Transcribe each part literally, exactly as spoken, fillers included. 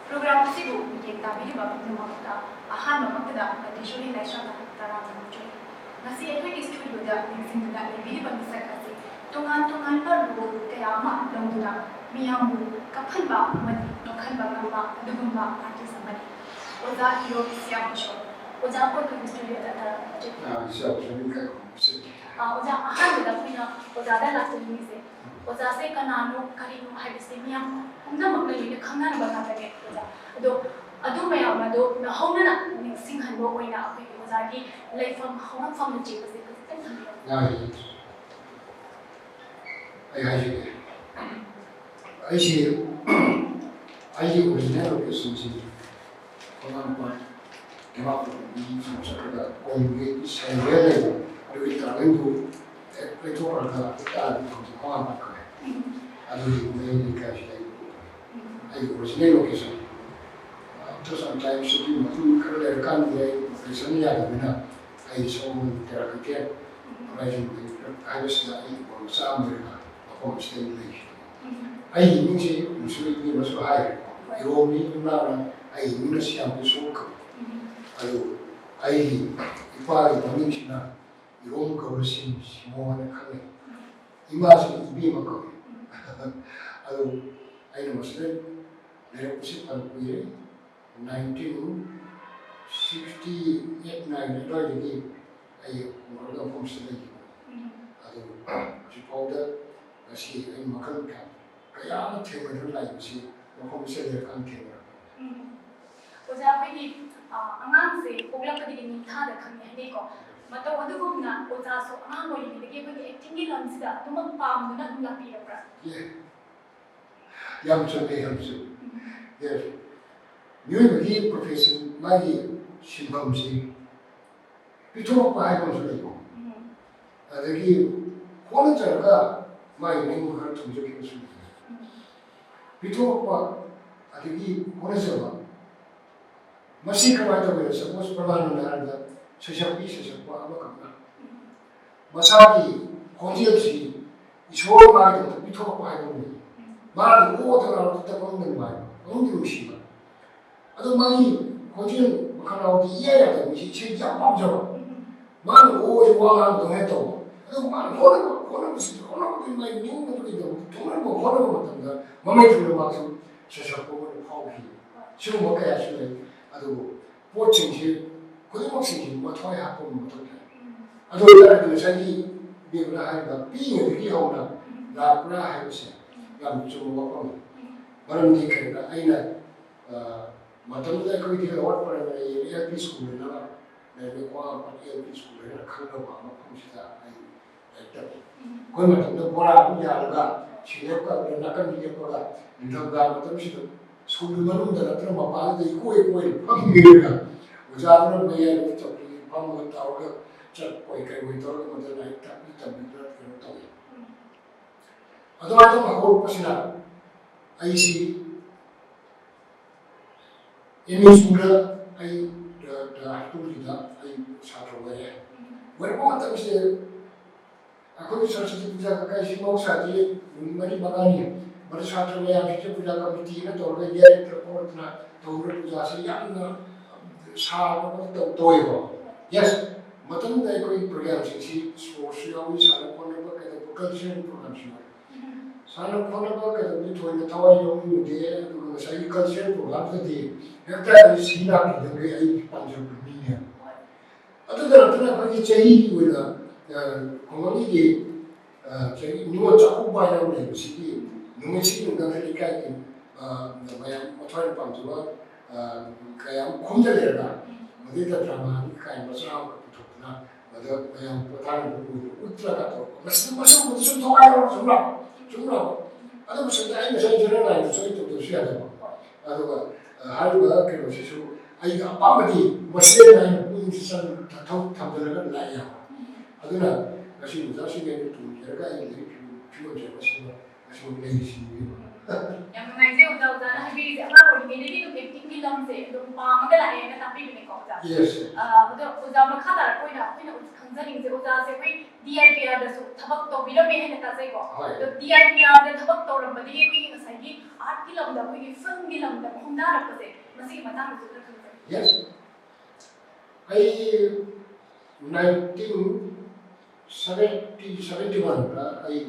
Programme ꯑꯁꯤꯕꯨ ꯃꯤꯠꯌꯦꯡ ꯇꯥꯕꯤꯔꯤꯕ ꯄꯨꯝꯅꯃꯛꯇ ꯑꯍꯥꯟꯕꯃꯛꯇꯗ ꯃꯇꯤꯁꯣꯔꯤ ꯂꯥꯏꯁ꯭ꯔꯝꯅ ꯇꯔꯥꯝꯅ ꯑꯣꯛꯆꯔꯤ꯫ ꯉꯁꯤ ꯑꯩꯈꯣꯏꯒꯤ ꯁ꯭ꯇꯨꯗꯤꯑꯣꯗ ꯅꯤꯡꯁꯤꯡꯗꯨꯅ ꯂꯩꯕꯤꯔꯤꯕ ꯃꯤꯁꯛ ꯑꯁꯤ ꯇꯣꯉꯥꯟ ꯇꯣꯉꯥꯟꯕ ꯔꯣꯜ ꯀꯌꯥ ꯑꯃ ꯂꯧꯗꯨꯅ ꯃꯤꯌꯥꯝꯕꯨ ꯀꯞꯍꯟꯕ ꯑꯃꯗꯤ ꯅꯣꯛꯍꯟꯕ ꯉꯝꯕ ꯑꯗꯨꯒꯨꯝꯕ ꯑꯥꯔꯇꯤꯁ ꯑꯃꯅꯤ꯫ ꯑꯣꯖꯥ ꯏꯔꯣꯝ ꯁꯤꯌꯥꯝ ꯀꯤꯁꯣꯔ꯫ ꯑꯣꯖꯥꯕꯨ ꯑꯩꯈꯣꯏꯒꯤ ꯁ꯭ꯇꯨꯗꯤꯑꯣꯗ ꯇꯔꯥꯝꯅ ꯑꯣꯛꯆꯔꯤ꯫ ꯑꯥ, ꯏꯆꯦ ꯑꯣꯖꯥ, ꯃꯤꯡ ꯀꯔꯤ ꯀꯧꯕ? ꯑꯥ, ꯑꯣꯖꯥ, ꯑꯍꯥꯟꯕꯗ ꯑꯩꯈꯣꯏꯅ ꯑꯣꯖꯥꯗ ꯂꯥꯛꯆꯅꯤꯡꯉꯤꯁꯦ, ꯑꯣꯖꯥꯁꯦ ꯀꯅꯥꯅꯣ, ꯀꯔꯤꯅꯣ ꯍꯥꯏꯕꯁꯦ ꯃꯤꯌꯥꯝ ꯄꯨꯝꯅꯃꯛꯅ ꯂꯣꯏꯅ ꯈꯪꯅꯔꯕ ꯉꯥꯛꯇꯅꯦ, ꯑꯣꯖꯥ꯫ ꯑꯗꯣ ꯑꯗꯨ ꯃꯌꯥꯝ ꯑꯗꯣ ꯅꯧꯍꯧꯅꯅ ꯅꯤꯡꯁꯤꯡꯍꯟꯕ ꯑꯣꯏꯅ ꯑꯩꯈꯣꯏꯒꯤ ꯑꯣꯖꯥꯒꯤ ꯂꯩꯐꯝ, ꯍꯧꯔꯛꯐꯝꯅꯆꯤꯡꯕꯁꯦ ꯈꯖꯤꯛꯇꯪ ꯊꯝꯕꯤꯔꯝꯃꯨ꯫ ꯌꯥꯏꯌꯦ꯫ ꯑꯩ ꯍꯥꯏꯖꯒꯦ꯫ ꯑꯩꯁꯤ, ꯑꯩꯒꯤ ꯑꯣꯔꯤꯖꯤꯅꯦꯜ ꯂꯣꯀꯦꯁꯟꯁꯤ ꯈꯣꯡꯅꯥꯡꯄꯥꯠ ꯗꯤꯃꯥꯄꯨꯔ ꯂꯝꯕꯤ ꯁꯨꯝ ꯆꯠꯂꯒ ꯀꯣꯡꯕꯤ ꯁꯦꯟꯗ꯭ꯔꯦꯜ ꯂꯩꯕ ꯑꯗꯨꯒꯤ ꯇꯥꯔꯅꯤꯡꯗꯨ ꯍꯦꯛ ꯂꯩꯊꯣꯛꯈ꯭ꯔꯒ ꯍꯦꯛꯇ ꯍꯧꯖꯤꯛ ꯈꯣꯡꯅꯥꯡꯄꯥꯠ ꯀꯧꯋꯦ꯫ ꯑꯗꯨꯒꯤ ꯃꯌꯥꯏ ꯂꯩꯀꯥꯏꯁꯤꯗ ꯑꯩ ꯑꯩꯒꯤ original location. After some time, ꯁꯤꯒꯤ ꯃꯇꯨꯡ ꯈꯔ ꯂꯩꯔꯀꯥꯟꯗꯗꯤ ꯑꯩ ꯂꯣꯀꯦꯁꯟ ꯌꯥꯗꯕꯅꯤꯅ ꯑꯩ ꯁꯣꯝ ꯇꯦꯔꯥꯄꯤꯀꯦꯜ ꯍꯣꯔꯥꯏꯖꯟ ꯍꯥꯏꯕꯁꯤꯗ ꯑꯩ ꯃꯆꯥ ꯑꯃ ꯑꯣꯏꯔꯒ ꯃꯐꯝ ꯑꯁꯤꯗ ꯑꯩ ꯂꯩꯈꯤ꯫ ꯑꯩꯒꯤ ꯃꯤꯡꯁꯦ ꯍꯧꯖꯤꯛꯁꯨ ꯏꯕꯦꯝꯃꯁꯨ ꯍꯥꯏꯈ꯭ꯔꯦꯀꯣ, ꯏꯔꯣꯝꯕꯤ ꯏꯃꯥꯅ ꯑꯩꯒꯤ ꯃꯤꯡꯅ ꯁꯤꯌꯥꯝꯕꯨ ꯁꯣꯛꯈ꯭ꯔꯦ꯫ ꯑꯗꯨ ꯑꯩꯒꯤ ꯏꯄꯥꯒꯤ ꯃꯃꯤꯡꯁꯤꯅ ꯏꯔꯣꯝ ꯀꯧꯔ ꯁꯤꯝ ꯁꯤꯃꯣ ꯍꯥꯏꯅ ꯈꯪꯅꯩ꯫ ꯏꯃꯥꯁꯤꯅ ꯏꯕꯦꯝꯃ ꯀꯧꯏ꯫ ꯑꯗꯨ ꯑꯩꯅ ꯃꯁꯤꯗ ꯂꯩꯔꯛꯄꯁꯤ ꯐꯅ ꯀꯨꯏꯔꯦ꯫ Nineteen sixty eight nine ꯑꯗꯨꯋꯥꯏꯗꯒꯤ ꯑꯩ ꯍꯧꯔꯒ ꯃꯐꯝꯁꯤꯗ ꯂꯩꯈꯤꯕꯅꯤ꯫ ꯑꯗꯨ ꯍꯧꯖꯤꯛꯐꯥꯎꯗ ꯉꯁꯤ ꯑꯩ ꯃꯈꯜ ꯀꯌꯥ, ꯀꯌꯥ ꯑꯃ ꯊꯦꯡꯅꯗꯨꯅ ꯂꯥꯛꯏꯕꯁꯤ ꯃꯐꯝꯁꯤꯗ ꯂꯩꯔꯀꯥꯟꯗ ꯊꯦꯡꯅꯔꯛꯄꯅꯤ꯫ ꯎꯝ꯫ ꯑꯣꯖꯥ, ꯑꯩꯈꯣꯏꯒꯤ, ꯑ, ꯑꯉꯥꯡꯁꯦ ꯄꯣꯛꯂꯛꯄꯗꯒꯤ ꯅꯤꯡꯊꯥꯗ ꯈꯪꯉꯦ ꯍꯥꯏꯅꯩꯀꯣ꯫ ꯃꯇꯧ ꯑꯗꯨꯒꯨꯝꯅ ꯑꯣꯖꯥꯁꯨ ꯑꯉꯥꯡ ꯑꯣꯏꯔꯤꯉꯩꯗꯒꯤ ꯑꯩꯈꯣꯏꯒꯤ acting ꯒꯤ ꯂꯝꯁꯤꯗ ꯑꯗꯨꯃꯛ ꯄꯥꯝꯗꯨꯅ ꯑꯗꯨꯝ ꯂꯥꯛꯄꯤꯔꯛꯄ꯭ꯔꯥ? ꯌꯦ꯫ ꯌꯥꯝ ꯆꯨꯝꯃꯦ, ꯌꯥꯝ ꯆꯨꯝꯃꯦ꯫ ꯎꯝ꯫ Yes꯫ ꯃꯤꯑꯣꯏꯕꯒꯤ profession, ꯃꯥꯒꯤ ꯁꯤꯟꯐꯝꯁꯤ ꯄꯤꯊꯣꯔꯛꯄ ꯍꯥꯏꯕ ꯑꯃꯁꯨ ꯂꯩꯀꯣ꯫ ꯎꯝ꯫ ꯑꯗꯒꯤ ꯍꯣꯠꯅꯖꯔꯒ ꯃꯥꯒꯤ ꯅꯤꯡꯕ ꯈꯔ ꯊꯨꯡꯖꯈꯤꯕꯁꯨ ꯂꯩ꯫ ꯎꯝ꯫ ꯄꯤꯊꯣꯔꯛꯄ ꯑꯗꯒꯤ ꯍꯣꯠꯅꯖꯕ, ꯃꯁꯤ ꯀꯃꯥꯏꯅ ꯇꯧꯒꯦꯗ, suppose ꯄ꯭ꯔꯃꯥꯟ ꯑꯣꯏꯅ ꯍꯥꯏꯔꯕꯗ ꯁꯩꯁꯛꯄꯤ ꯁꯩꯁꯛꯄ ꯑꯃꯈꯛꯅ ꯎꯝ꯫ ꯃꯁꯥꯒꯤ ꯈꯣꯟꯖꯦꯜꯁꯤ ꯏꯁꯣꯔ ꯃꯥꯒꯤꯗꯃꯛꯇ ꯄꯤꯊꯣꯔꯛꯄ ꯍꯥꯏꯕ ꯑꯃ ꯂꯩ꯫ ꯎꯝ꯫ ꯃꯥꯅ ꯑꯣ ꯇꯧꯔꯛꯄꯗ ꯄꯪꯅꯨꯡꯗ ꯅꯨꯡꯉꯥꯏꯕ, ꯄꯪꯅꯨꯡꯗ ꯅꯨꯡꯁꯤꯕ꯫ ꯑꯗꯣ ꯃꯥꯒꯤ ꯈꯣꯟꯖꯦꯜ ꯃꯈꯅꯥꯎꯗꯤ ꯏꯌꯥ ꯌꯥꯗꯕ ꯃꯤꯁꯦ ꯏꯁꯩꯗꯤ ꯌꯥꯝ ꯄꯥꯝꯖꯕ꯫ ꯃꯥꯅ ꯑꯣꯁꯦ ꯋꯥ ꯉꯥꯡꯕꯗꯧꯅ ꯍꯦꯛ ꯇꯧꯕ꯫ ꯑꯗꯣ ꯃꯥꯅ ꯍꯣꯠꯅꯕ ꯍꯣꯠꯅꯕꯁꯤꯗꯤ ꯍꯣꯠꯅꯕꯗꯨ ꯃꯥꯏ ꯅꯤꯡꯕꯗꯨ ꯀꯩꯗꯧꯕ ꯊꯣꯛꯅꯕ ꯍꯣꯠꯅꯕ ꯃꯇꯝꯗ ꯃꯃꯩ ꯊꯨꯅ ꯃꯥꯁꯨ ꯁꯩꯁꯛꯄ ꯑꯣꯏꯅ ꯐꯥꯎꯈꯤ꯫ ꯁꯤꯒꯨꯝꯕ ꯀꯌꯥꯁꯨ ꯂꯩ꯫ ꯑꯗꯨꯕꯨ ꯄꯣꯠꯁꯤꯡꯁꯤ ꯈꯨꯗꯤꯡꯃꯛꯁꯤꯡꯁꯤ ꯃꯊ꯭ꯋꯥꯏ ꯍꯥꯞꯄ ꯑꯃ ꯃꯊꯧ ꯇꯥꯏ꯫ ꯑꯗꯨ ꯑꯣꯏꯇꯥꯔꯗꯤ ꯉꯁꯥꯏꯒꯤ ꯕꯦꯕꯅ ꯍꯥꯏꯔꯤꯕ ꯄꯤꯛꯏꯉꯩꯗꯒꯤ ꯍꯧꯅ ꯂꯥꯛꯄ꯭ꯔꯥ ꯍꯥꯏꯕꯁꯦ ꯌꯥꯝ ꯆꯨꯝꯕ ꯋꯥꯐꯝꯅꯤ꯫ ꯃꯔꯝꯗꯤ ꯀꯔꯤꯒꯤꯅꯣ ꯑꯩꯅ ꯑ, ꯃꯇꯝꯗꯨꯗ ꯑꯩꯈꯣꯏꯗꯤ ꯂꯋꯥꯔ ꯄ꯭ꯔꯥꯏꯃꯔꯤ ꯑꯦꯜ ꯄꯤ ꯁ꯭ꯀꯨꯜꯅ ꯂꯩꯔꯝꯃꯤ, ꯈ꯭ꯋꯥꯡ ꯑꯦꯜ ꯄꯤ ꯁ꯭ꯀꯨꯜ ꯍꯥꯏꯅ ꯈꯪꯅꯕ ꯃꯐꯝꯁꯤꯗ ꯑꯩ ꯂꯥꯏꯔꯤꯛ ꯇꯝꯃꯤ꯫ ꯑꯩꯈꯣꯏ ꯃꯇꯝꯗ ꯕꯣꯔꯥ ꯑꯃ ꯌꯥꯜꯂꯒ ꯁꯤꯂꯦꯞꯀ ꯅꯥꯀꯟꯗ ꯂꯦꯞꯄꯒ ꯅꯤꯡꯊꯝꯊꯥ ꯃꯇꯝꯁꯤꯗ ꯁ꯭ꯀꯨꯜꯒꯤ ꯃꯅꯨꯡꯗ ꯅꯠꯇ꯭ꯔꯒ ꯃꯄꯥꯟꯗ ꯏꯀꯣꯏ ꯀꯣꯏꯅ ꯐꯝꯃꯤꯔꯒ ꯑꯣꯖꯥꯗꯨꯅ ꯃꯌꯥꯏꯗ ꯆꯧꯀ꯭ꯔꯤ ꯐꯝꯃꯒ ꯇꯧꯔꯒ ꯆꯠꯄꯣꯏ ꯀꯩꯕꯣꯏ ꯇꯧꯔꯒ ꯃꯗꯨ ꯂꯥꯏꯔꯤꯛ ꯇꯥꯛꯄꯤ ꯇꯝꯕꯤꯗꯅ ꯀꯩꯅꯣ ꯇꯧꯋꯤ꯫ ꯑꯗꯨꯃꯥꯏꯅ ꯇꯧꯅ ꯍꯧꯔꯛꯄꯁꯤꯅ ꯑꯩꯁꯤ ꯑꯦꯝ ꯏ ꯁ꯭ꯀꯨꯜꯗ ꯑꯩ ꯍꯥꯏ ꯁ꯭ꯀꯨꯜꯁꯤꯗ ꯑꯩ ꯁꯥꯇ꯭ꯔ ꯑꯣꯏꯔꯦ꯫ ꯑꯣꯏꯔꯛꯄ ꯃꯇꯝꯁꯤꯗ ꯑꯩꯈꯣꯏꯒꯤ ꯁꯔꯁ꯭ꯋꯇꯤ ꯄꯨꯖꯥ ꯀꯀꯥꯏꯁꯤ ꯃꯍꯧꯁꯥꯗꯤ ꯅꯨꯃꯤꯠ ꯃꯔꯤ ꯃꯉꯥꯅꯤ ꯃꯗꯨ ꯁꯥꯇ꯭ꯔ ꯃꯌꯥꯝꯁꯤꯁꯨ ꯄꯨꯖꯥ ꯀꯃꯤꯇꯤꯅ ꯇꯧꯔꯒ ꯌꯥꯏꯔꯛꯇꯅ ꯈꯣꯠꯇꯅ ꯇꯧꯗꯅ ꯄꯨꯖꯥꯁꯤ ꯌꯥꯝꯅ ꯁꯥꯕ ꯇꯧ-, ꯇꯧꯋꯦꯕ꯫ ꯌꯦꯁ, ꯃꯇꯝꯗꯨꯗ ꯑꯩꯈꯣꯏ ꯄ꯭ꯔꯣꯒ꯭ꯔꯥꯝꯁꯤꯡꯁꯤ ꯁ꯭ꯄꯣꯔꯠꯁꯨ ꯌꯥꯎꯏ, ꯁꯥꯟꯅ ꯈꯣꯠꯅꯕ ꯀꯩꯗꯧꯕ ꯀꯜꯆꯔꯦꯜ ꯄ꯭ꯔꯣꯒ꯭ꯔꯥꯝꯁꯨ ꯌꯥꯎꯏ꯫ ꯁꯥꯟꯅ ꯈꯣꯠꯅꯕ ꯀꯩꯗꯧꯕꯗꯤ ꯊꯣꯏꯅ ꯊꯋꯥꯏ ꯌꯥꯎꯅꯤꯡꯗꯦ, ꯑꯗꯨꯒ ꯉꯁꯥꯏꯒꯤ ꯀꯜꯆꯔꯦꯜ ꯄ꯭ꯔꯣꯒ꯭ꯔꯥꯝꯗꯗꯤ ꯍꯦꯛꯇ ꯑꯩ ꯁꯤ ꯂꯥꯛꯈꯤꯗꯕꯒꯤ ꯑꯩ ꯄꯥꯝꯖꯕ ꯃꯤꯅꯦꯕ꯫ ꯑꯗꯨꯗ ꯅꯠꯇꯅ ꯑꯩꯈꯣꯏꯒꯤ ꯆꯍꯤꯒꯤ ꯑꯣꯏꯅ, ꯑ, ꯈꯨꯡꯒꯪꯒꯤ, ꯑ, ꯆꯍꯤ ꯅꯤꯉꯣꯜ ꯆꯥꯛꯀꯧꯕ ꯍꯥꯏꯅ ꯑꯃ ꯂꯩꯕꯁꯤꯒꯤ ꯅꯨꯃꯤꯠꯁꯤꯒꯤ ꯅꯨꯡꯗꯥꯡꯗ ꯂꯩꯀꯥꯏꯒꯤ, ꯑ, ꯃꯌꯥꯝ ꯃꯊ꯭ꯋꯥꯏꯅ ꯄꯥꯝꯖꯕ, ꯑ, ꯀꯌꯥ ꯑꯃ ꯈꯣꯝꯖꯤꯜꯂꯦꯗꯅ ꯃꯗꯩꯗ ꯗ꯭ꯔꯃꯥꯒꯤ ꯀꯥꯏ ꯃꯆꯥ ꯑꯃ ꯄꯨꯊꯣꯛꯇꯅ ꯃꯗꯨ ꯃꯌꯥꯝ ꯄꯣꯊꯥꯅꯕ ꯑꯣꯏꯅ ꯎꯠꯇ꯭ꯔꯒ ꯇꯧꯔꯛꯄ꯫ ꯃꯁꯤ, ꯃꯁꯤꯒꯨꯝꯕꯗꯨꯁꯨ ꯊꯋꯥꯏ ꯌꯥꯎꯔ ꯁꯨꯝ ꯂꯥꯛꯄ, ꯁꯨꯝ ꯂꯥꯛꯄ꯫ ꯑꯗꯨꯕꯨ ꯁꯤꯗ ꯑꯩ ꯉꯁꯥꯏ ꯖꯦꯅꯔꯦꯜ ꯂꯥꯏꯟꯗꯁꯨ ꯑꯩ ꯇꯧꯗꯕꯁꯨ ꯌꯥꯗꯕ꯫ ꯑꯗꯨꯒ, ꯑ, ꯍꯥꯏꯔꯤꯕ ꯀꯩꯅꯣꯁꯤꯁꯨ ꯑꯩꯒꯤ ꯑꯄꯥꯝꯕꯗꯤ ꯃꯁꯤꯗ ꯑꯩꯅ ꯄꯨꯛꯅꯤꯡ ꯆꯪ-, ꯊꯧ-, ꯊꯝꯖꯤꯜꯂꯒ ꯂꯥꯛꯑꯦ ꯍꯥꯏꯕ꯫ ꯑꯗꯨꯅ ꯉꯁꯤ ꯑꯣꯖꯥꯁꯤꯡꯒ ꯑꯩꯅ ꯇꯨꯡꯁꯤꯜꯂꯒ ꯑꯩ ꯂꯥꯏꯔꯤꯛ ꯐꯤꯕꯝ ꯐꯤꯕꯝꯁꯦ ꯃꯁꯤꯗ ꯉꯁꯤ ꯂꯩꯔꯤꯁꯤꯅꯦꯕ꯫ ꯌꯥꯝ ꯅꯨꯡꯉꯥꯏꯖꯩ ꯑꯣꯖꯥ, ꯑꯣꯖꯥꯅ ꯍꯥꯏꯕꯤꯔꯤꯁꯦ꯫ ꯑꯉꯥꯡ ꯑꯣꯏꯔꯤꯉꯩꯗꯒꯤ ꯑꯗꯨꯝ ꯑꯦꯛꯇꯤꯡꯒꯤ ꯂꯝꯁꯦ ꯑꯗꯨꯝ ꯄꯥꯝꯃꯒ ꯂꯥꯛꯑꯦꯅ ꯇꯥꯛꯄꯤꯕꯅꯦꯀꯣ ꯑꯣꯖꯥ꯫ ꯌꯦꯁ꯫ ꯑ, ꯑꯗꯣ ꯑꯣꯖꯥ, ꯃꯈꯥ ꯇꯥꯔꯛꯄ ꯑꯣꯏꯅ ꯑꯩꯈꯣꯏꯅ ꯈꯪꯖꯅꯤꯡꯉꯤꯁꯦ, ꯑꯣꯖꯥꯁꯦ ꯑꯩꯈꯣꯏ ꯗꯤ ꯑꯥꯏ ꯄꯤ ꯑꯥꯔꯗꯁꯨ ꯊꯕꯛ ꯇꯧꯕꯤꯔꯝꯃꯦ ꯍꯥꯏꯅ ꯇꯥꯖꯩꯀꯣ꯫ ꯍꯣꯏ꯫ ꯑꯗꯣ ꯗꯤ ꯑꯥꯏ ꯄꯤ ꯑꯥꯔꯗ ꯊꯕꯛ ꯇꯧꯔꯝꯕꯗꯒꯤ ꯑꯩꯈꯣꯏꯒꯤ ꯉꯁꯥꯏꯒꯤ ꯑꯥꯔꯠꯀꯤ ꯂꯝꯗ, ꯑꯩꯈꯣꯏꯒꯤ ꯐꯤꯂꯝꯒꯤ ꯂꯝꯗ ꯈꯣꯡꯗꯥꯔꯛꯄꯁꯦ ꯃꯁꯤꯒꯤ ꯃꯇꯥꯡꯗꯁꯨ ꯈꯔ ꯈꯪꯖꯅꯤꯡꯉꯤ꯫ Yes. ꯑꯩ nineteen seventy, seventy-one ꯗ ꯑꯩ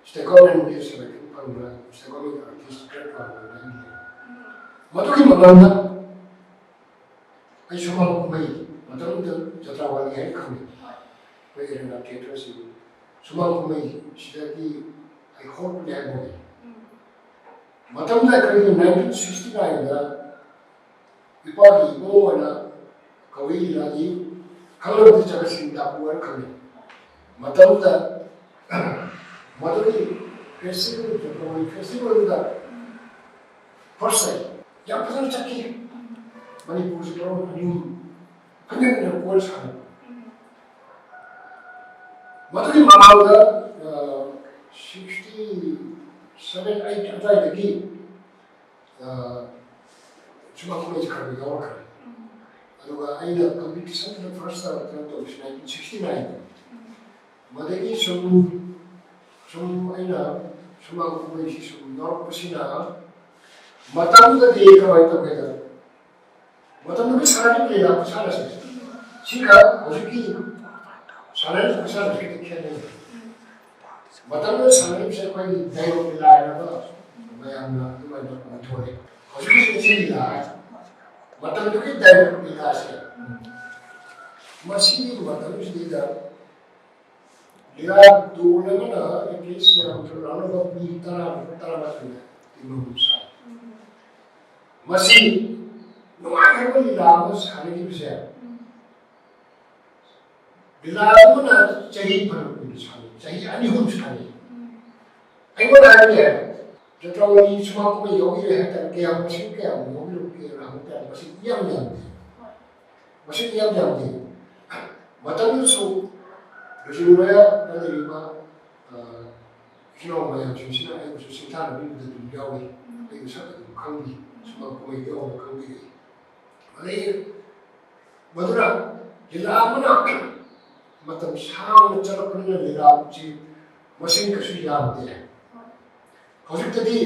state government ꯒꯤ selection ꯐꯪꯕ, state government artist grade ꯐꯪꯕ ꯑꯩ ꯂꯩ꯫ ꯎꯝ꯫ ꯃꯗꯨꯒꯤ ꯃꯃꯥꯡꯗ ꯑꯩ ꯁꯨꯃꯥꯡ ꯀꯨꯝꯍꯩ, ꯃꯇꯝꯗꯨꯗ ꯖꯇ꯭ꯔꯥꯋꯥꯂꯤ ꯍꯥꯏꯅ ꯈꯪꯅꯩ꯫ ꯍꯣꯏ꯫ ꯑꯩꯈꯣꯏ ꯑꯦꯔꯦꯅꯥ ꯊꯤꯌꯦꯇꯔꯁꯤ ꯁꯨꯃꯥꯡ ꯀꯨꯝꯍꯩꯁꯤꯗꯒꯤ ꯑꯩ ꯍꯧꯔꯛꯄꯅꯤ ꯍꯥꯏꯕ ꯉꯝꯃꯤ꯫ ꯎꯝ꯫ ꯃꯇꯝꯗꯨꯗ ꯑꯩꯈꯣꯏꯒꯤ nineteen sixty-nine ꯗ ꯏꯄꯥꯒꯤ ꯏꯕꯨꯡꯉꯣꯅ ꯀꯕꯨꯏ ꯂꯤꯂꯥꯒꯤ ꯈꯪꯅꯕꯗꯤ ꯖꯒꯠꯁꯤꯡ ꯇꯥꯄꯨ ꯍꯥꯏꯅ ꯈꯪꯅꯩ꯫ ꯃꯇꯝꯗꯨꯗ ꯃꯗꯨꯒꯤ festival, ꯖꯒꯠ ꯀꯕꯨꯏ festival ꯗꯨꯗ first time ꯌꯥꯝ ꯐꯖꯅ ꯆꯠꯈꯤ꯫ ꯃꯅꯤꯄꯨꯔꯁꯤ ꯃꯔꯣꯟ ꯑꯅꯤ ꯑꯍꯨꯝ ꯍꯟꯖꯤꯟ ꯍꯟꯖꯤꯟ ꯀꯣꯏꯔ ꯁꯥꯟꯅꯕ꯫ ꯃꯗꯨꯒꯤ ꯃꯃꯥꯡꯗ, ꯑ, sixty-seven, eight ꯑꯗꯨꯋꯥꯏꯗꯒꯤ, ꯑ, ꯁꯨꯃꯥꯡ ꯀꯨꯝꯍꯩꯁꯤ ꯈꯔ ꯈꯔ ꯌꯥꯎꯔꯛꯈ꯭ꯔꯦ꯫ ꯑꯗꯨꯒ ꯑꯩꯅ competition ꯗ first ꯇꯥꯔꯛꯇꯅ ꯇꯧꯕꯁꯤ nineteen sixty-nine꯫ ꯃꯗꯒꯤ ꯁꯨꯝ, ꯁꯨꯝ ꯑꯩꯅ ꯁꯨꯃꯥꯡ ꯀꯨꯝꯍꯩꯁꯤ ꯁꯨꯝ ꯌꯥꯎꯔꯛꯄꯁꯤꯅ, ꯃꯇꯝꯗꯨꯗꯗꯤ ꯀꯃꯥꯏꯅ ꯇꯧꯒꯦꯗ, ꯃꯇꯝꯗꯨꯒꯤ ꯁꯥꯟꯅꯔꯤꯕ ꯂꯤꯂꯥ ꯈꯨꯁꯥꯟꯅꯁꯦ, ꯁꯤꯒ ꯍꯧꯖꯤꯛꯀꯤ ꯁꯥꯟꯅꯔꯤꯕ ꯈꯨꯁꯥꯟꯅꯁꯤꯒꯗꯤ ꯈꯦꯠꯅꯩ꯫ ꯃꯇꯝꯗꯨꯗ ꯁꯥꯟꯅꯔꯤꯕꯁꯦ ꯑꯩꯈꯣꯏꯒꯤ ꯗꯥꯏꯂꯣꯛ ꯂꯤꯂꯥ ꯍꯥꯏꯅꯕ ꯃꯌꯥꯝꯅ ꯑꯗꯨꯃꯥꯏꯅ ꯎꯊꯣꯛꯑꯦ꯫ ꯍꯧꯖꯤꯛꯀꯤꯁꯤꯅ ꯏꯁꯩ ꯂꯤꯂꯥ ꯍꯥꯏ꯫ ꯃꯇꯝꯗꯨꯒꯤ ꯗꯥꯏꯂꯣꯛ ꯂꯤꯂꯥꯁꯦ, ꯃꯁꯤꯒꯤ ꯃꯇꯝꯁꯤꯗꯩꯗ ꯂꯤꯂꯥ ꯗꯣꯟ ꯑꯃꯅ at least ꯌꯥꯝꯗ꯭ꯔꯕꯗ ꯂꯥꯎꯅꯕ ꯃꯤ ꯇꯔꯥ ꯅꯠꯇ꯭ꯔꯒ ꯇꯔꯥꯃꯥꯊꯣꯏꯅ ꯇꯤꯝ ꯑꯃ ꯁꯥꯏ꯫ ꯃꯁꯤ ꯅꯨꯡꯉꯥꯏꯈ꯭ꯔꯕ ꯂꯤꯂꯥ ꯑꯃ ꯁꯥꯟꯅꯈꯤꯕꯁꯦ, ꯂꯤꯂꯥ ꯑꯃꯅ ꯆꯍꯤ ꯐꯅ ꯀꯨꯏꯅ ꯁꯥꯟꯅꯩ, ꯆꯍꯤ ꯑꯅꯤ ꯑꯍꯨꯝ ꯁꯥꯟꯅꯩ꯫ ꯑꯩꯉꯣꯟꯗ ꯍꯥꯏꯕ ꯌꯥꯏ, ꯖꯇ꯭ꯔꯥꯋꯥꯂꯤ ꯁꯨꯃꯥꯡ ꯀꯨꯝꯍꯩ ꯌꯥꯎꯕꯤꯔꯦ ꯍꯥꯏ ꯇꯥꯔꯦ, ꯀꯌꯥꯝ, ꯃꯁꯤꯡ ꯀꯌꯥꯝ ꯌꯥꯎꯕꯤꯔꯕꯒꯦꯅ ꯍꯪꯕ ꯇꯥꯔꯦ, ꯃꯁꯤꯡ ꯏꯌꯥꯝ ꯌꯥꯝꯗꯦ꯫ ꯃꯁꯤꯡ ꯏꯌꯥꯝ ꯌꯥꯝꯗꯦ꯫ ꯃꯇꯝꯗꯨꯗꯁꯨ ꯂꯨꯆꯤꯡꯕ ꯂꯩꯔꯤꯕ, ꯑ, ꯏꯆꯤꯜ ꯏꯅꯥꯎ ꯃꯌꯥꯝꯁꯤꯡꯁꯤꯅ ꯑꯩꯕꯨꯁꯨ ꯁꯤꯡꯊꯥꯅꯕꯤꯕꯗ ꯑꯗꯨꯝ ꯌꯥꯎꯏ꯫ ꯑꯩꯕꯨ ꯁꯛ ꯑꯗꯨꯝ ꯈꯪꯕꯤ, ꯁꯨꯃꯥꯡ ꯀꯨꯝꯍꯩ ꯌꯥꯎꯕ ꯈꯪꯕꯤꯔꯛꯏ꯫ ꯑꯗꯩ ꯃꯗꯨꯅ ꯂꯤꯂꯥ ꯑꯃꯅ ꯃꯇꯝ ꯁꯥꯡꯅ ꯆꯠꯂꯛꯄꯅꯤꯅ ꯂꯤꯂꯥꯁꯤ ꯃꯁꯤꯡ ꯀꯩꯁꯨ ꯌꯥꯝꯗꯦ꯫ ꯍꯧꯖꯤꯛꯇꯗꯤ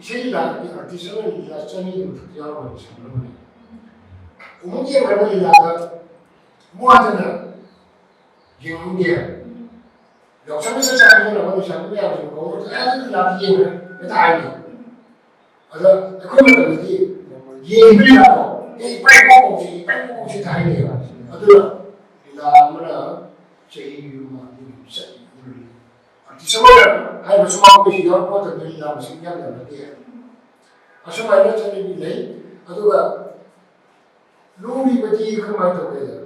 ꯏꯁꯩ ꯂꯤꯂꯥꯒꯤ ꯑꯥꯔꯇꯤꯁ ꯑꯃ ꯂꯤꯂꯥ ꯆꯅꯤꯒꯤ ꯃꯊꯛꯇ ꯌꯥꯎꯔꯕꯅꯤ ꯁꯝꯅꯕꯅꯤ꯫ ꯑꯃꯨꯛ ꯌꯦꯡꯈ꯭ꯔꯕ ꯂꯤꯂꯥꯗ ꯑꯃꯨꯛ ꯍꯟꯅ ꯌꯦꯡꯅꯤꯡꯗꯦ꯫ ꯌꯥꯎꯁꯪꯗ ꯆꯠꯁꯦ ꯍꯥꯏꯅꯔꯒ ꯂꯩꯁꯥꯕꯤ ꯃꯌꯥꯝꯁꯤꯡ ꯀꯧꯔꯒ ꯑꯦ ꯑꯗꯨ ꯂꯤꯂꯥꯗꯤ ꯌꯦꯡꯈ꯭ꯔꯦ ꯍꯦꯛꯇ ꯍꯥꯏꯅꯤ꯫ ꯑꯗ ꯑꯩꯈꯣꯏ ꯃꯇꯝꯗꯗꯤ ꯌꯦꯡꯕ ꯂꯤꯂꯥꯗꯣ ꯑꯦ ꯏꯄꯥ ꯏꯄꯨ ꯀꯧꯁꯤ ꯏꯄꯥ ꯏꯄꯨ ꯀꯧꯁꯤ ꯍꯦꯛꯇ ꯍꯥꯏꯅꯩꯌꯦꯕ꯫ ꯑꯗꯨꯅ ꯂꯤꯂꯥ ꯑꯃꯅ ꯆꯍꯤ ꯑꯃ ꯑꯅꯤ ꯑꯍꯨꯝ ꯆꯠꯂꯤ ꯑꯗꯨꯅꯤ꯫ ꯑꯥꯔꯇꯤꯁ ꯑꯃ ꯍꯥꯏꯔꯤꯕ ꯁꯨꯃꯥꯡ ꯑꯩꯈꯣꯏꯁꯤ ꯌꯥꯎꯔꯛꯄ ꯃꯇꯝꯗ ꯂꯤꯂꯥ ꯃꯁꯤꯡ ꯌꯥꯝ ꯌꯥꯝꯅꯗꯦ꯫ ꯑꯁꯨꯃꯥꯏꯅ ꯆꯠꯅꯕꯤ ꯂꯩ꯫ ꯑꯗꯨꯒ ꯂꯨꯔꯤꯕꯗꯤ ꯀꯃꯥꯏꯅ ꯇꯧꯒꯦꯗ,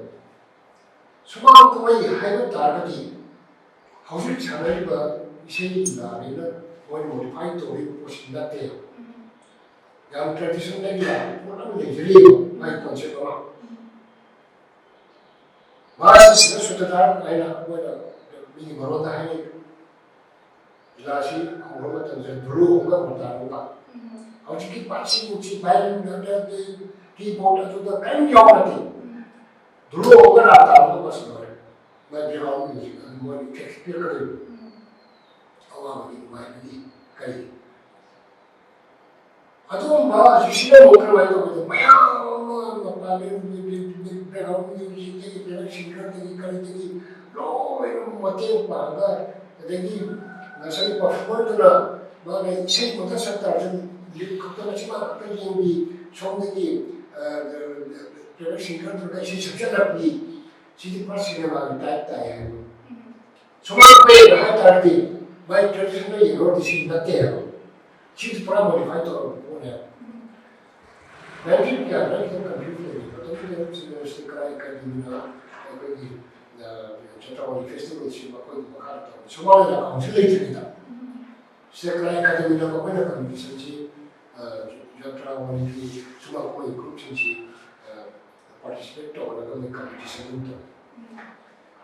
ꯁꯨꯃꯥꯡ ꯀꯨꯝꯍꯩ ꯍꯥꯏꯕ ꯇꯥꯔꯒꯗꯤ ꯍꯧꯖꯤꯛ ꯁꯥꯟꯅꯔꯤꯕ ꯏꯁꯩ ꯂꯤꯂꯥꯅꯤꯅ ꯃꯣꯏ ꯃꯣꯗꯤꯐꯥꯏ ꯇꯧꯔꯤꯕ ꯄꯣꯠꯁꯤ ꯅꯠꯇꯦ꯫ ꯌꯥꯝ ꯇ꯭ꯔꯦꯗꯤꯁꯟꯗꯒꯤ ꯂꯥꯛꯄ ꯄꯣꯠ ꯑꯃ ꯂꯩꯖꯔꯤꯕ ꯃꯥꯒꯤ ꯀꯣꯟꯁꯦꯞ ꯑꯃ꯫ ꯃꯥꯁꯤ ꯁꯤꯗ ꯁꯨꯇꯗꯥꯔ ꯍꯥꯏꯅ ꯃꯣꯏꯅ ꯃꯤꯒꯤ ꯃꯔꯣꯟꯗ ꯍꯥꯏꯅꯩ꯫ ꯂꯤꯂꯥꯁꯤ ꯍꯧꯕ ꯃꯇꯝꯗ ꯙꯨꯔꯨ ꯑꯃꯒ ꯃꯣꯇꯥꯔ ꯑꯃꯒ꯫ ꯍꯧꯖꯤꯛꯀꯤ ꯄꯥꯠꯁꯤ ꯅꯨꯡꯁꯤ ꯚꯥꯏꯂꯤꯟ ꯅꯠꯇ꯭ꯔꯒ ꯀꯤꯕꯣꯔꯗ ꯑꯗꯨꯗ ꯀꯔꯤꯝ ꯌꯥꯎꯕ ꯅꯠꯇꯦ꯫ ꯙꯨꯔꯨ ꯑꯃꯒ ꯔꯥꯒ ꯇꯥꯕ ꯑꯃꯒ ꯁꯤ ꯂꯣꯏꯔꯦ꯫ ꯃꯥꯏ ꯕꯦꯛꯒ꯭ꯔꯥꯎꯟ ꯃ꯭ꯌꯨꯖꯤꯛ ꯑꯗꯨ ꯃꯣꯏꯅ ꯏꯐꯦꯛꯁ ꯄꯤꯔꯛꯀꯗꯣꯏꯕ꯫ ꯑꯋꯥꯕꯒꯤ ꯅꯨꯡꯉꯥꯏꯕꯒꯤ ꯀꯔꯤ ꯑꯗꯨꯒꯨꯝꯕ ꯍꯧꯖꯤꯛꯁꯤꯅ ꯑꯃꯨꯛ ꯀꯔꯝꯍꯥꯏꯅ ꯇꯧꯒꯦꯗ ꯃꯌꯥꯝ ꯑꯃ ꯃꯄꯥꯟ ꯕꯦꯛꯒ꯭ꯔꯥꯎꯟ ꯃ꯭ꯌꯨꯖꯤꯛꯇꯒꯤ ꯐꯦꯕꯔꯥꯏꯠ ꯁꯤꯡꯒꯔꯗꯒꯤ ꯀꯔꯤꯗꯒꯤ ꯂꯣꯏꯅ ꯃꯇꯦꯡ ꯄꯥꯡꯉꯒ ꯑꯗꯒꯤ ꯉꯁꯥꯏꯒꯤ ꯄꯔꯐꯣꯔꯃꯔꯗꯨꯅ ꯃꯥꯅ ꯏꯁꯩ ꯃꯛꯇ ꯁꯛ ꯇꯥꯔꯁꯨ ꯂꯤꯞ ꯈꯛꯇ ꯃꯆꯤꯟ ꯃꯥ ꯈꯛꯇ ꯌꯦꯡꯕꯤ ꯁꯣꯝꯗꯒꯤ ꯐꯦꯕꯔꯥꯏꯠ ꯁꯤꯡꯒꯔꯗꯨꯅ ꯏꯁꯩ ꯁꯛꯆꯜꯂꯛꯄꯤ ꯁꯤꯗꯤ ꯄꯨꯔꯥ ꯁꯤꯅꯦꯃꯥꯒꯤ ꯇꯥꯏꯞ ꯇꯥꯏ ꯍꯥꯏꯕ꯫ ꯁꯨꯃꯥꯡ ꯀꯨꯝꯍꯩꯗ ꯍꯥꯏ ꯇꯥꯔꯗꯤ ꯃꯥꯏ ꯇ꯭ꯔꯦꯗꯤꯁꯟꯗ ꯌꯦꯡꯉꯨꯔꯗꯤ ꯁꯤ ꯅꯠꯇꯦ ꯍꯥꯏꯕ꯫ ꯁꯤꯗꯤ ꯄꯨꯔꯥ ꯃꯣꯗꯤꯐꯥꯏ ꯇꯧꯔꯕ ꯄꯣꯠꯅꯦꯕ꯫ ꯅꯥꯏꯟꯇꯤꯟ ꯀꯌꯥꯗ ꯈꯤꯇꯪ ꯀꯟꯐ꯭ꯌꯨꯁ ꯂꯩꯔꯤ ꯃꯇꯝꯗꯨꯗ ꯁꯤꯗ ꯀꯔꯥꯏ ꯀꯔꯤꯅ ꯑꯩꯈꯣꯏꯒꯤ ꯖꯇ꯭ꯔꯥꯋꯥꯂꯤ ꯐꯦꯁꯇꯤꯚꯦꯜꯁꯤ ꯃꯈꯣꯏꯒꯤ ꯃꯈꯥꯗ ꯇꯧꯔꯤ ꯁꯨꯃꯥꯡ ꯂꯤꯂꯥ ꯀꯥꯎꯟꯁꯤꯜ ꯂꯩꯇ꯭ꯔꯤꯉꯩꯗ ꯁꯤꯗ ꯀꯔꯥꯏ ꯀꯔꯤꯅ ꯃꯈꯣꯏꯅ ꯀꯝꯄꯤꯇꯤꯁꯟꯁꯤ ꯖꯇ꯭ꯔꯥꯋꯥꯂꯤꯒꯤ ꯁꯨꯃꯥꯡ ꯀꯨꯝꯍꯩ ꯒ꯭ꯔꯨꯞꯁꯤꯡꯁꯤ ꯄꯥꯔꯇꯤꯁꯤꯄꯦꯠ ꯇꯧꯍꯜꯂꯒ ꯃꯣꯏ ꯀꯝꯄꯤꯇꯤꯁꯟ ꯑꯗꯨꯝ ꯇꯧꯏ꯫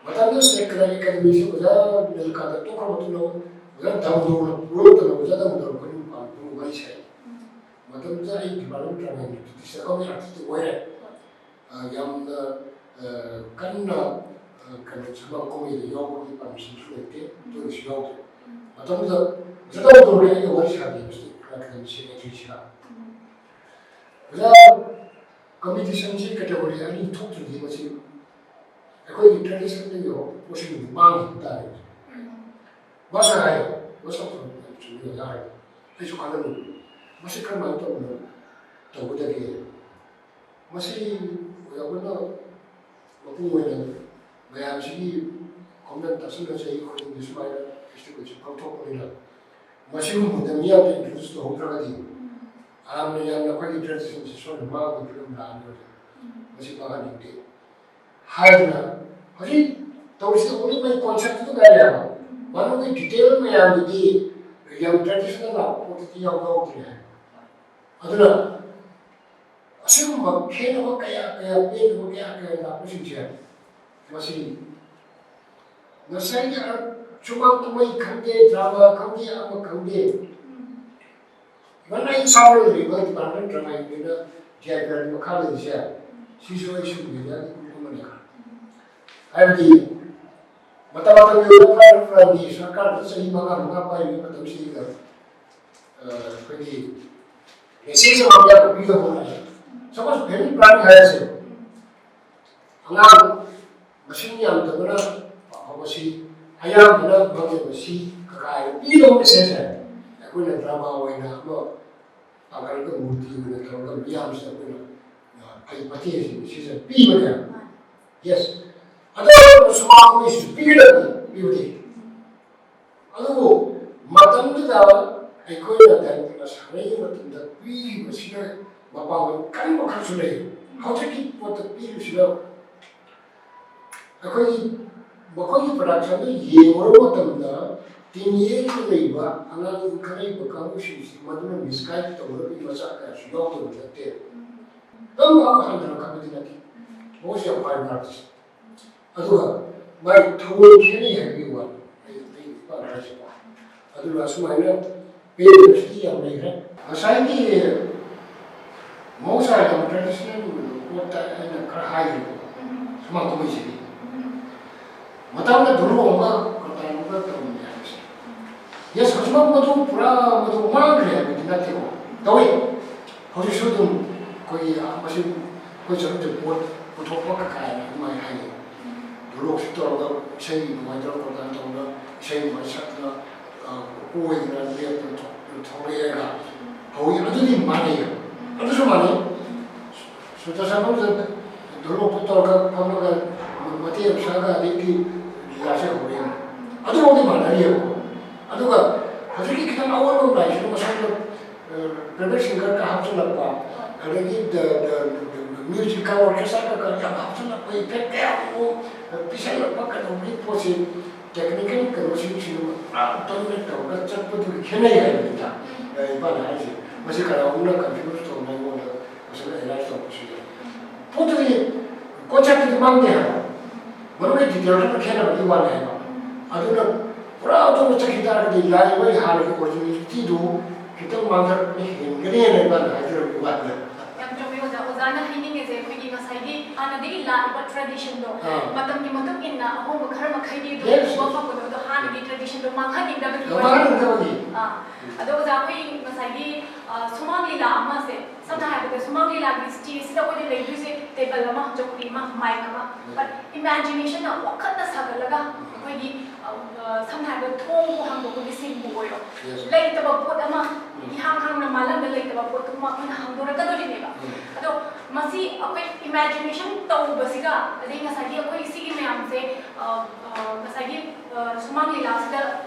ꯃꯇꯝꯗꯨꯗ ꯁ꯭ꯇꯦꯠ ꯀꯂꯥ ꯑꯦꯀꯥꯗꯃꯤꯁꯤ ꯑꯣꯖꯥ ꯅꯤꯜꯀꯥꯟꯇ ꯇꯣꯛꯈ꯭ꯔ ꯃꯇꯨꯡꯗ ꯑꯣꯖꯥ ꯗꯥꯃꯣꯗꯣꯔꯅ ꯄꯨꯔꯛꯇꯅ ꯑꯑꯣꯖꯥ ꯗꯥꯃꯣꯗꯣꯔ ꯑꯩꯈꯣꯏ ꯄꯥꯟꯕ ꯋꯥꯔꯤ ꯁꯥꯏ꯫ ꯃꯇꯝꯗꯨꯗ ꯑꯩ ꯗꯤꯄꯥꯔꯠꯃꯦꯟ ꯇ꯭ꯔꯥꯏꯕꯦꯜ ꯂꯤꯇꯔꯦꯆꯔ ꯑꯩꯈꯣꯏ ꯑꯥꯔꯇꯤꯁꯇꯤ ꯑꯣꯏꯔꯦ꯫ ꯌꯥꯝꯅ ꯀꯟꯅ ꯀꯩꯅꯣ ꯁꯨꯃꯥꯡ ꯀꯨꯝꯍꯩꯗ ꯌꯥꯎꯕꯒꯤ ꯄꯥꯔꯃꯤꯁꯟꯁꯨ ꯂꯩꯇꯦ꯫ ꯇꯣꯏꯅꯁꯨ ꯌꯥꯎꯗꯦ꯫ ꯃꯇꯝꯗꯨꯗ ꯑꯣꯖꯥ ꯗꯥꯃꯣꯗꯣꯔꯒ ꯑꯩꯒ ꯋꯥꯔꯤ ꯁꯥꯈꯤꯕꯁꯤ ꯀꯩꯅꯣꯁꯤ ꯑꯦꯟꯇ꯭ꯔꯤꯁꯤꯗ ꯑꯣꯖꯥ, ꯀꯝꯄꯤꯇꯤꯁꯟꯁꯤ ꯀꯦꯇꯦꯒꯣꯔꯤ ꯑꯅꯤ ꯊꯣꯛꯇ꯭ꯔꯗꯤ ꯃꯁꯤ ꯑꯩꯈꯣꯏꯒꯤ ꯇ꯭ꯔꯦꯗꯤꯁꯟꯗꯒꯤ ꯍꯧꯔꯛꯄ ꯄꯣꯠꯁꯤꯃꯗꯤ ꯃꯥꯡꯈꯤꯕ ꯇꯥꯔꯦ꯫ ꯃꯥꯁꯨ ꯍꯥꯏ, ꯃꯁꯛ ꯆꯨꯝꯃꯤ ꯑꯣꯖꯥ ꯍꯥꯏ꯫ ꯑꯩꯁꯨ ꯈꯜꯂꯝꯃꯤ, ꯃꯁꯤ ꯀꯔꯝꯍꯥꯏꯅ ꯇꯧꯕꯅꯣ, ꯇꯧꯒꯗꯒꯦ? ꯃꯁꯤ ꯑꯣꯖꯥ ꯑꯩꯈꯣꯏꯅ ꯃꯄꯨꯡ ꯑꯣꯏꯅ ꯃꯌꯥꯝꯁꯤꯒꯤ ꯈꯣꯝꯖꯤꯟ ꯇꯥꯁꯤꯟꯅ ꯆꯍꯤ ꯈꯨꯗꯤꯡꯒꯤ ꯁꯨꯃꯥꯏꯅ ꯐꯦꯁꯇꯤꯚꯦꯜꯁꯤ ꯄꯥꯡꯊꯣꯛꯄꯅꯤꯅ, ꯃꯁꯤꯒꯨꯝꯕꯗ ꯃꯤꯌꯥꯝꯗ ꯏꯟꯇ꯭ꯔꯣꯗ꯭ꯌꯨꯁ ꯇꯧꯍꯧꯗ꯭ꯔꯒꯗꯤ ꯌꯥꯝꯅ, ꯌꯥꯝꯅ ꯑꯩꯈꯣꯏꯒꯤ ꯇ꯭ꯔꯦꯗꯤꯁꯟꯁꯤ ꯁꯣꯏꯅ ꯃꯥꯡꯕꯒꯤ ꯐꯤꯕꯝ ꯂꯥꯛꯑꯅꯤ꯫ ꯃꯁꯤ ꯃꯥꯡꯍꯟꯅꯤꯡꯗꯦ ꯍꯥꯏꯗꯅ ꯍꯧꯖꯤꯛ ꯇꯧꯔꯤꯁꯤ ꯑꯣꯡꯂꯤ ꯃꯥꯏ ꯀꯣꯟꯁꯦꯞꯇꯨ ꯉꯥꯏꯔꯦꯕ꯫ ꯃꯅꯨꯡꯒꯤ ꯗꯤꯇꯦꯜ ꯃꯌꯥꯝꯗꯨꯗꯤ ꯌꯥꯝ ꯇ꯭ꯔꯦꯗꯤꯁꯅꯦꯜ ꯂꯥꯛꯄ ꯄꯣꯠꯇꯨꯗꯤ ꯌꯥꯎ ꯌꯥꯎꯗ꯭ꯔꯦ ꯍꯥꯏꯕ꯫ ꯑꯗꯨꯅ ꯑꯁꯤꯒꯨꯝꯕ ꯈꯦꯠꯅꯕ ꯀꯌꯥ ꯀꯌꯥ, ꯄꯦꯟꯗꯕ ꯀꯌꯥ ꯀꯌꯥ ꯂꯥꯛꯄꯁꯤꯡꯁꯦ, ꯃꯁꯤ ꯉꯁꯥꯏꯒꯤ ꯑ-, ꯁꯨꯃꯥꯡ ꯀꯨꯝꯍꯩ ꯈꯪꯗꯦ, ꯗ꯭ꯔꯃꯥ ꯈꯪꯗꯦ, ꯑꯃ ꯈꯪꯗꯦ, ꯏꯚꯟ ꯑꯩ ꯏꯁꯥꯃꯛ ꯂꯩꯔꯤꯕ department drama ꯌꯨꯅꯤꯌꯟꯗ D I P ꯑꯥꯔꯒꯤ ꯃꯈꯥꯗ ꯂꯩꯔꯤꯁꯦ, ꯁꯤꯁꯨ ꯑꯩꯁꯨ ꯃꯦꯗꯤꯌꯥꯒꯤ ꯒ꯭ꯔꯨꯞ ꯑꯃꯅꯦ꯫ ꯍꯥꯏꯕꯗꯤ ꯃꯇꯝ ꯃꯇꯝꯒꯤ ꯑꯣꯏꯕ ꯐꯔ ꯐꯔꯝꯃꯤ ꯁꯔꯀꯥꯔꯗ ꯆꯍꯤ ꯃꯉꯥ ꯃꯉꯥ ꯄꯥꯏꯔꯤꯕ ꯃꯇꯝꯁꯤꯗ, ꯑ, ꯑꯩꯈꯣꯏꯒꯤ ꯃꯦꯁꯦꯖ ꯑꯃ ꯌꯥꯝ ꯄꯤꯒꯗꯧꯕ ꯂꯩ꯫ ꯁꯄꯣꯁ ꯐꯦꯃꯤꯂꯤ ꯄ꯭ꯂꯥꯅꯤꯡ ꯍꯥꯏꯔꯁꯦ, ꯑꯉꯥꯡ ꯃꯁꯤꯡ ꯌꯥꯝꯗꯕꯅ ꯑꯐꯕꯁꯤ ꯑꯌꯥꯝꯕꯅ ꯃꯥꯒꯤ ꯃꯁꯤ ꯀꯀꯥꯏꯅ ꯄꯤꯗꯧꯕ ꯃꯦꯁꯦꯖꯁꯦ ꯑꯩꯈꯣꯏꯅ ꯗ꯭ꯔꯃꯥ ꯑꯣꯏꯅ ꯑꯃ ꯄꯥꯡꯒꯜꯒ ꯃꯨꯔꯇꯤ ꯑꯣꯏꯅ ꯇꯧꯔꯒ ꯃꯤꯌꯥꯝꯁꯤꯗ ꯑꯩꯈꯣꯏꯅ, ꯑ, ꯐꯩ ꯐꯠꯇꯦ ꯍꯥꯏꯁꯤ ꯃꯦꯁꯦꯖ ꯄꯤꯕꯅꯦ꯫ ꯌꯦꯁ꯫ ꯑꯗꯣ ꯁꯨꯃꯥꯡ ꯑꯩꯈꯣꯏꯁꯨ ꯄꯤꯒꯗꯕꯅꯤ, ꯄꯤꯕꯗꯤ꯫ ꯑꯗꯨꯕꯨ ꯃꯇꯝꯗꯨꯗ ꯑꯩꯈꯣꯏꯅ ꯗꯥꯏꯔꯦꯛꯇꯔꯅ ꯁꯥꯟꯅꯔꯤꯉꯩ ꯃꯇꯝꯗ ꯄꯤꯔꯤꯕꯁꯤꯅ ꯃꯄꯥꯡꯒꯜ ꯀꯟꯕ ꯈꯔꯁꯨ ꯂꯩ꯫ ꯍꯧꯖꯤꯛꯀꯤ ꯄꯣꯠꯇ ꯄꯤꯔꯤꯕꯁꯤꯅ ꯑꯩꯈꯣꯏꯒꯤ ꯃꯈꯣꯏꯒꯤ ꯄ꯭ꯔꯗꯛꯁꯟꯗꯨ ꯌꯦꯡꯉꯨꯔꯕ ꯃꯇꯝꯗ ꯇꯤꯟ ꯌꯦꯡꯗ ꯂꯩꯕ ꯑꯉꯥꯡ ꯏꯟꯈꯠꯂꯛꯏꯕ ꯀꯥꯡꯕꯨꯁꯤꯡꯁꯤ ꯃꯗꯨꯅ ꯃꯤꯁꯒꯥꯏꯗ ꯇꯧꯅꯕꯒꯤ ꯃꯆꯥꯛ ꯀꯌꯥꯁꯨ ꯌꯥꯎꯗꯕ ꯅꯠꯇꯦ꯫ ꯑꯗꯨꯝ ꯍꯟꯊꯅ ꯈꯟꯕꯗꯤ ꯅꯠꯇꯦ꯫ ꯃꯈꯣꯏꯁꯨ ꯌꯥꯝ ꯐꯥꯏꯟ ꯑꯥꯔꯠꯁ꯫ ꯑꯗꯨꯒ ꯃꯥꯒꯤ ꯊꯧꯑꯣꯡ ꯈꯦꯠꯅꯩ ꯍꯥꯏꯕꯒꯤ ꯋꯥꯅꯤ꯫ ꯑꯩ, ꯑꯩ ꯏꯄꯥ ꯍꯥꯏꯁꯤꯀꯣ꯫ ꯑꯗꯨꯒ ꯑꯁꯨꯃꯥꯏꯅ ꯄꯦꯟꯗꯕꯁꯤꯗꯤ ꯌꯥꯝ ꯂꯩꯈ꯭ꯔꯦ꯫ ꯉꯁꯥꯏꯒꯤ ꯃꯍꯧꯁꯥꯒꯤ ꯌꯥꯝ ꯇ꯭ꯔꯦꯗꯤꯁꯅꯦꯜ ꯑꯣꯏꯕ ꯄꯣꯠꯇ ꯑꯩꯅ ꯈꯔ ꯍꯥꯏꯈꯤꯕ ꯁꯨꯃꯥꯡ ꯀꯨꯝꯍꯩꯁꯤꯗꯤ ꯃꯇꯝꯅ ꯙꯨꯔꯨ ꯑꯃꯒ ꯀꯔꯇꯥꯟ ꯑꯃꯒ ꯇꯧꯔꯝꯃꯤ ꯍꯥꯏꯕꯁꯦ꯫ Yes, ꯍꯧꯖꯤꯛꯃꯛ ꯃꯗꯨ ꯄꯨꯔꯥ ꯃꯗꯨ ꯃꯥꯡꯈ꯭ꯔꯦ ꯍꯥꯏꯕꯗꯤ ꯅꯠꯇꯦꯀꯣ꯫ ꯇꯧꯏ꯫ ꯍꯧꯖꯤꯛꯁꯨ ꯑꯗꯨꯝ ꯑꯩꯈꯣꯏꯒꯤ, ꯑ, ꯃꯁꯤ ꯑꯩꯈꯣꯏ ꯆꯠꯂꯨꯗ꯭ꯔꯦ ꯄꯣꯠ ꯄꯨꯊꯣꯛꯄ ꯀꯀꯥꯏꯅ ꯑꯗꯨꯃꯥꯏꯅ ꯍꯥꯏꯅꯩ꯫ ꯂꯣꯛꯁꯤ ꯇꯧꯔꯒ ꯏꯁꯩ ꯅꯨꯡꯉꯥꯏꯇꯅ ꯄ꯭ꯔꯣꯒ꯭ꯔꯥꯝ ꯇꯧꯔꯒ ꯏꯁꯩ ꯅꯨꯡꯉꯥꯏ ꯁꯛꯇꯅ, ꯑ, ꯀꯣꯏꯗꯅ ꯂꯦꯞꯇꯅ ꯊꯣꯛ-, ꯊꯣꯛꯂꯛꯑꯦꯒ ꯍꯧꯖꯤꯛ ꯑꯗꯨꯗꯤ ꯃꯥꯟꯅꯩꯌꯦ꯫ ꯑꯗꯨꯁꯨ ꯃꯥꯟꯅꯩ꯫ ꯁꯨꯇ ꯁꯥꯐꯝꯗ ꯂꯣꯛꯇ ꯇꯧꯔꯒ ꯐꯝꯃꯒ ꯃꯇꯦꯛ ꯑꯃ ꯁꯛꯑꯒ ꯑꯗꯩꯗꯤ ꯂꯤꯂꯥꯁꯦ ꯍꯧꯔꯛꯑꯦ꯫ ꯑꯗꯨꯐꯥꯎꯗꯤ ꯃꯥꯟꯅꯔꯤꯑꯕꯀꯣ꯫ ꯑꯗꯨꯒ ꯍꯧꯖꯤꯛꯀꯤ ꯈꯤꯇꯪ ꯑꯑꯣꯟꯕ ꯑꯃ ꯂꯥꯛꯏꯁꯤꯅ ꯃꯁꯥꯗ, ꯑ, private singer ꯀ ꯍꯥꯞꯆꯤꯜꯂꯛꯄ, ꯑꯗꯒꯤ the, the, the, the musical orchestra ꯀ ꯌꯥꯝ ꯍꯥꯞꯆꯤꯜꯂꯛꯄ, effect ꯀꯌꯥ ꯑꯃ ꯄꯤꯁꯜꯂꯛꯄ ꯀꯩꯗꯧꯕꯒꯤ ꯄꯣꯠꯁꯤ technical ꯀꯩꯅꯣꯁꯤꯡꯁꯤꯅ ꯄꯨꯔꯥ dominate ꯇꯧꯔꯒ ꯆꯠꯄꯗꯨꯒꯤ ꯈꯦꯠꯅꯩ ꯍꯥꯏꯕꯅꯤꯗ꯫ ꯑ, ꯏꯄꯥꯅ ꯍꯥꯏꯁꯦ꯫ ꯃꯁꯤ ꯀꯅꯥꯒꯨꯝꯕꯅ confuse ꯇꯧꯅꯉꯣꯟꯗ ꯃꯁꯤꯗ analyze ꯇꯧꯕꯁꯨ ꯌꯥꯏ꯫ ꯄꯣꯠꯇꯨꯗꯤ concept ꯇꯨꯗꯤ ꯃꯥꯡꯗꯦ ꯍꯥꯏꯕ꯫ ꯃꯔꯨ ꯑꯣꯏꯅ detail ꯈꯔ ꯈꯦꯠꯅꯕꯒꯤ ꯋꯥꯅꯤ ꯍꯥꯏꯕ꯫ ꯑꯗꯨꯅ ꯄꯨꯔꯥ ꯑꯇꯣꯞꯄ ꯆꯠꯈꯤ ꯇꯥꯔꯒꯗꯤ ꯂꯥꯛꯏꯕ ꯍꯥꯟꯅꯒꯤ originality ꯗꯨ ꯈꯤꯇꯪ ꯃꯥꯡꯊꯔꯛꯄꯅ ꯍꯦꯟꯒꯅꯤꯅ ꯏꯕꯥꯅꯤ ꯍꯥꯏꯖꯔꯝꯕꯒꯤ ꯋꯥꯅꯤ꯫ ꯌꯥꯝ ꯆꯨꯝꯃꯤ ꯑꯣꯖꯥ꯫ ꯑꯣꯖꯥꯅ ꯍꯥꯏꯅꯤꯡꯉꯤꯁꯦ ꯑꯩꯈꯣꯏꯒꯤ ꯉꯁꯥꯏꯒꯤ ꯍꯥꯟꯅꯗꯒꯤ ꯂꯥꯛꯏꯕ tradition ꯗꯣ, ꯑꯥ꯫ ꯃꯇꯝꯒꯤ ꯃꯇꯨꯡ ꯏꯟꯅ ꯑꯍꯣꯡꯕ ꯈꯔ ꯃꯈꯩꯗꯤ ꯑꯗꯨꯝ Yes, ꯎꯕ yes꯫ ꯐꯪꯕꯗꯣ, ꯑꯗꯣ ꯍꯥꯟꯅꯒꯤ tradition ꯗꯣ ꯃꯥꯡꯍꯟꯅꯤꯡꯗꯕꯒꯤ ꯑꯣ, ꯋꯥꯔꯤ꯫ ꯃꯥꯡꯍꯟꯅꯤꯡꯗꯕꯒꯤ꯫ ꯑꯥ꯫ ꯑꯗꯣ ꯑꯣꯖꯥ, ꯑꯩꯈꯣꯏ ꯉꯁꯥꯏꯒꯤ, ꯑ, ꯁꯨꯃꯥꯡ ꯂꯤꯂꯥ ꯑꯃꯁꯦ, ꯁꯝꯅ ꯍꯥꯏꯔꯕꯗ ꯁꯨꯃꯥꯡ ꯂꯤꯂꯥꯒꯤ stage ꯁꯤꯗ ꯑꯩꯈꯣꯏꯗ ꯂꯩꯗꯣꯏꯁꯦ table ꯑꯃ, ꯆꯧꯀ꯭ꯔꯤ ꯑꯃ, mic ꯑꯃ꯫ But imagination ꯅ ꯋꯥꯈꯜꯅ ꯁꯥꯒꯠꯂꯒ ꯑꯩꯈꯣꯏꯒꯤ, ꯑ, ꯑ, ꯁꯝꯅ ꯍꯥꯏꯔꯕꯗ ꯊꯣꯡꯕꯨ ꯍꯥꯡꯗꯣꯛꯄꯒꯤ scene ꯕꯨ ꯑꯣꯏꯔꯣ꯫ Yes꯫ ꯂꯩꯇꯕ ꯄꯣꯠ ꯑꯃ, ꯎꯝ꯫ ꯏꯍꯥꯡ ꯍꯥꯡꯅ ꯃꯥꯂꯪꯗ ꯂꯩꯇꯕ ꯄꯣꯠꯇꯨꯃ ꯑꯩꯈꯣꯏꯅ ꯍꯥꯡꯗꯣꯔꯛꯀꯗꯣꯔꯤꯅꯦꯕ꯫ ꯎꯝ꯫ ꯑꯗꯣ ꯃꯁꯤ ꯑꯩꯈꯣꯏ imagination ꯇꯧꯕꯁꯤꯒ, ꯑꯗꯩ ꯉꯁꯥꯏꯒꯤ ꯑꯩꯈꯣꯏ ꯁꯤꯒꯤ ꯃꯌꯥꯝꯁꯦ, ꯑ, ꯑ, ꯉꯁꯥꯏꯒꯤ, ꯑ, ꯁꯨꯃꯥꯡ ꯂꯤꯂꯥꯁꯤꯗ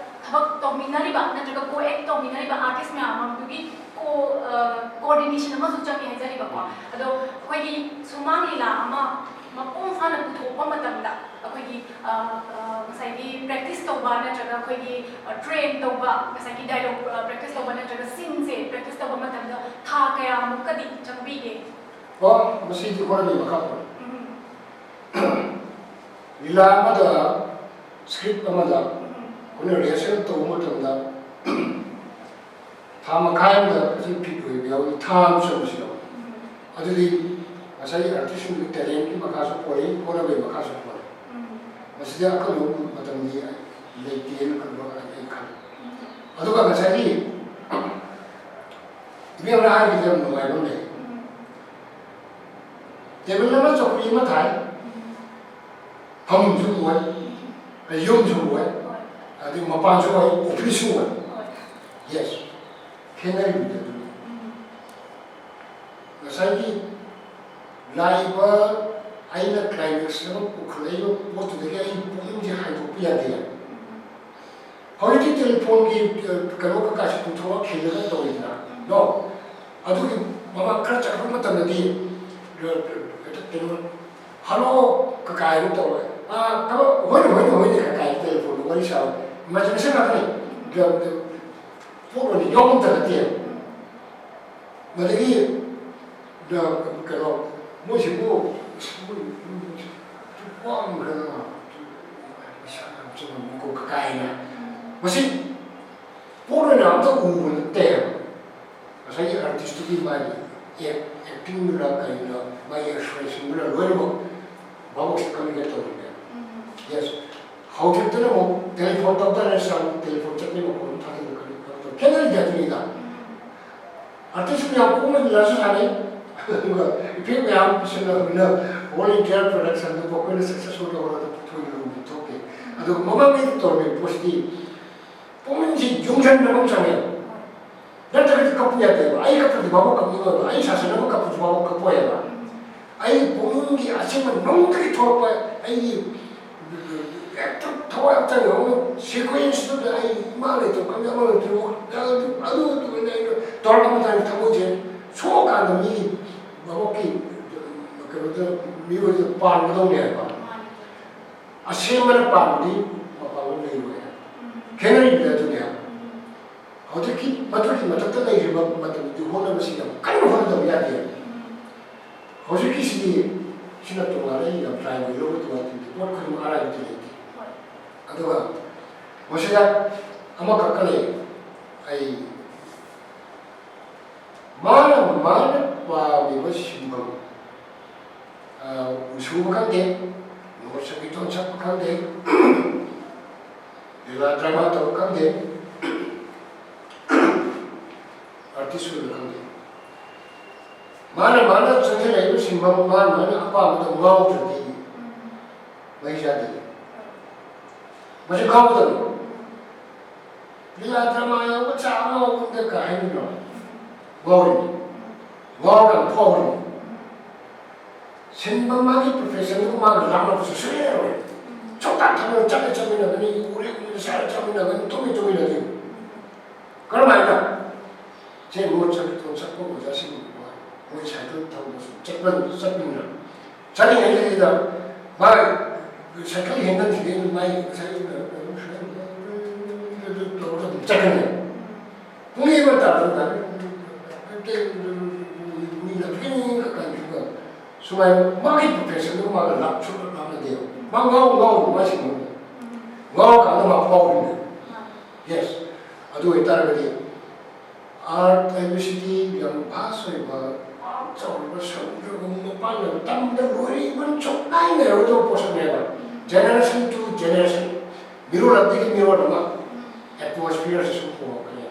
ꯊꯕꯛ ꯇꯧꯃꯤꯟꯅꯔꯤꯕ ꯅꯠꯇ꯭ꯔꯒ co-act ꯇꯧꯃꯤꯟꯅꯔꯤꯕ artist ꯃꯌꯥꯝ ꯑꯃꯗꯨꯒꯤ co-, ꯑ, coordination ꯑꯃꯁꯨ ꯆꯪꯉꯦ ꯍꯥꯏꯖꯔꯤꯕꯀꯣ꯫ ꯑꯗꯣ ꯑꯩꯈꯣꯏꯒꯤ ꯁꯨꯃꯥꯡ ꯂꯤꯂꯥ ꯑꯃ ꯃꯄꯨꯡ ꯐꯥꯅ ꯄꯨꯊꯣꯛꯄ ꯃꯇꯝꯗ ꯑꯩꯈꯣꯏꯒꯤ, ꯑ, ꯑ, ꯉꯁꯥꯏꯒꯤ practice ꯇꯧꯕ ꯅꯠꯇ꯭ꯔꯒ ꯑꯩꯈꯣꯏꯒꯤ, ꯑ, train ꯇꯧꯕ, ꯉꯁꯥꯏꯒꯤ dialogue, ꯑ, practice ꯇꯧꯕ ꯅꯠꯇ꯭ꯔꯒ scene ꯁꯦ practice ꯇꯧꯕ ꯃꯇꯝꯗ ꯊꯥ ꯀꯌꯥꯃꯨꯛꯀꯗꯤ ꯆꯪꯕꯤꯒꯦ? ꯑꯣ, ꯃꯁꯤꯗꯤ ꯍꯣꯠꯅꯕꯒꯤ ꯃꯈꯥ ꯄꯣꯜꯂꯤ꯫ ꯎꯝ꯫ ꯂꯤꯂꯥ ꯑꯃꯗ, script ꯑꯃꯗ ꯎꯝ꯫ ꯑꯩꯈꯣꯏꯅ rehearsal ꯇꯧꯕ ꯃꯇꯝꯗ ꯊꯥ ꯃꯈꯥꯏ ꯑꯃꯗ ꯍꯧꯖꯤꯛ fit ꯑꯣꯏꯕ ꯌꯥꯎꯏ, ꯊꯥ ꯑꯃ ꯆꯪꯕꯁꯨ ꯌꯥꯎꯏ꯫ ꯎꯝ꯫ ꯑꯗꯨꯗꯤ ꯉꯁꯥꯏꯒꯤ artist ꯁꯤꯡꯒꯤ talent ꯀꯤ ꯃꯈꯥꯁꯨ ꯄꯣꯜꯂꯤ, ꯍꯣꯠꯅꯕꯒꯤ ꯃꯈꯥꯁꯨ ꯄꯣꯜꯂꯤ꯫ ꯎꯝ꯫ ꯃꯁꯤꯗ ꯑꯀꯛꯅꯕ ꯃꯇꯝꯗꯤ ꯂꯩꯇꯦꯅ ꯈꯟꯕ ꯑꯩ ꯈꯜꯂꯤ꯫ ꯎꯝ꯫ ꯑꯗꯨꯒ ꯉꯁꯥꯏꯒꯤ ꯏꯕꯦꯝꯃꯅ ꯍꯥꯏꯕꯗ ꯌꯥꯝ ꯅꯨꯡꯉꯥꯏꯕ ꯑꯃ ꯂꯩ꯫ ꯇꯦꯕꯜ ꯑꯃ, ꯆꯧꯀ꯭ꯔꯤ ꯑꯃ ꯊꯥꯏ, ꯐꯃꯨꯡꯁꯨ ꯑꯣꯏ, ꯌꯨꯝꯁꯨ ꯑꯣꯏ, ꯑꯗꯩ ꯃꯄꯥꯟꯁꯨ ꯑꯣꯏ, ꯑꯣꯐꯤꯁꯁꯨ ꯑꯣꯏ꯫ ꯌꯦꯁ, ꯈꯦꯠꯅꯔꯤꯕꯗꯤ ꯑꯗꯨꯅꯤ꯫ ꯉꯁꯥꯏꯒꯤ ꯂꯥꯛꯏꯕ ꯑꯩꯅ ꯀ꯭ꯂꯥꯏꯃꯦꯛꯁ ꯑꯃ ꯄꯨꯈꯠꯂꯛꯏꯕ ꯄꯣꯠꯇꯨꯗꯒꯤ ꯑꯩ ꯄꯨꯛꯅꯤꯡꯁꯦ ꯍꯥꯏꯗꯣꯛꯄ ꯌꯥꯗꯦ꯫ ꯍꯧꯖꯤꯛꯇꯤ ꯇꯦꯂꯤꯐꯣꯟꯒꯤ, ꯑ, ꯀꯩꯅꯣ ꯀꯩꯀꯥꯁꯦ ꯄꯨꯊꯣꯔꯛ ꯈꯤꯜꯂꯒ ꯇꯧꯔꯤꯗꯅ꯫ ꯅꯣ? ꯑꯗꯨꯒꯤ ꯃꯃꯥꯡ ꯈꯔ ꯆꯠꯈ꯭ꯔꯕ ꯃꯇꯝꯗꯗꯤ, ꯑ, ꯀꯩꯅꯣ, "ꯍꯜꯂꯣ, ꯀꯀꯥ" ꯍꯥꯏꯅ ꯇꯧꯔꯦ꯫ "ꯑ, ꯀꯀꯥ, ꯍꯣꯏꯅꯦ, ꯍꯣꯏꯅꯦ, ꯍꯣꯏꯅꯦ, ꯀꯀꯥ" ꯍꯥꯏꯅ ꯇꯦꯂꯤꯐꯣꯟꯗ ꯋꯥꯔꯤ ꯁꯥꯕ꯫ ꯏꯃꯥꯖꯤꯅꯦꯁꯟ ꯉꯥꯛꯇꯅꯤ꯫ ꯄꯣꯠ ꯑꯣꯏꯅ ꯌꯥꯎꯕ ꯑꯝꯇ ꯅꯠꯇꯦ꯫ ꯃꯗꯒꯤ ꯀꯩꯅꯣ, ꯃꯣꯏꯁꯤꯕꯨ, ꯃꯣꯏ ꯋꯥꯡꯈ꯭ꯔꯦꯗꯅ, ꯄꯩꯁꯥ ꯌꯥꯝ ꯆꯪꯉꯝꯃꯤꯀꯣ ꯀꯥꯏꯅ꯫ ꯃꯁꯤ ꯄꯣꯠ ꯑꯣꯏꯅ ꯑꯝꯇ ꯎꯕ ꯅꯠꯇꯦ ꯍꯥꯏꯕ꯫ ꯉꯁꯥꯏꯒꯤ ꯑꯥꯔꯇꯤꯁꯇꯨꯒꯤ ꯃꯥꯒꯤ ꯑꯦꯛ-, ꯑꯦꯛꯇꯤꯡꯗꯨꯅ ꯀꯔꯤꯅ, ꯃꯥꯒꯤ ꯑꯦꯛꯁꯄ꯭ꯔꯦꯁꯟꯗꯨꯅ ꯂꯣꯏꯅꯃꯛ ꯚꯥꯕꯣꯛꯁꯦ ꯀꯟꯚꯦ ꯇꯧꯔꯤꯅꯦ꯫ ꯌꯦꯁ꯫ ꯍꯧꯖꯤꯛꯇꯅ ꯑꯃꯨꯛ ꯇꯦꯂꯤꯐꯣꯟ ꯇꯧꯗꯅ ꯆꯥꯡ ꯇꯦꯂꯤꯐꯣꯟ ꯆꯠꯄꯒꯤ ꯃꯈꯣꯟ ꯑꯃ ꯊꯥꯖꯤꯜꯂꯛꯀꯅꯤ, ꯀꯩꯅꯣ ꯇꯧ-, ꯈꯦꯠꯅꯔꯤꯁꯦ ꯑꯗꯨꯅꯤꯗ꯫ ꯑꯥꯔꯇꯤꯁ ꯃꯌꯥꯝ ꯀꯣꯡꯅ ꯂꯤꯂꯥꯁꯨ ꯁꯥꯟꯅꯩ, ꯑꯗꯨꯒ ꯏꯐꯦꯛ ꯃꯌꯥꯝ ꯄꯤꯁꯤꯜꯂꯕꯅꯤꯅ ꯑꯣꯜ ꯏꯟꯗꯤꯌꯥ ꯄ꯭ꯔꯗꯛꯁꯟꯗꯨ ꯃꯈꯣꯏꯅ ꯁꯛꯁꯦꯁꯐꯨꯜ ꯇꯧꯔꯒ ꯄꯨꯊꯣꯛꯏꯕ ꯊꯣꯛꯇꯦ꯫ ꯑꯗꯨꯒ ꯃꯃꯥꯡꯉꯩꯗ ꯇꯧꯔꯝꯃꯤꯕ ꯄꯣꯠꯁꯤꯗꯤ ꯄꯨꯛꯅꯤꯡꯁꯤ ꯌꯨꯡꯁꯟꯅꯕ ꯑꯃ ꯆꯪꯉꯦꯕ꯫ ꯅꯠꯇ꯭ꯔꯒꯗꯤ ꯀꯞꯄꯨ ꯌꯥꯗꯦꯕ꯫ ꯑꯩ ꯀꯞꯄꯗꯤ ꯃꯥꯕꯨ ꯀꯞꯅꯤꯡꯉꯣꯏꯕ, ꯑꯩ ꯁꯥꯁꯟꯅꯕ ꯀꯞꯄꯁꯨ ꯃꯥꯕꯨ ꯀꯞꯄꯣꯏ ꯍꯥꯏꯕ꯫ ꯑꯩ ꯄꯨꯛꯅꯤꯡꯒꯤ ꯑꯁꯦꯡꯕ ꯅꯨꯡꯗꯒꯤ ꯊꯣꯛꯂꯛꯄ ꯑꯩꯒꯤ ꯍꯦꯛꯇ ꯊꯋꯥꯏ ꯍꯛꯆꯥꯡ ꯌꯥꯎꯅ ꯁꯤꯀ꯭ꯋꯦꯟꯁꯇꯨꯗ ꯑꯩ ꯏꯃꯥ ꯂꯩꯇ꯭ꯔꯣ ꯈꯪꯗꯦ, ꯑꯃ ꯂꯩꯇ꯭ꯔꯣ, ꯑꯗꯨ, ꯑꯗꯨ ꯑꯣꯏꯅ ꯑꯩꯅ ꯇꯧꯔꯛꯄ ꯃꯇꯥꯡꯗ ꯊꯃꯣꯏꯁꯦ ꯁꯣꯛꯑꯀꯥꯟꯗ ꯃꯤꯒꯤ ꯃꯕꯣꯛꯀꯤ ꯀꯩꯅꯣꯗ ꯃꯤꯑꯣꯏꯗ ꯄꯥꯟꯒꯗꯧꯅꯦ ꯍꯥꯏꯕ꯫ ꯑꯁꯦꯡꯕꯅ ꯄꯥꯟꯕꯗꯤ ꯃꯄꯥꯡꯒꯜ ꯂꯩꯔꯣꯏ ꯍꯥꯏꯕ꯫ ꯈꯦꯠꯅꯔꯤꯕꯗꯤ ꯑꯗꯨꯅꯦ ꯍꯥꯏꯕ꯫ ꯍꯧꯖꯤꯛꯀꯤ ꯃꯗꯨꯒꯤ ꯃꯊꯛꯇ ꯂꯩꯔꯤꯕ ꯃꯇꯝꯗꯤ ꯍꯣꯠꯅꯕꯁꯤ ꯌꯥꯝ ꯀꯟꯅ ꯍꯣꯠꯅꯗꯕ ꯌꯥꯗꯦ꯫ ꯍꯧꯖꯤꯛꯀꯤꯁꯤꯗꯤ ꯁꯤꯅ ꯇꯣꯉꯥꯟꯅ ꯑꯩ ꯌꯥꯝ ꯇ꯭ꯔꯥꯏ ꯑꯣꯏꯔꯕ ꯇꯣꯉꯥꯟ ꯇꯤꯝꯒꯤ ꯄꯣꯠ ꯈꯨꯗꯤꯡꯃꯛ ꯑꯔꯥꯏꯕꯗꯤ ꯂꯩꯇꯦ꯫ ꯑꯗꯨꯒ ꯃꯁꯤꯗ ꯑꯃꯈꯛꯀ ꯂꯩ꯫ ꯑꯩ ꯃꯥꯅ, ꯃꯥꯅ ꯄꯥꯝꯃꯤꯕ ꯁꯤꯟꯐꯝ, ꯑ, ꯎꯁꯨꯕ ꯈꯪꯗꯦ, ꯅꯣꯠ ꯁꯪꯒꯤꯇꯣꯟ ꯁꯛꯄ ꯈꯪꯗꯦ, ꯂꯤꯂꯥ ꯗ꯭ꯔꯃꯥ ꯇꯧꯕ ꯈꯪꯗꯦ, ꯁꯨꯅ ꯈꯪꯗꯦ꯫ ꯃꯥꯅ ꯃꯥꯅ ꯆꯪꯁꯤꯜꯂꯛꯏꯕ ꯁꯤꯟꯐꯝ ꯃꯥꯅ ꯃꯥꯅ ꯑꯄꯥꯝꯕꯗ ꯉꯥꯎꯗ꯭ꯔꯗꯤ ꯃꯍꯩ ꯆꯥꯗꯦ꯫ ꯃꯁꯤ ꯉꯥꯎꯒꯗꯕꯅꯤ꯫ ꯂꯤꯂꯥ ꯗ꯭ꯔꯃꯥ ꯌꯥꯎꯕ ꯆꯥ ꯉꯥꯎꯕꯗ ꯀꯥ ꯍꯥꯏꯅꯤꯡꯗ꯭ꯔꯣ? ꯉꯥꯎꯔꯤꯅꯤ꯫ ꯉꯥꯎꯔꯒ ꯐꯥꯎꯔꯤꯅꯤ꯫ ꯁꯤꯟꯕ ꯃꯥꯒꯤ ꯄ꯭ꯔꯣꯐꯦꯁꯟꯗꯨ ꯃꯥꯒ ꯂꯥꯞꯅꯕꯁꯨ ꯁꯨꯡꯌꯥ ꯌꯥꯔꯣꯏ꯫ ꯁꯨꯡꯇꯥ ꯊꯥꯗꯣꯛꯑꯣꯏ꯫ ꯆꯠꯂ ꯆꯠꯃꯤꯟꯅꯒꯅꯤ, ꯎꯔꯦ ꯎꯔꯦ, ꯆꯥꯔ ꯆꯥꯃꯤꯟꯅꯒꯅꯤ, ꯇꯨꯝꯃꯤ ꯇꯨꯝꯃꯤꯟꯅꯒꯅꯤ꯫ ꯀꯔꯝꯍꯥꯏꯅ? ꯁꯦ ꯃꯣꯏ ꯆꯠ-, ꯆꯠꯄ ꯑꯣꯖꯥꯁꯤꯡ ꯃꯣꯏ ꯁꯥꯏꯀꯜ ꯊꯧꯕꯁꯨ ꯆꯠꯄ ꯆꯠꯄꯅꯤꯅ ꯆꯠꯂꯤꯉꯩꯁꯤꯗ ꯃꯥ ꯁꯥꯏꯀꯜ ꯍꯦꯟꯒꯠꯈꯤꯒꯦ ꯃꯥꯏ ꯉꯁꯥꯏ ꯇꯧꯔꯒ ꯑꯗꯨꯝ ꯆꯠꯀꯅꯤ꯫ ꯄꯨꯡ ꯑꯃ ꯇꯥꯕꯗ ꯃꯤꯅ ꯀꯩꯅꯣ ꯀꯩꯅꯣ ꯁꯨꯃꯥꯏꯅ ꯃꯥꯒꯤ ꯄ꯭ꯔꯣꯐꯦꯁꯟꯗꯨ ꯃꯥꯒ ꯂꯥꯞ ꯁꯨꯡꯂꯥꯞ ꯂꯥꯞꯅꯗꯦꯕ꯫ ꯃꯥ ꯉꯥꯎ ꯉꯥꯎ ꯃꯥ ꯁꯤꯟꯕ ꯉꯥꯎꯔꯀꯥꯟꯗ ꯃꯥ ꯐꯥꯎꯔꯤꯅꯦ꯫ ꯌꯦꯁ꯫ ꯑꯗꯨ ꯑꯣꯏꯇꯥꯔꯒꯗꯤ ꯑꯥꯔꯠ ꯍꯥꯏꯕꯁꯤꯗꯤ ꯌꯥꯝ ꯚꯥꯁ ꯑꯣꯏꯕ, ꯄꯥꯛ ꯆꯥꯎꯔꯕ ꯁꯃꯨꯗ꯭ꯔꯒꯨꯝꯕ ꯃꯄꯥꯟꯗ ꯇꯝꯕꯗ ꯂꯣꯏꯔꯤꯕ ꯁꯨꯡꯅꯥꯏ ꯅꯥꯏꯔꯣꯏꯗꯕ ꯄꯣꯠꯁꯛꯅꯦꯕ꯫ ꯖꯦꯅꯦꯔꯦꯁꯟ ꯇꯨ ꯖꯦꯅꯦꯔꯦꯁꯟ, ꯃꯤꯔꯣꯜ ꯑꯃꯗꯒꯤ ꯃꯤꯔꯣꯜ ꯑꯃ ꯑꯦꯠꯃꯣꯁꯐꯤꯌꯔꯁꯦ ꯁꯨꯝ ꯍꯣꯡꯉꯛꯀꯅꯤ꯫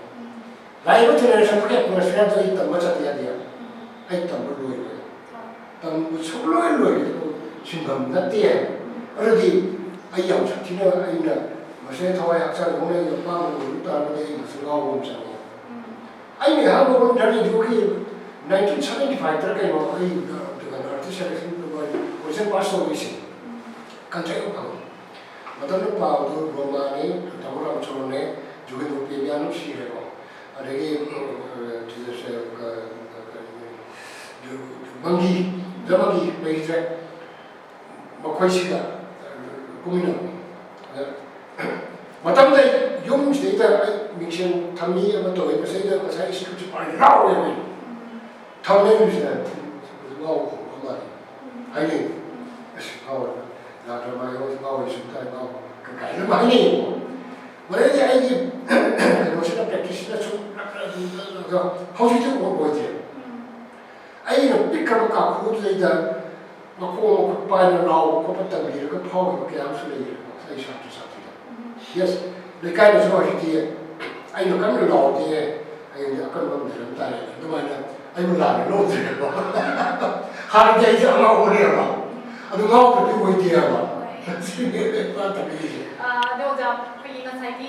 ꯂꯥꯛꯏꯕ ꯖꯦꯅꯦꯔꯦꯁꯟꯗꯨꯒꯤ ꯑꯦꯠꯃꯣꯁꯐꯤꯌꯔꯗꯨ ꯑꯩ ꯇꯝꯕ ꯆꯠꯇ ꯌꯥꯗꯦ꯫ ꯑꯩ ꯇꯝꯕ ꯂꯣꯏꯔꯣꯏ꯫ ꯇꯝꯕ ꯁꯨꯡꯂꯣꯏ ꯂꯣꯏꯔꯣꯏ꯫ ꯁꯤꯟꯐꯝ ꯅꯠꯇꯦ꯫ ꯑꯗꯨꯗꯤ ꯑꯩ ꯌꯥꯝ ꯁꯥꯊꯤꯅ ꯑꯩꯅ ꯃꯁꯤꯗ ꯊꯋꯥꯏ ꯍꯛꯆꯥꯡ ꯌꯥꯎꯅ ꯑꯩꯅ ꯑꯄꯥꯝꯕ ꯑꯣꯏꯕ ꯇꯥꯔꯒꯗꯤ ꯑꯩ ꯃꯁꯤ ꯉꯥꯎꯕ ꯑꯃ ꯆꯪꯉꯦ꯫ ꯑꯩꯅ ꯑꯍꯥꯟꯕ ꯋꯥꯔꯜ ꯏꯟꯇꯔꯅꯦꯠꯀꯤ nineteen seventy fiveꯇ ꯀꯩꯅꯣ ꯑꯩ ꯑꯥꯔꯇꯤꯁ ꯁꯦꯂꯦꯛꯁꯟ ꯑꯣꯔꯤꯖꯤꯅꯦꯜ ꯄꯥꯁ ꯇꯧꯔꯤꯁꯦ ꯀꯟꯇ꯭ꯔꯦꯛ ꯑꯃ ꯐꯪꯉꯤ꯫ ꯃꯇꯝꯗꯨ ꯄꯥꯎꯗꯨ ꯔꯣꯃꯥꯅꯦ, ꯇꯥꯃꯣ ꯔꯥꯃꯆꯟꯗ꯭ꯔꯅꯦ, ꯖꯨꯒꯦꯟꯗ꯭ꯔ ꯄ꯭ꯔꯦꯃꯤꯌꯥꯅ ꯁꯤꯈ꯭ꯔꯦꯀꯣ꯫ ꯑꯗꯒꯤ ꯎꯝ, ꯎꯝ, ꯁꯤꯗꯁꯨ, ꯑ, ꯀ-, ꯀ-, ꯀ-, ꯃꯪꯒꯤ, ꯖꯃꯪꯒꯤ ꯂꯩꯈꯤꯗ꯭ꯔꯦ꯫ ꯃꯈꯣꯏꯁꯤꯒ ꯀꯨꯝꯃꯤꯟꯅꯕ꯫ ꯑꯗ ꯃꯇꯝꯗ ꯑꯩ ꯌꯨꯝꯁꯤꯗꯩꯗ ꯑꯩ ꯃꯤꯡꯁꯦꯜ ꯊꯝꯃꯤ ꯑꯃ ꯇꯧꯋꯤ, ꯃꯁꯤꯗꯩꯗ ꯉꯁꯥꯏ ꯏꯁꯀ꯭ꯔꯤꯞꯁꯦ ꯄꯥꯔꯤ ꯂꯥꯎꯔꯦꯕ ꯑꯩ꯫ ꯊꯝꯃꯦ ꯃꯤꯡꯁꯦꯜ ꯉꯥꯎꯕ ꯈꯣꯠꯄ ꯑꯃ ꯍꯥꯏꯅꯩ꯫ ꯑꯁ ꯉꯥꯎꯔꯦ, ꯌꯥꯗ꯭ꯔ ꯃꯥꯜꯂꯦ, ꯉꯥꯎꯔꯦ ꯁꯨꯝ ꯇꯥꯏ ꯉꯥꯎꯕ ꯀꯥꯏꯅ ꯑꯃ ꯍꯥꯏꯅꯩꯌꯦꯕꯀꯣ꯫ ꯃꯗꯩꯗꯤ ꯑꯩꯒꯤ ꯀꯩꯅꯣꯁꯤꯅ ꯄ꯭ꯔꯦꯛꯇꯤꯁꯁꯤꯅ ꯁꯨꯝ ꯑꯗꯣ ꯍꯧꯖꯤꯛꯇꯤ ꯑꯣꯏꯗꯦ꯫ ꯑꯩꯅ ꯄꯤꯛꯈ꯭ꯔꯕ ꯀꯥꯡꯈꯨꯗꯨꯗꯩꯗ ꯃꯈꯣꯡ ꯃꯈꯨꯠ ꯄꯥꯏꯅ ꯂꯥꯎꯕ ꯈꯣꯠꯄ ꯇꯝꯕꯤꯔꯒ ꯐꯥꯎꯈꯤꯕ ꯀꯌꯥ ꯑꯃꯁꯨ ꯂꯩꯔꯦꯀꯣ ꯑꯩ ꯁꯥꯇ꯭ꯔ ꯁꯥꯇ꯭ꯔꯤꯗ꯫ ꯌꯦꯁ, ꯂꯩꯀꯥꯏꯗꯁꯨ ꯍꯧꯖꯤꯛꯇꯤ ꯑꯩꯅ ꯀꯟꯅ ꯂꯥꯎꯔꯗꯤ ꯑꯩꯗꯤ ꯑꯀꯟꯕ ꯑꯃ ꯂꯩꯔꯝ ꯇꯥꯔꯦ꯫ ꯑꯗꯨꯃꯥꯏꯅ ꯑꯩꯕꯨ ꯂꯥꯟꯅ ꯂꯧꯗ꯭ꯔꯦꯕ꯫ ꯍꯥꯟꯅꯗꯤ ꯑꯩꯁꯦ ꯑꯉꯥꯎꯕꯅꯦꯕ꯫ ꯑꯗꯨ ꯉꯥꯎꯕꯗꯤ ꯑꯣꯏꯗꯦꯕ꯫ ꯁꯤꯅꯦ ꯃꯥ ꯇꯝꯕꯤꯔꯤꯁꯦ꯫ ꯑꯗꯣ ꯑꯣꯖꯥ, ꯑꯩꯈꯣꯏꯒꯤ ꯉꯁꯥꯏꯒꯤ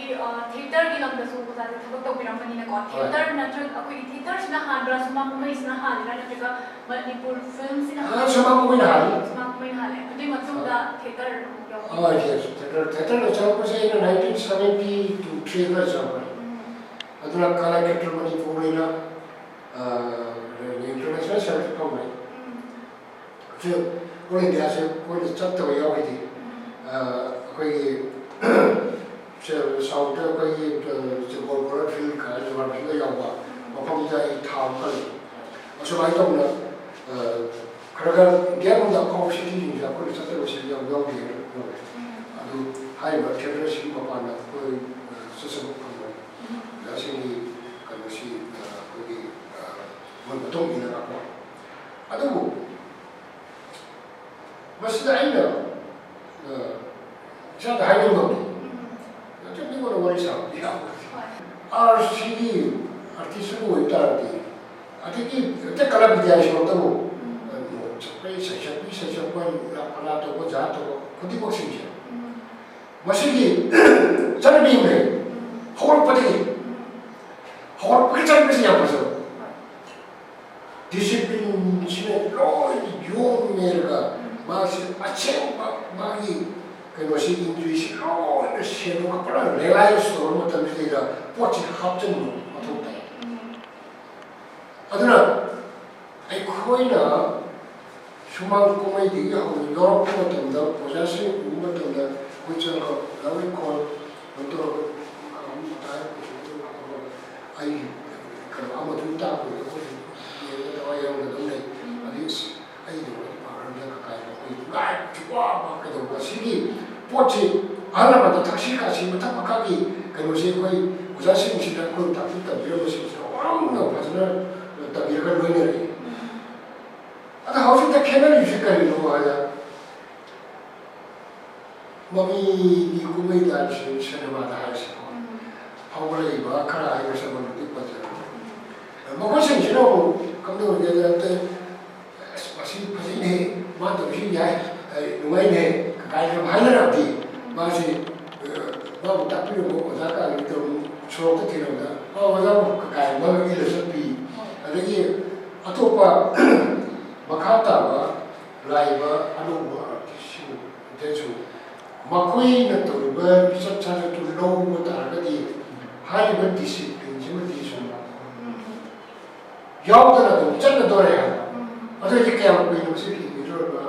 ꯊꯤꯌꯦꯇꯔꯒꯤ ꯂꯝꯗꯁꯨ ꯑꯣꯖꯥꯁꯦ ꯊꯕꯛ ꯇꯧꯕꯤꯔꯝꯕꯅꯤꯅꯀꯣ꯫ ꯍꯣꯏ꯫ ꯊꯤꯌꯦꯇꯔ ꯅꯠꯇ꯭ꯔꯒ ꯑꯩꯈꯣꯏꯒꯤ ꯊꯤꯌꯦꯇꯔꯁꯤꯅ ꯍꯥꯟꯕ꯭ꯔꯥ, ꯁꯨꯃꯥꯡ ꯀꯨꯝꯍꯩꯁꯤꯅ ꯍꯥꯜꯂꯤꯔꯥ, ꯅꯠꯇ꯭ꯔꯒ ꯃꯅꯤꯄꯨꯔ ꯐꯤꯂꯝꯁꯤꯅ ꯍꯥꯟꯕ꯭ꯔꯥ? ꯁꯨꯃꯥꯡ ꯀꯨꯝꯍꯩꯅ ꯍꯥꯜꯂꯤ꯫ ꯁꯨꯃꯥꯡ ꯀꯨꯝꯍꯩꯅ ꯍꯥꯜꯂꯦ꯫ ꯑꯗꯨꯒꯤ ꯃꯇꯨꯡꯗ ꯊꯤꯌꯦꯇꯔ ꯑꯃꯨꯛ ꯌꯥꯎꯕ꯫ ꯍꯣꯏ, ꯊꯤꯌꯦꯇꯔ, ꯊꯤꯌꯦꯇꯔꯗ ꯆꯪꯉꯛꯄꯁꯦ ꯑꯩꯅ nineteen seventy two three ꯑꯗꯨꯋꯥꯏ ꯆꯪꯉꯛꯄꯅꯤ꯫ ꯎꯝ꯫ ꯑꯗꯨꯅ ꯀꯂꯥꯀꯦꯇ꯭ꯔ ꯃꯅꯤꯄꯨꯔ ꯑꯣꯏꯅ, ꯑ, international service ꯐꯪꯕꯅꯤ꯫ ꯎꯝ꯫ ꯁꯤ All Indiaꯁꯦ ꯑꯩꯈꯣꯏꯅ ꯆꯠꯇꯕ ꯌꯥꯎꯈꯤꯗꯦ꯫ ꯎꯝ꯫ ꯑ, ꯑꯩꯈꯣꯏꯒꯤ ꯁꯦ-, ꯁꯥꯎꯠꯇ ꯑꯩꯈꯣꯏꯒꯤ, ꯑ, ꯆꯦꯝꯕꯣꯔ ꯕꯣꯔꯗꯔ ꯐꯤꯜ ꯀꯥꯏꯅ ꯖꯨꯒ꯭ꯔꯥꯐꯤꯗ ꯌꯥꯎꯕ ꯃꯐꯝꯗ ꯑꯩ ꯊꯥ ꯑꯃ ꯈꯜꯂꯤ꯫ ꯑꯁꯨꯃꯥꯏꯅ ꯇꯧꯅ, ꯑ, ꯈꯔ ꯈꯔ ꯏꯟꯗꯤꯌꯥ ꯃꯅꯨꯡꯗ ꯑꯐꯥꯎꯕ ꯁꯤꯇꯤꯁꯤꯡꯁꯦ ꯑꯩꯈꯣꯏꯅ ꯆꯠꯇꯕ ꯁꯤꯇꯤ ꯌꯥꯝ ꯌꯥꯎꯗꯦ ꯍꯥꯏꯅ ꯂꯧꯋꯦ꯫ ꯎꯝ꯫ ꯑꯗꯨ ꯍꯥꯏꯔꯤꯕ ꯊꯤꯌꯦꯇꯔꯁꯤꯒꯤ ꯃꯄꯥꯟꯗ ꯑꯩꯈꯣꯏ, ꯑ, ꯆꯠꯆꯕ ꯐꯪꯕꯅꯤ꯫ ꯎꯝ꯫ ꯑꯣꯖꯥꯁꯤꯡꯒꯤ ꯀꯩꯅꯣꯁꯤ, ꯑ, ꯑꯩꯈꯣꯏꯒꯤ, ꯑ, ꯃꯣꯏ ꯃꯇꯨꯡ ꯏꯟꯅꯔꯛꯄ꯫ ꯑꯗꯨꯕꯨ ꯃꯁꯤꯗ ꯑꯩꯅ, ꯑ, ꯏꯁꯥꯗ ꯍꯥꯏꯅꯤꯡꯕ ꯑꯃ ꯂꯩ꯫ ꯎꯝ꯫ ꯅꯠꯇ꯭ꯔꯒ ꯃꯤꯉꯣꯟꯗ ꯋꯥꯔꯤ ꯁꯥꯕꯗꯤ ꯌꯥꯕ ꯅꯠꯇꯦ꯫ ꯍꯣꯏ꯫ ꯑꯥꯔꯠꯁꯤꯒꯤ ꯑꯥꯔꯇꯤꯁ ꯑꯃ ꯑꯣꯏꯕ ꯇꯥꯔꯗꯤ, ꯑꯗꯒꯤ ꯍꯦꯛꯇ ꯀꯂꯥ ꯕꯤꯗ꯭ꯌꯥꯒꯤ ꯁꯣꯔꯣꯛꯇꯕꯨ, ꯎꯝ꯫ ꯑ, ꯃꯣꯠ ꯆꯠꯄ, ꯏꯁꯩ ꯁꯛꯄ, ꯏꯁꯩ ꯁꯛꯄ, ꯂꯥ ꯄꯂꯥ ꯇꯧꯕ, ꯖꯥ ꯇꯧꯕ ꯈꯨꯗꯤꯡꯃꯛꯁꯤꯡꯁꯦ꯫ ꯎꯝ꯫ ꯃꯁꯤꯒꯤ ꯆꯠꯅꯕꯤ ꯑꯃ ꯂꯩ꯫ ꯎꯝ꯫ ꯍꯧꯔꯛꯄꯗꯒꯤ, ꯎꯝ꯫ ꯍꯧꯔꯛꯄꯒꯤ ꯆꯠꯅꯕꯤꯁꯤ ꯌꯥꯝ ꯐꯖꯕ꯫ ꯍꯣꯏ꯫ ꯗꯤꯁꯤꯄ꯭ꯂꯤꯟꯁꯤꯅ ꯂꯣꯏꯅ ꯌꯣꯝꯃꯦꯔꯒ ꯃꯥꯁꯤ ꯑꯁꯦꯡꯕ ꯃꯥꯒꯤ ꯀꯩꯅꯣꯁꯤ, ꯏꯟꯗ꯭ꯔꯤꯁꯤ ꯂꯣꯏꯅ ꯁꯦꯡꯗꯣꯛꯑꯒ ꯄꯨꯔꯥ ꯔꯤꯌꯦꯂꯥꯏꯁ ꯇꯧꯔꯕ ꯃꯇꯝꯁꯤꯗꯩꯗ ꯄꯣꯠꯁꯤ ꯍꯥꯞꯆꯤꯟꯕ ꯃꯊꯧ ꯇꯥꯏ꯫ ꯎꯝ꯫ ꯑꯗꯨꯅ ꯑꯩꯈꯣꯏꯅ ꯁꯨꯃꯥꯡ ꯀꯨꯝꯍꯩꯗꯒꯤ ꯍꯧꯅ ꯌꯥꯎꯔꯛꯄ ꯃꯇꯝꯗ, ꯑꯣꯖꯥꯁꯤꯡ ꯎꯕ ꯃꯇꯝꯗ ꯑꯩꯈꯣꯏ ꯆꯠꯂꯒ ꯂꯧꯔꯤ ꯈꯣꯜ ꯀꯩꯅꯣ ꯇꯧꯔꯒ ꯑꯍꯨꯝ ꯃꯈꯥꯏ ꯑꯩꯒꯤ ꯀꯩꯅꯣ ꯑꯃꯗꯨ ꯇꯥꯛꯄꯗ ꯑꯩꯈꯣꯏꯁꯨ ꯌꯦꯡꯉꯒ ꯊꯋꯥꯏ ꯌꯥꯎꯅ ꯑꯗꯨꯝ ꯂꯩ꯫ ꯑꯗꯩ ꯑꯁ, ꯑꯩꯗꯤ ꯋꯥꯔꯤ ꯄꯥꯔꯝꯗ ꯀꯀꯥꯏꯗ ꯑꯩꯈꯣꯏ ꯂꯥꯏ ꯋꯥꯕ ꯀꯩꯗꯧꯕ ꯑꯁꯤꯒꯤ ꯄꯣꯠꯁꯤ ꯑꯍꯜ ꯂꯃꯟꯗ ꯊꯛꯁꯤ ꯈꯥꯁꯤ ꯃꯊꯛ ꯃꯈꯥꯒꯤ ꯀꯩꯅꯣꯁꯤ ꯑꯩꯈꯣꯏ ꯑꯣꯖꯥꯁꯤꯡꯁꯤꯅ ꯑꯩꯈꯣꯏ ꯇꯥꯛꯄꯤ ꯇꯝꯕꯤꯔꯝꯕꯁꯤꯡꯁꯤ ꯌꯥꯝꯅ ꯐꯖꯅ ꯇꯝꯕꯤꯔꯒ ꯂꯣꯏꯅꯔꯛꯏ꯫ ꯑꯗ ꯍꯧꯖꯤꯛꯇ ꯈꯦꯠꯅꯔꯤꯁꯤ ꯀꯔꯤꯅꯣ ꯍꯥꯏꯗ, ꯃꯃꯤꯒꯤ ꯀꯨꯝꯍꯩ ꯂꯥꯟꯁꯤ ꯁꯤꯅꯦꯃꯥꯗ ꯍꯥꯏꯔꯤꯁꯤꯀꯣ꯫ ꯎꯝ꯫ ꯐꯥꯎꯒꯠꯂꯛꯏꯕ ꯈꯔ ꯍꯥꯏꯔꯤꯕ ꯁꯃꯟꯗꯨꯗꯤ ꯄꯟꯖꯔꯒꯦ꯫ ꯃꯈꯣꯏꯁꯤꯡꯁꯤꯅ ꯑꯃꯨꯛ ꯀꯝꯗꯧꯔꯒꯦꯗ, ꯑꯁ, ꯃꯁꯤ ꯐꯖꯩꯅꯦ, ꯃꯥ ꯇꯧꯔꯤꯁꯤ ꯌꯥꯏ, ꯑꯩ ꯅꯨꯡꯉꯥꯏꯅꯦ ꯀꯥꯏꯅ ꯁꯨꯝ ꯍꯥꯏꯅꯔꯕꯗꯤ ꯃꯥꯁꯤ, ꯑ, ꯃꯥꯕꯨ ꯇꯥꯛꯄꯤꯔꯝꯕ ꯑꯣꯖꯥ ꯀꯥꯡꯒꯤꯗꯣ ꯑꯃꯨꯛ ꯁꯣꯔꯣꯛꯇ ꯊꯦꯡꯅꯕꯗ, "ꯑ, ꯑꯣꯖꯥ, ꯀꯥꯏꯅ ꯃꯃꯤꯡ ꯏꯜꯂ ꯆꯠꯄꯤ"꯫ ꯑꯗꯒꯤ ꯑꯇꯣꯞꯄ ꯃꯈꯥ ꯇꯥꯕ ꯂꯥꯛꯏꯕ ꯑꯅꯧꯕ ꯑꯥꯔꯇꯤꯁꯁꯤꯡꯗꯁꯨ ꯃꯈꯣꯏꯅ ꯇꯧꯔꯤꯕ ꯂꯤꯆꯠ ꯁꯥꯖꯠꯇꯨ ꯂꯧꯕ ꯇꯥꯔꯒꯗꯤ ꯍꯥꯏꯔꯤꯕ ꯗꯤꯁꯤꯄ꯭ꯂꯤꯟꯁꯤꯃꯗꯤ ꯁꯨꯝ ꯌꯥꯎꯗꯅ ꯑꯗꯨꯝ ꯆꯠꯅꯗꯣꯔꯦ ꯍꯥꯏꯕ꯫ ꯎꯝ꯫ ꯑꯗꯨ ꯑꯣꯏꯔꯗꯤ ꯀꯌꯥꯝ ꯀꯨꯏꯅ ꯃꯁꯤ ꯂꯩꯈꯤꯗꯣꯔꯤꯕ꯭ꯔꯥ,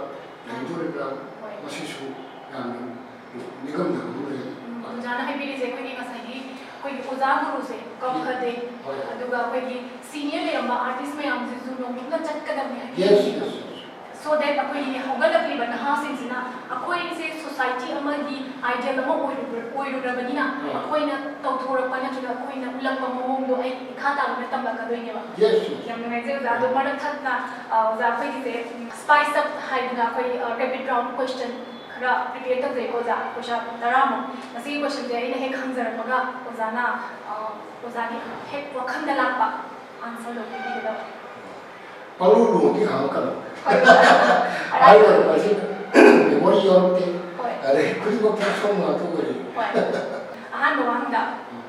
ꯂꯩꯗꯣꯔꯤꯕ꯭ꯔꯥ? ꯍꯣꯏ꯫ ꯃꯁꯤꯁꯨ ꯌꯥꯝꯅ ꯅꯤꯡꯉꯝꯗꯕ ꯑꯃ ꯂꯩ꯫ ꯎꯝ, ꯑꯣꯖꯥꯅ ꯍꯥꯏꯕꯤꯔꯤꯁꯦ ꯑꯩꯈꯣꯏꯒꯤ ꯉꯁꯥꯏꯒꯤ ꯑꯩꯈꯣꯏꯒꯤ ꯑꯣꯖꯥ ꯒꯨꯔꯨꯁꯦ ꯀꯛꯐꯗꯦ꯫ ꯍꯣꯏ꯫ ꯑꯗꯨꯒ ꯑꯩꯈꯣꯏꯒꯤ ꯁꯤꯅꯤꯌꯔ ꯂꯩꯔꯝꯕ ꯑꯥꯔꯇꯤꯁ ꯃꯌꯥꯝꯁꯤꯁꯨ ꯅꯣꯡꯂꯨꯛꯅ ꯆꯠꯀꯗꯕꯅꯤ ꯍꯥꯏꯕ꯫ Yes, yes, yes. So that ꯑꯩꯈꯣꯏꯒꯤ ꯍꯧꯒꯠꯂꯛꯂꯤꯕ ꯅꯍꯥꯁꯤꯡꯁꯤꯅ ꯑꯩꯈꯣꯏꯁꯦ ꯁꯣꯁꯥꯏꯇꯤ ꯑꯃꯒꯤ ꯑꯥꯏꯗꯤꯌꯦꯜ ꯑꯃ ꯑꯣꯏꯔꯨꯕ-, ꯑꯣꯏꯔꯨꯔꯕꯅꯤꯅ ꯎꯝ꯫ ꯑꯩꯈꯣꯏꯅ ꯇꯧꯊꯣꯔꯛꯄ ꯅꯠꯇ꯭ꯔꯒ ꯑꯩꯈꯣꯏꯅ ꯎꯠꯂꯛꯄ ꯃꯑꯣꯡꯗꯣ ꯑꯩ ꯏꯈꯥ ꯇꯥꯕꯅ ꯇꯝꯂꯛꯀꯗꯣꯏꯅꯦꯕ꯫ Yes, yes. ꯌꯥꯝ ꯅꯨꯡꯉꯥꯏꯖꯩ ꯑꯣꯖꯥ꯫ ꯑꯗꯣ ꯃꯔꯛ ꯊꯠꯅ, ꯑ, ꯑꯣꯖꯥ ꯑꯩꯈꯣꯏꯒꯤꯁꯦ, ꯎꯝ, ꯁ꯭ꯄꯥꯏꯁ ꯑꯞ ꯍꯥꯏꯗꯅ ꯑꯩꯈꯣꯏ, ꯑ, ꯔꯦꯄꯤꯗ ꯔꯥꯎꯟ ꯀꯣꯏꯁꯟ ꯈꯔ ꯄ꯭ꯔꯤꯄꯦꯌꯔ ꯇꯧꯖꯩꯀꯣ ꯑꯣꯖꯥ, ꯀꯣꯏꯁꯟ ꯇꯔꯥꯃꯨꯛ꯫ ꯃꯁꯤꯒꯤ ꯀꯣꯏꯁꯟꯁꯦ ꯑꯩꯅ ꯍꯦꯛ ꯍꯪꯖꯔꯛꯄꯒ ꯑꯣꯖꯥꯅ, ꯑ, ꯑꯣꯖꯥꯒꯤ ꯍꯦꯛ ꯋꯥꯈꯜꯗ ꯂꯥꯛꯄ ꯑꯟꯁꯔꯗꯣ ꯄꯤꯕꯤꯒꯗꯕ꯫ ꯄꯪꯂꯨ ꯂꯨꯗꯤ ꯍꯪꯉꯛꯀꯅꯨ꯫ ꯍꯣꯏ, ꯑꯣꯖꯥ꯫ ꯑꯍꯜ ꯑꯣꯏꯔꯛꯄꯁꯤ ꯃꯦꯃꯣꯔꯤ ꯌꯥꯎꯔꯛꯇꯦ꯫ ꯍꯣꯏ꯫ ꯑꯗꯩ ꯈꯨꯗꯤꯡꯃꯛ ꯐ꯭ꯔꯦꯛꯁꯟ ꯉꯥꯛꯇ ꯑꯣꯏꯔꯛꯏ꯫ ꯍꯣꯏ꯫ ꯑꯍꯥꯟꯕ ꯋꯥꯍꯪꯗ, ꯎꯝ꯫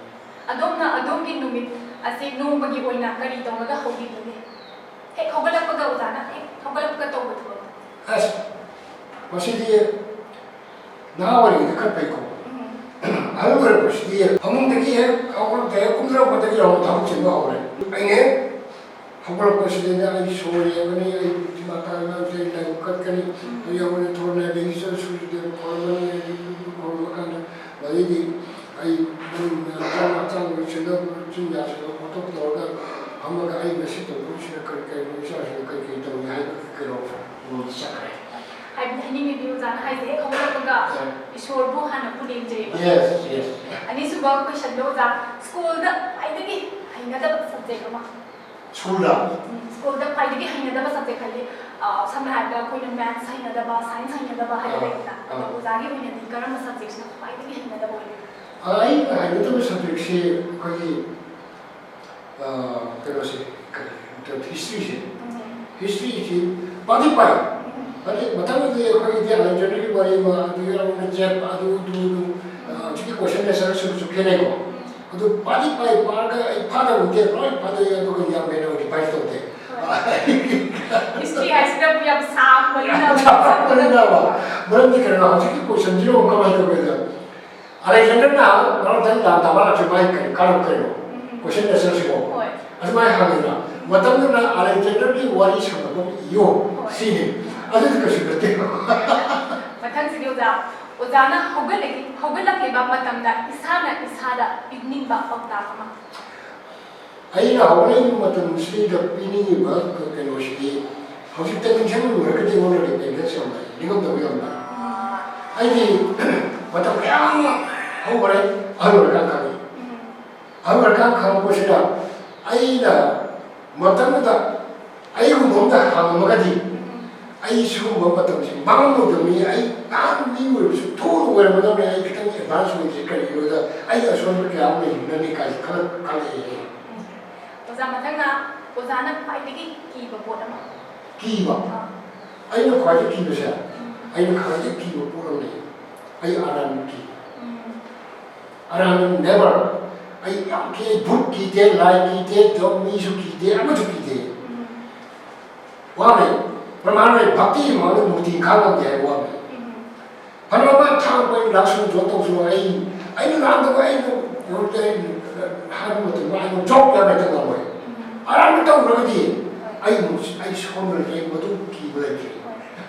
ꯑꯗꯣꯝꯅ ꯑꯗꯣꯝꯒꯤ ꯅꯨꯃꯤꯠ ꯑꯁꯤ ꯅꯣꯡꯃꯒꯤ ꯑꯣꯏꯅ ꯀꯔꯤ ꯇꯧꯔꯒ ꯍꯧꯕꯤꯕꯒꯦ? ꯍꯦꯛ ꯍꯧꯒꯠꯂꯛꯄꯒ ꯑꯣꯖꯥꯅ ꯍꯦꯛ ꯍꯧꯒꯠꯂꯛꯄꯒ ꯇꯧꯕ ꯊꯕꯛ꯫ ꯑꯁ, ꯃꯁꯤꯗꯤ ꯅꯍꯥ ꯑꯣꯏꯔꯤꯉꯩꯗ ꯈꯔ ꯐꯩꯀꯣ꯫ ꯎꯝ꯫ ꯑꯍꯜ ꯑꯣꯏꯔꯛꯄꯁꯤꯗꯤ ꯐꯃꯨꯡꯗꯒꯤ ꯍꯦꯛ ꯍꯧꯒꯠꯂꯛꯄ, ꯍꯦꯛ ꯀꯨꯝꯊꯔꯛꯄꯗꯒꯤ ꯍꯧꯅ ꯊꯕꯛ ꯆꯤꯟꯕ ꯍꯧꯔꯦ꯫ ꯑꯩꯅ ꯍꯦꯛ ꯍꯧꯒꯠꯂꯛꯄꯁꯤꯗꯩꯗ ꯑꯩ ꯁꯣꯔ ꯌꯦꯡꯒꯅꯤ, ꯑꯩ ꯏꯃꯥ ꯇꯥꯔꯤꯃꯥꯟꯁꯦ ꯂꯥꯏꯕꯛ ꯀꯠꯀꯅꯤ, ꯎꯝ꯫ ꯑꯩ ꯌꯥꯎꯕꯅ ꯊꯣꯔꯅ ꯑꯗꯒꯤ ꯆꯠ ꯁꯨꯔꯤꯗꯦꯕ ꯈꯣꯔꯝꯕꯅꯤ, ꯑꯗꯒꯤ ꯈꯣꯔꯝꯕ ꯀꯥꯟꯗ ꯃꯗꯩꯗꯤ ꯑꯩ ꯃꯅꯨꯡꯗ ꯍꯛꯆꯥꯡ, ꯍꯛꯆꯥꯡ ꯂꯣꯏꯁꯤꯟꯅ ꯆꯤꯟꯖꯥꯛꯁꯤꯗ ꯈꯣꯠꯇꯣꯛ ꯇꯧꯔꯒ ꯐꯝꯃꯒ ꯑꯩ ꯉꯁꯤ ꯇꯧꯗꯣꯏꯁꯤꯅ ꯀꯔꯤ ꯀꯔꯤꯅꯣ, ꯏꯆꯥꯁꯤꯡꯅ ꯀꯔꯤ ꯀꯔꯤ ꯇꯧꯅꯤ ꯍꯥꯏꯕ ꯀꯩꯅꯣ ꯔꯣꯜꯗ ꯆꯠꯈ꯭ꯔꯦ꯫ ꯍꯥꯏꯕꯗꯤ ꯍꯥꯏꯅꯤꯡꯉꯤꯗꯤ ꯑꯣꯖꯥꯅ ꯍꯥꯏꯁꯦ ꯍꯦꯛ ꯍꯧꯒꯠꯂꯛꯄꯒ ꯑ꯫ ꯏꯁꯣꯔꯕꯨ ꯍꯥꯟꯅ ꯄꯨꯅꯦꯝꯖꯩꯌꯦꯕ꯫ Yes, yes. ꯑꯅꯤꯁꯨꯕ ꯀꯣꯏꯁꯟꯗꯣ ꯑꯣꯖꯥ, ꯁ꯭ꯀꯨꯜꯗ ꯈ꯭ꯋꯥꯏꯗꯒꯤ ꯍꯩꯅꯗꯕ ꯁꯕꯖꯦꯛ ꯑꯃ꯫ ꯁ꯭ꯀꯨꯜꯗ? ꯎꯝ, ꯁ꯭ꯀꯨꯜꯗ ꯈ꯭ꯋꯥꯏꯗꯒꯤ ꯍꯩꯅꯗꯕ ꯁꯕꯖꯦꯛ ꯍꯥꯏꯗꯤ, ꯑ, ꯁꯝꯅ ꯍꯥꯏꯔꯕꯗ ꯑꯩꯈꯣꯏꯅ ꯃꯦꯠꯁ ꯍꯩꯅꯗꯕ, ꯁꯥꯏꯟꯁ ꯍꯩꯅꯗꯕ ꯍꯥꯏꯕ ꯑꯥ, ꯂꯩꯗꯅ꯫ ꯑꯗꯣ ꯑꯥ꯫ ꯑꯣꯖꯥꯒꯤ ꯑꯣꯏꯅꯗꯤ ꯀꯔꯝꯕ ꯁꯕꯖꯦꯛꯁꯤꯅ ꯈ꯭ꯋꯥꯏꯗꯒꯤ ꯍꯩꯅꯗꯕ ꯑꯣꯏꯒꯦ? ꯑꯩꯅ ꯍꯩꯅꯗꯕ ꯁꯕꯖꯦꯛꯁꯤ ꯑꯩꯈꯣꯏꯒꯤ ꯀꯩꯅꯣꯁꯦ, ꯀꯔꯤ, ꯍꯤꯁꯇ꯭ꯔꯤꯁꯦ, ꯍꯤꯁꯇ꯭ꯔꯤꯁꯤ ꯄꯥꯗꯤ ꯄꯥꯏ꯫ ꯍꯥꯏꯗꯤ ꯃꯊꯪꯗꯗꯤ ꯑꯩꯈꯣꯏꯒꯤꯗꯤ ꯑꯂꯦꯛꯖꯦꯟꯗꯔꯒꯤ ꯋꯥꯔꯤ ꯑꯃ, ꯑꯗꯒꯤ ꯑꯔꯣꯟ ꯖꯦꯞ, ꯑꯗꯨ ꯑꯗꯨ ꯑꯗꯨ ꯍꯧꯖꯤꯛꯀꯤ ꯀꯣꯏꯁꯟ ꯑꯦꯟꯁꯔꯁꯤꯡꯁꯨ ꯈꯦꯠꯅꯩꯀꯣ꯫ ꯑꯗꯨ ꯄꯥꯗꯤ ꯄꯥꯏ, ꯄꯥꯔꯒ ꯑꯩ ꯐꯥꯗꯕ ꯅꯠꯇꯦ, ꯂꯣꯏ ꯐꯥꯗꯣꯛꯑꯦ, ꯑꯗꯨꯒ ꯌꯥꯝ ꯍꯦꯟꯅ ꯔꯤꯚꯥꯏꯁ ꯇꯧꯗꯦ꯫ ꯍꯤꯁꯇ꯭ꯔꯤ ꯍꯥꯏꯁꯤꯅꯕꯨ ꯌꯥꯝ ꯁꯥꯡꯕꯅꯤꯅ꯫ ꯌꯥꯝ ꯁꯥꯡꯕꯅꯤꯅꯕ꯫ ꯃꯔꯝꯗꯤ ꯀꯩꯅꯣ, ꯍꯧꯖꯤꯛꯀꯤ ꯀꯣꯏꯁꯟꯁꯤꯅ ꯑꯃꯨꯛ ꯀꯃꯥꯏꯅ ꯇꯧꯒꯦꯗ, ꯑꯂꯦꯛꯖꯦꯟꯗꯔꯅ ꯃꯔꯛꯇ ꯂꯥꯟ ꯇꯥꯕ ꯂꯥꯛꯄꯁꯦ ꯃꯥꯒꯤ ꯀꯔꯤ ꯀꯥꯟꯅꯕ ꯀꯔꯤꯅꯣ? ꯀꯣꯏꯁꯟ ꯑꯦꯟꯁꯔꯁꯤꯀꯣ꯫ ꯍꯣꯏ꯫ ꯑꯗꯨꯃꯥꯏꯅ ꯍꯪꯉꯤꯅ, ꯃꯇꯝꯗꯨꯅ ꯑꯂꯦꯛꯖꯦꯟꯗꯔꯒꯤ ꯋꯥꯔꯤ ꯁꯥꯟꯅꯐꯝ ꯏꯌꯣ꯫ ꯍꯣꯏ꯫ ꯁꯤꯅꯤ꯫ ꯑꯗꯨꯗꯤ ꯀꯩꯁꯨ ꯅꯠꯇꯦ꯫ ꯃꯊꯪꯁꯤꯗꯤ ꯑꯣꯖꯥ, ꯑꯣꯖꯥꯅ ꯍꯧꯒꯠꯂꯛꯂꯤ-, ꯍꯧꯒꯠꯂꯛꯂꯤꯕ ꯃꯇꯝꯗ ꯏꯁꯥꯅ ꯏꯁꯥꯗ ꯄꯤꯅꯤꯡꯕ ꯄꯥꯎꯇꯥꯛ ꯑꯃ꯫ ꯑꯩꯅ ꯍꯧꯒꯠꯂꯛꯏꯕ ꯃꯇꯝꯁꯤꯗ ꯄꯤꯅꯤꯡꯉꯤꯕ ꯀꯩꯅꯣꯁꯤꯗꯤ, ꯍꯧꯖꯤꯛꯇ ꯅꯤꯡꯁꯤꯡꯂꯨꯔꯒꯗꯤ ꯑꯩꯉꯣꯟꯗ ꯔꯤꯄꯦꯟꯗꯦꯟꯁ ꯌꯥꯝ ꯂꯩ, ꯅꯤꯡꯉꯝꯗꯕ ꯌꯥꯝ ꯂꯩ꯫ ꯑꯩꯗꯤ ꯃꯇꯝ ꯀꯌꯥ ꯑꯃ ꯍꯧꯈꯔꯦ, ꯑꯍꯜ ꯑꯣꯏꯔꯀꯥꯟ ꯈꯪꯉꯤ꯫ ꯑꯍꯜ ꯑꯣꯏꯔꯀꯥꯟ ꯈꯪꯉꯛꯄꯁꯤꯗ ꯑꯩꯅ ꯃꯇꯝꯗꯨꯗ ꯑꯩꯒꯨꯝꯕ ꯑꯝꯗ ꯍꯪꯉꯝꯃꯒꯗꯤ, ꯑꯩ ꯁꯤꯒꯨꯝꯕ ꯃꯇꯝꯁꯤ ꯃꯥꯡꯉꯝꯃꯣꯏꯗꯕꯅꯤ, ꯑꯩ ꯅꯍꯥꯟ ꯃꯤ ꯑꯣꯏꯔꯕꯁꯨ ꯊꯣꯛꯅ ꯑꯣꯏꯔꯝꯒꯗꯕꯅꯤ, ꯑꯩ ꯈꯤꯇꯪ ꯑꯦꯗꯚꯥꯟꯁ ꯑꯣꯏꯁꯦ, ꯀꯔꯤꯒꯤꯅꯣꯗ ꯑꯩ ꯑꯁꯣꯟꯕ ꯀꯌꯥ ꯑꯃ ꯂꯩꯔꯝꯒꯅꯤ ꯀꯥꯏꯁꯦ ꯈꯜꯂꯛ-, ꯈꯜꯂꯛꯑꯦ꯫ ꯑꯣꯖꯥ, ꯃꯊꯪꯅ ꯑꯣꯖꯥꯅ ꯈ꯭ꯋꯥꯏꯗꯒꯤ ꯀꯤꯕ ꯄꯣꯠ ꯑꯃ꯫ ꯀꯤꯕ? ꯑꯥ꯫ ꯑꯩꯅ ꯈ꯭ꯋꯥꯏꯗꯒꯤ ꯀꯤꯕꯁꯦ, ꯎꯝ꯫ ꯑꯩꯅ ꯈ꯭ꯋꯥꯏꯗꯒꯤ ꯀꯤꯕ ꯄꯣꯠ ꯑꯃ ꯂꯩ, ꯑꯩ ꯑꯔꯥꯟꯕ ꯀꯤ꯫ ꯎꯝ꯫ ꯑꯔꯥꯟꯕ ꯅꯦꯚꯔ꯫ ꯑꯩ ꯌꯥꯝ ꯀꯤ, ꯑꯩ ꯚꯨꯠ ꯀꯤꯗꯦ, ꯂꯥꯏ ꯀꯤꯗꯦ, ꯖꯣ-, ꯃꯤꯁꯨ ꯀꯤꯗꯦ, ꯑꯃꯁꯨ ꯀꯤꯗꯦ꯫ ꯎꯝ꯫ ꯋꯥꯃꯦ꯫ ꯄ꯭ꯔꯃꯥꯟ ꯂꯩ, ꯚꯛꯇꯤ ꯃꯥꯡꯗ ꯃꯨꯔꯇꯤ ꯈꯥꯡ ꯉꯝꯗꯦ ꯍꯥꯏꯕ ꯋꯥꯃꯦ꯫ ꯎꯝ꯫ ꯐꯅꯕ ꯊꯥꯡ ꯄꯣꯏꯟ ꯂꯥꯛ ꯁꯨꯅ ꯖꯣꯕ ꯇꯧꯁꯨ ꯑꯩ, ꯑꯩꯅ ꯂꯥꯟꯗꯕ ꯑꯩꯅ ꯍꯥꯏꯕ ꯃꯇꯝꯗ ꯑꯩꯅ ꯖꯣꯕ ꯌꯥꯝ ꯍꯦꯛꯇ ꯉꯝꯃꯣꯏ꯫ ꯎꯝ꯫ ꯑꯔꯥꯟꯕ ꯇꯧꯈ꯭ꯔꯒꯗꯤ ꯍꯣꯏ꯫ ꯑꯩ ꯑꯃꯨꯛ, ꯑꯩ ꯁꯣꯟꯕ ꯂꯩꯇꯦ, ꯑꯩ ꯃꯗꯨ ꯀꯤꯕ ꯂꯩꯇꯦ꯫ ꯍꯣꯏ꯫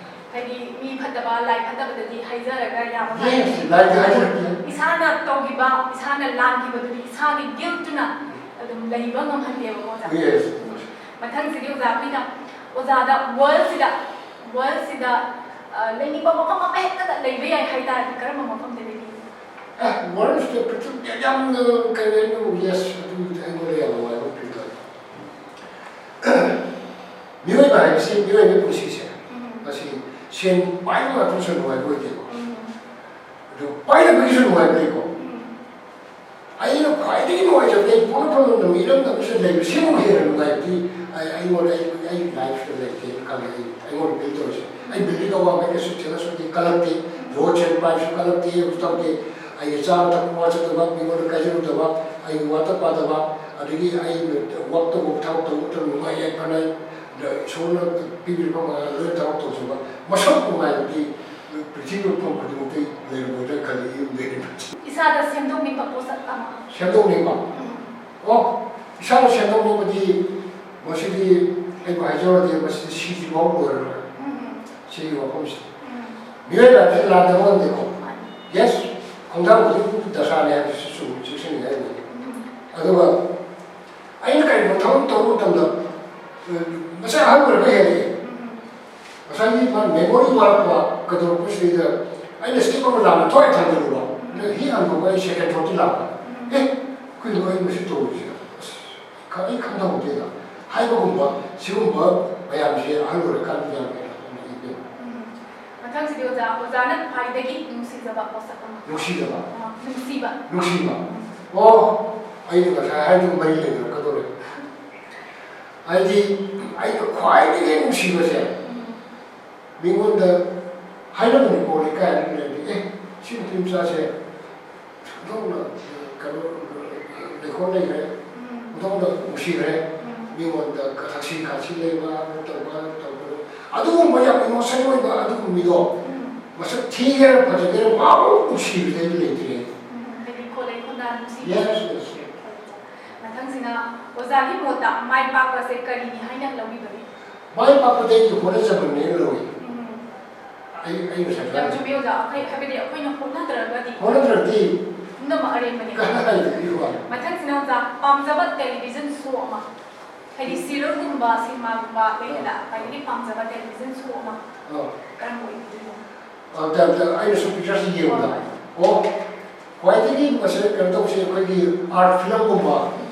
ꯍꯥꯏꯗꯤ ꯃꯤ ꯐꯠꯇꯕ, ꯂꯥꯏ ꯐꯠꯇꯕꯗꯗꯤ ꯍꯥꯏꯖꯔꯒ ꯌꯥꯕ ꯅꯠꯇꯦ꯫ Yes, ꯂꯥꯏꯗꯤ ꯍꯥꯏꯖꯔꯛꯀꯦ꯫ ꯏꯁꯥꯅ ꯇꯧꯈꯤꯕ, ꯏꯁꯥꯅ ꯂꯥꯟꯈꯤꯕꯗꯨꯗꯤ ꯏꯁꯥꯒꯤ ꯒꯤꯜꯇꯨꯅ ꯑꯗꯨꯝ ꯂꯩꯕ ꯉꯝꯍꯜꯂꯦꯕꯀꯣ, ꯑꯣꯖꯥ꯫ Yes. ꯃꯊꯪꯁꯤꯗꯤ ꯑꯣꯖꯥ, ꯑꯩꯈꯣꯏꯅ ꯑꯣꯖꯥꯗ ꯋꯥꯔꯜꯁꯤꯗ, ꯋꯥꯔꯜꯁꯤꯗ, ꯑ, ꯂꯩꯅꯤꯡꯕ ꯃꯐꯝ ꯑꯃ ꯍꯦꯛꯇꯗ ꯂꯩꯕ ꯌꯥꯏ ꯍꯥꯏ ꯇꯥꯔꯗꯤ ꯀꯔꯝꯕ ꯃꯐꯝꯗ ꯂꯩꯅꯤꯡꯉꯤ? ꯑꯦ, ꯋꯥꯔꯜꯁꯤꯗ ꯄ꯭ꯔꯤꯊꯤꯕꯤ ꯌꯥꯝꯅ ꯀꯩꯅꯣ, yes, ꯑꯗꯨꯕꯨꯗꯤ ꯑꯩꯉꯣꯟꯗ ꯌꯥꯝ ꯅꯨꯡꯉꯥꯏꯕ ꯐꯤꯜ ꯇꯧꯋꯦ꯫ ꯃꯤꯑꯣꯏꯕ ꯍꯥꯏꯕꯁꯤ, ꯃꯤꯑꯣꯏꯕꯒꯤ ꯄꯨꯟꯁꯤꯁꯦ, ꯎꯝ꯫ ꯃꯁꯤ ꯁꯦꯟ ꯄꯥꯏꯕ ꯉꯥꯛꯇꯅꯁꯨ ꯅꯨꯡꯉꯥꯏꯕ ꯑꯣꯏꯗꯦꯀꯣ꯫ ꯎꯝ꯫ ꯑꯗꯨ ꯄꯥꯏꯗꯕꯒꯤꯁꯨ ꯅꯨꯡꯉꯥꯏꯕ ꯂꯩꯀꯣ꯫ ꯎꯝ꯫ ꯑꯩꯅ ꯈ꯭ꯋꯥꯏꯗꯒꯤ ꯅꯨꯡꯉꯥꯏꯖꯕꯗꯤ ꯑꯩ ꯄꯣꯛꯅꯐꯝ ꯂꯝꯗꯝ ꯏꯔꯝꯗꯝꯁꯤꯗ ꯂꯩꯕ ꯁꯤꯃꯨꯛ ꯍꯦꯟꯅ ꯅꯨꯡꯉꯥꯏꯕꯗꯤ ꯑꯩ ꯑꯩꯉꯣꯟꯗ ꯑꯩ ꯑꯩꯒꯤ ꯂꯥꯏꯐꯇ ꯂꯩꯇꯦꯅ ꯈꯜꯂꯦ꯫ ꯑꯩ ꯑꯩꯉꯣꯟꯗ ꯐꯤꯜ ꯇꯧꯔꯤꯁꯦ ꯑꯩ ꯕꯤꯜꯗꯤꯡ ꯑꯋꯥꯡꯕ ꯀꯩꯁꯨ ꯊꯦꯡꯅꯁꯨ ꯀꯜꯂꯛꯇꯦ꯫ ꯔꯣꯠ ꯁꯦꯟ ꯄꯥꯏꯕꯁꯨ ꯀꯜꯂꯛꯇꯦ꯫ ꯀꯩꯁꯨ ꯇꯧꯗꯦ꯫ ꯑꯩꯒꯤ ꯆꯥꯕ ꯊꯛꯄ ꯋꯥꯠꯆꯗꯕ, ꯃꯤꯉꯣꯟꯗ ꯀꯥꯏꯖꯔꯨꯗꯕ, ꯑꯩꯒꯤ ꯋꯥꯠꯇ ꯄꯥꯗꯕ, ꯑꯗꯒꯤ ꯑꯩꯅ ꯋꯥꯛ ꯇꯧꯕ ꯊꯕꯛ ꯇꯧꯕ ꯃꯇꯝꯗ ꯅꯨꯡꯉꯥꯏ ꯌꯥꯏꯐꯅ ꯏꯁꯣꯔꯅ ꯄꯤꯕꯤꯔꯕ ꯃꯉꯥꯜ ꯂꯣꯏꯅ ꯊꯕꯛ ꯇꯧꯖꯕ ꯃꯁꯛ ꯅꯨꯡꯉꯥꯏꯕꯗꯤ ꯄ꯭ꯔꯤꯊꯤꯕꯤ ꯃꯐꯝ ꯈꯨꯗꯤꯡꯃꯛꯇ ꯂꯩꯔꯝꯃꯣꯏꯗ꯭ꯔꯥ ꯈꯜꯂꯤ꯫ ꯌꯨꯝꯗ ꯏꯁꯥꯗ ꯁꯦꯝꯗꯣꯛꯅꯤꯡꯕ ꯄꯣꯠꯁꯛ ꯑꯃ꯫ ꯁꯦꯝꯗꯣꯛꯅꯤꯡꯕ? ꯎꯝ꯫ ꯑꯣ, ꯏꯁꯥꯅ ꯁꯦꯝꯗꯣꯛꯅꯤꯡꯕꯗꯤ ꯃꯁꯤꯗꯤ ꯑꯩꯕꯨ ꯍꯥꯏꯖꯧꯔꯗꯤ ꯃꯁꯤꯗꯤ ꯁꯤꯗ꯭ꯔꯤꯐꯥꯎ ꯂꯣꯏꯔꯔꯣꯏ꯫ ꯎꯝ꯫ ꯁꯤꯒꯤ ꯋꯥꯐꯝꯁꯤ꯫ ꯎꯝ꯫ ꯃꯤꯑꯣꯏꯕ ꯍꯥꯏꯕꯁꯤ ꯂꯥꯟꯗꯕ ꯉꯝꯗꯦꯀꯣ꯫ ꯃꯥꯅꯤ꯫ ꯌꯦꯁ, ꯈꯣꯡꯊꯥꯡ ꯈꯨꯗꯤꯡꯃꯛ ꯗꯁꯥꯅꯤ ꯍꯥꯏꯕꯁꯤ ꯆꯨꯝ-, ꯆꯦꯛꯁꯤꯟꯅꯤꯡꯉꯥꯏ ꯑꯣꯏ꯫ ꯎꯝ꯫ ꯑꯗꯨꯒ ꯑꯩꯅ ꯀꯔꯤꯒꯨꯝꯕ ꯊꯕꯛ ꯇꯧꯕ ꯃꯇꯝꯗ, ꯑ, ꯃꯁꯥ ꯑꯍꯜ ꯑꯣꯏꯔꯛꯄ ꯍꯦꯜꯂꯛꯑꯦ꯫ ꯎꯝ꯫ ꯉꯁꯥꯏꯒꯤ ꯃꯥ ꯃꯦꯃꯣꯔꯤ ꯋꯥꯠꯂꯛꯄ ꯀꯩꯗꯧꯔꯛꯄꯁꯤꯗꯩꯗ ꯑꯩꯅ ꯁ꯭ꯇꯦꯞ ꯑꯃ ꯂꯥꯟꯅ ꯊꯣꯛꯑꯦ ꯊꯥꯡꯖꯜꯂꯨꯕ꯫ ꯎꯝ꯫ ꯑꯗ ꯍꯤ ꯍꯟꯗꯣꯛꯄ ꯑꯩ ꯁꯦꯀꯦꯟ ꯊꯣꯠꯇꯤ ꯂꯥꯛꯄ꯫ ꯎꯝ꯫ ꯑꯦ, ꯀꯩꯅꯣ ꯑꯩ ꯃꯁꯤ ꯇꯧꯔꯤꯁꯦ? ꯑꯁ, ꯈ-, ꯑꯩ ꯈꯪꯗꯍꯧꯗꯦꯗ ꯍꯥꯏꯕꯒꯨꯝꯕ ꯁꯤꯒꯨꯝꯕ ꯃꯌꯥꯝꯁꯦ ꯑꯍꯜ ꯑꯣꯏꯔꯀꯥꯟꯗ ꯌꯥꯝ ꯍꯦꯟꯅ ꯎꯅꯩ ꯏꯕꯦꯝꯃ꯫ ꯎꯝ꯫ ꯃꯊꯪꯁꯤꯗꯤ ꯑꯣꯖꯥ, ꯑꯣꯖꯥꯅ ꯈ꯭ꯋꯥꯏꯗꯒꯤ ꯅꯨꯡꯁꯤꯖꯕ ꯄꯣꯠꯁꯛ ꯑꯃ꯫ ꯅꯨꯡꯁꯤꯖꯕ꯫ ꯑ, ꯅꯨꯡꯁꯤꯕ꯫ ꯅꯨꯡꯁꯤꯕ꯫ ꯎꯝ꯫ ꯑꯣ, ꯑꯩꯅ ꯉꯁꯥꯏ ꯍꯥꯏꯗꯨꯒ ꯃꯔꯤ ꯂꯩꯅꯔꯛꯀꯗꯧꯔꯦ꯫ ꯍꯥꯏꯗꯤ ꯑꯩꯅ ꯈ꯭ꯋꯥꯏꯗꯒꯤ ꯅꯨꯡꯁꯤꯕꯁꯦ ꯎꯝ꯫ ꯃꯤꯉꯣꯟꯗ ꯍꯥꯏꯅꯕꯅꯤꯀꯣ, ꯂꯩꯀꯥꯏꯗ ꯂꯩꯔꯗꯤ, "ꯑꯦ, ꯁꯤ ꯅꯨꯄꯤ ꯃꯆꯥꯁꯦ ꯑꯣꯟꯊꯣꯛꯅ, ꯀꯩꯅꯣ, ꯂꯩꯈꯣꯜ ꯂꯩꯈ꯭ꯔꯦ, ꯎꯝ꯫ ꯑꯣꯟꯊꯣꯛꯅ ꯅꯨꯡꯁꯤꯈ꯭ꯔꯦ"꯫ ꯎꯝ꯫ ꯃꯤꯉꯣꯟꯗ ꯊꯛꯁꯤ ꯈꯥꯁꯤ ꯂꯩꯕ, ꯇꯧꯕ, ꯇꯧꯕ, ꯑꯗꯨꯒꯨꯝꯕ ꯌꯥꯝ ꯏꯃꯣꯁꯟ ꯑꯣꯏꯕ ꯑꯗꯨꯒꯨꯝꯕ ꯃꯤꯗꯣ ꯎꯝ꯫ ꯃꯁꯛ ꯊꯤꯒꯦꯔꯥ ꯐꯖꯒꯦꯔꯥ ꯃꯥꯕꯨ ꯅꯨꯡꯁꯤꯕꯗꯩꯗꯤ ꯂꯩꯇ꯭ꯔꯦ꯫ ꯎꯝ, ꯍꯥꯏꯗꯤ ꯈꯣꯂꯩ ꯈꯣꯟꯗꯥ ꯅꯨꯡꯁꯤ꯫ Yes, yes, yes꯫ ꯃꯊꯪꯁꯤꯅ ꯑꯣꯖꯥꯒꯤ ꯃꯣꯠꯇ ꯃꯥꯏ ꯄꯥꯛꯄꯁꯦ ꯀꯔꯤꯅꯤ ꯍꯥꯏꯅ ꯂꯧꯕꯤꯕꯒꯦ? ꯃꯥꯏ ꯄꯥꯛꯄꯗꯤ ꯑꯩꯒꯤ ꯍꯣꯠꯅꯖꯃꯟꯅꯦꯅ ꯂꯧꯏ꯫ ꯎꯝ꯫ ꯑꯩ, ꯑꯩ ꯉꯁꯥꯏ ꯌꯥꯝ ꯍꯥꯏ- ꯆꯨꯝꯃꯤ ꯑꯣꯖꯥ꯫ ꯑꯩꯈꯣꯏ, ꯍꯥꯏꯕꯗꯤ ꯑꯩꯈꯣꯏꯅ ꯍꯣꯠꯅꯗ꯭ꯔꯒꯗꯤ ꯍꯣꯠꯅꯗ꯭ꯔꯗꯤ ꯄꯨꯝꯅꯃꯛ ꯑꯔꯦꯝꯕꯅꯤ꯫ ꯀꯗꯥꯏꯗꯒꯤ ꯋꯥꯅꯣ? ꯃꯊꯪꯁꯤꯅ ꯑꯣꯖꯥ, ꯄꯥꯝꯖꯕ ꯇꯦꯂꯤꯚꯤꯖꯟ ꯁꯣ ꯑꯃ, ꯍꯥꯏꯗꯤ ꯁꯤꯔꯤꯌꯦꯜꯒꯨꯝꯕ, ꯁꯤꯅꯦꯃꯥꯒꯨꯝꯕ, ꯂꯩꯗꯅ, ꯑꯥ꯫ ꯈ꯭ꯋꯥꯏꯗꯒꯤ ꯄꯥꯝꯖꯕ ꯇꯦꯂꯤꯚꯤꯖꯟ ꯁꯣ ꯑꯃ ꯑꯥ꯫ ꯀꯔꯝꯕ ꯑꯣꯏꯕꯤꯗꯣꯏꯅꯣ? ꯑꯥ, ꯇ-, ꯇ-, ꯑꯩꯅ ꯁꯨꯝ ꯄꯤꯛꯆꯔꯁꯤ ꯌꯦꯡꯕꯗ, ꯍꯣꯏ꯫ ꯑꯣ, ꯈ꯭ꯋꯥꯏꯗꯒꯤ ꯃꯁꯤ ꯀꯩꯅꯣ ꯇꯧꯕꯁꯦ ꯑꯩꯈꯣꯏꯒꯤ ꯑꯥꯔꯠ ꯐꯤꯂꯝꯒꯨꯝꯕ, ꯎꯝ꯫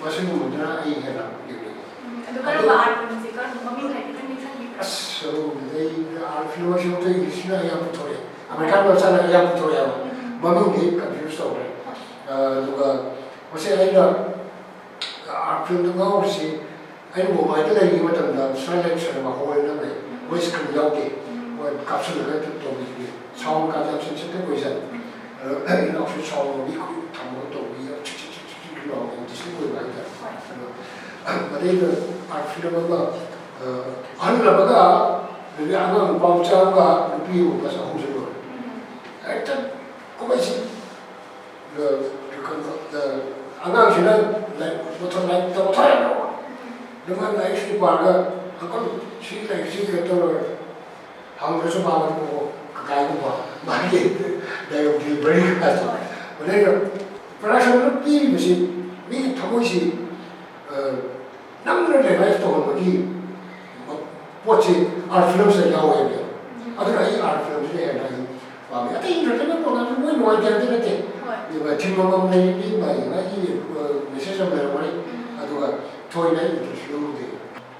ꯃꯁꯤꯒꯨꯝꯕꯗꯨꯅ ꯑꯩ ꯍꯦꯟꯅ ꯌꯦꯡꯅꯤꯡꯉꯤ꯫ ꯎꯝ, ꯑꯗꯨ ꯀꯔꯝꯕ ꯑꯗꯨ ꯑꯥꯔꯠ ꯐꯤꯂꯝꯁꯦ, ꯀꯔꯝꯕ ꯃꯃꯤꯡ ꯍꯥꯏꯐꯦꯠꯇꯪ ꯅꯤꯡꯁꯤꯡꯕꯤꯕ꯭ꯔꯥ? ꯑꯁ, ꯑꯗꯨꯒꯨꯝꯕꯗꯤ ꯑꯩ ꯑꯥꯔꯠ ꯐꯤꯂꯝ ꯍꯥꯏꯁꯤ ꯃꯩꯇꯩ ꯏꯪꯂꯤꯁꯅ ꯑꯌꯥꯝꯕ ꯄꯨꯊꯣꯛꯑꯦ, ꯑꯃꯦꯔꯤꯀꯥꯟ ꯃꯆꯥꯅ ꯑꯌꯥꯝꯕ ꯄꯨꯊꯣꯛꯑꯦꯕ꯫ ꯎꯝ꯫ ꯃꯃꯤꯡꯗꯤ ꯀꯟꯐ꯭ꯌꯨꯁ ꯇꯧꯔꯦ꯫ ꯍꯣꯏ꯫ ꯑꯗꯨꯒ ꯃꯁꯤ ꯑꯩꯅ ꯑꯥꯔꯠ ꯐꯤꯜꯝꯗ ꯉꯥꯎꯔꯤꯁꯤ, ꯑꯩꯅ ꯃꯨꯝꯕꯥꯏꯗ ꯂꯩꯔꯤꯉꯩ ꯃꯇꯝꯗ ꯁꯟꯂꯥꯏꯠ ꯁꯤꯅꯦꯃꯥ ꯍꯣꯜ ꯑꯅ ꯂꯩ, ꯃꯣꯏ ꯁ꯭ꯀ꯭ꯔꯤꯟ ꯌꯥꯎꯗꯦ, ꯃꯣꯏ ꯀꯥꯞꯁꯤꯜꯂꯒ ꯇꯧꯕꯤꯗꯨꯅꯤ꯫ ꯁꯥꯎꯟ ꯀꯥꯁꯦ ꯌꯥꯝ ꯁꯦꯟꯁꯤꯇꯤꯚ ꯑꯣꯏꯖꯥꯠꯅꯤ꯫ ꯑꯗꯣ ꯑꯩꯅ ꯑꯣꯐꯤꯁ ꯁꯥꯎꯟ ꯃꯤ ꯈꯨ ꯊꯝꯃꯒ ꯇꯧꯕꯤ ꯌꯥꯝ ꯆꯤꯛ ꯆꯤꯛ ꯆꯤꯛ ꯆꯤꯛ ꯆꯤꯛ ꯂꯥꯎꯕ ꯌꯥꯝ ꯗꯤꯁꯇꯔꯕ ꯑꯣꯏꯕ ꯍꯥꯏꯇꯥꯔꯦ꯫ ꯑꯗꯣ ꯃꯗꯩꯗ ꯑꯥꯔꯠ ꯐꯤꯜꯝ ꯑꯃ, ꯑ, ꯑꯍꯜ ꯑꯃꯒ, ꯑꯗꯒꯤ ꯑꯉꯥꯡ ꯅꯨꯄꯥ ꯃꯆꯥ ꯑꯃꯒ ꯅꯨꯄꯤ ꯑꯃꯒ ꯑꯍꯨꯝꯁꯦ ꯂꯣꯏꯔꯦ꯫ ꯍꯦꯛꯇ ꯀꯨꯝꯍꯩꯁꯤ ꯑꯉꯥꯡꯁꯤꯅ ꯂꯥꯏꯔꯤꯛ ꯃꯊꯧ ꯂꯥꯏꯔꯤꯛ ꯇꯧꯕ ꯊꯋꯥꯏ ꯌꯥꯝ ꯌꯥꯎꯕ꯫ ꯑꯗꯨ ꯃꯥꯅ ꯂꯥꯏꯔꯤꯛꯁꯤ ꯄꯥꯔꯒ, "ꯑꯪꯀꯜ, ꯁꯤ ꯂꯥꯏꯔꯤꯛꯁꯤ ꯀꯩꯅꯣ ꯇꯧꯔꯒ ꯍꯪꯗ꯭ꯔꯁꯨ ꯃꯥ ꯃꯗꯨ ꯀꯀꯥꯒꯨꯝꯕ ꯃꯥꯒꯤ ꯗꯥꯏꯂꯣꯛ ꯗꯤꯂꯤꯚꯔꯤ ꯀꯥꯏꯁꯦ꯫ ꯍꯣꯏ꯫ ꯃꯗꯩꯗ ꯄ꯭ꯔꯗꯛꯁꯟꯗ ꯄꯤꯔꯤꯕꯁꯤ ꯃꯤꯒꯤ ꯊꯃꯣꯏꯁꯤ, ꯑ, ꯅꯝꯗꯨꯅ ꯔꯤꯌꯦꯂꯥꯏꯁ ꯇꯧꯍꯟꯕꯒꯤ ꯄꯣꯠꯁꯤ ꯑꯥꯔꯠ ꯐꯤꯂꯝꯁꯤꯗ ꯌꯥꯎꯋꯦꯕ꯫ ꯎꯝ꯫ ꯑꯗꯨꯅ ꯑꯩ ꯑꯥꯔꯠ ꯐꯤꯂꯝꯁꯤꯅ ꯍꯦꯟꯅ ꯑꯩ ꯄꯥꯝꯃꯤ꯫ ꯑꯇꯩ ꯏꯟꯇꯔꯇꯦꯟꯃꯦꯟ ꯄ꯭ꯔꯣꯒ꯭ꯔꯥꯝꯁꯨ ꯂꯣꯏ ꯅꯨꯡꯉꯥꯏꯇꯦ ꯍꯥꯏꯕꯗꯤ ꯅꯠꯇꯦ꯫ ꯍꯣꯏ꯫ ꯑꯗꯨꯒ ꯊꯤꯝ ꯑꯃꯃꯝ ꯂꯩꯔꯤꯕꯤ, ꯃꯥꯒꯤ ꯃꯥꯒꯤ, ꯑ, ꯃꯦꯁꯦꯖ ꯑꯃ ꯂꯩꯔꯝꯒꯅꯤ꯫ ꯎꯝ꯫ ꯑꯗꯨꯒ ꯊꯣꯏꯅ ꯑꯩ ꯏꯟꯇꯔꯦꯁ ꯂꯧꯗꯦ꯫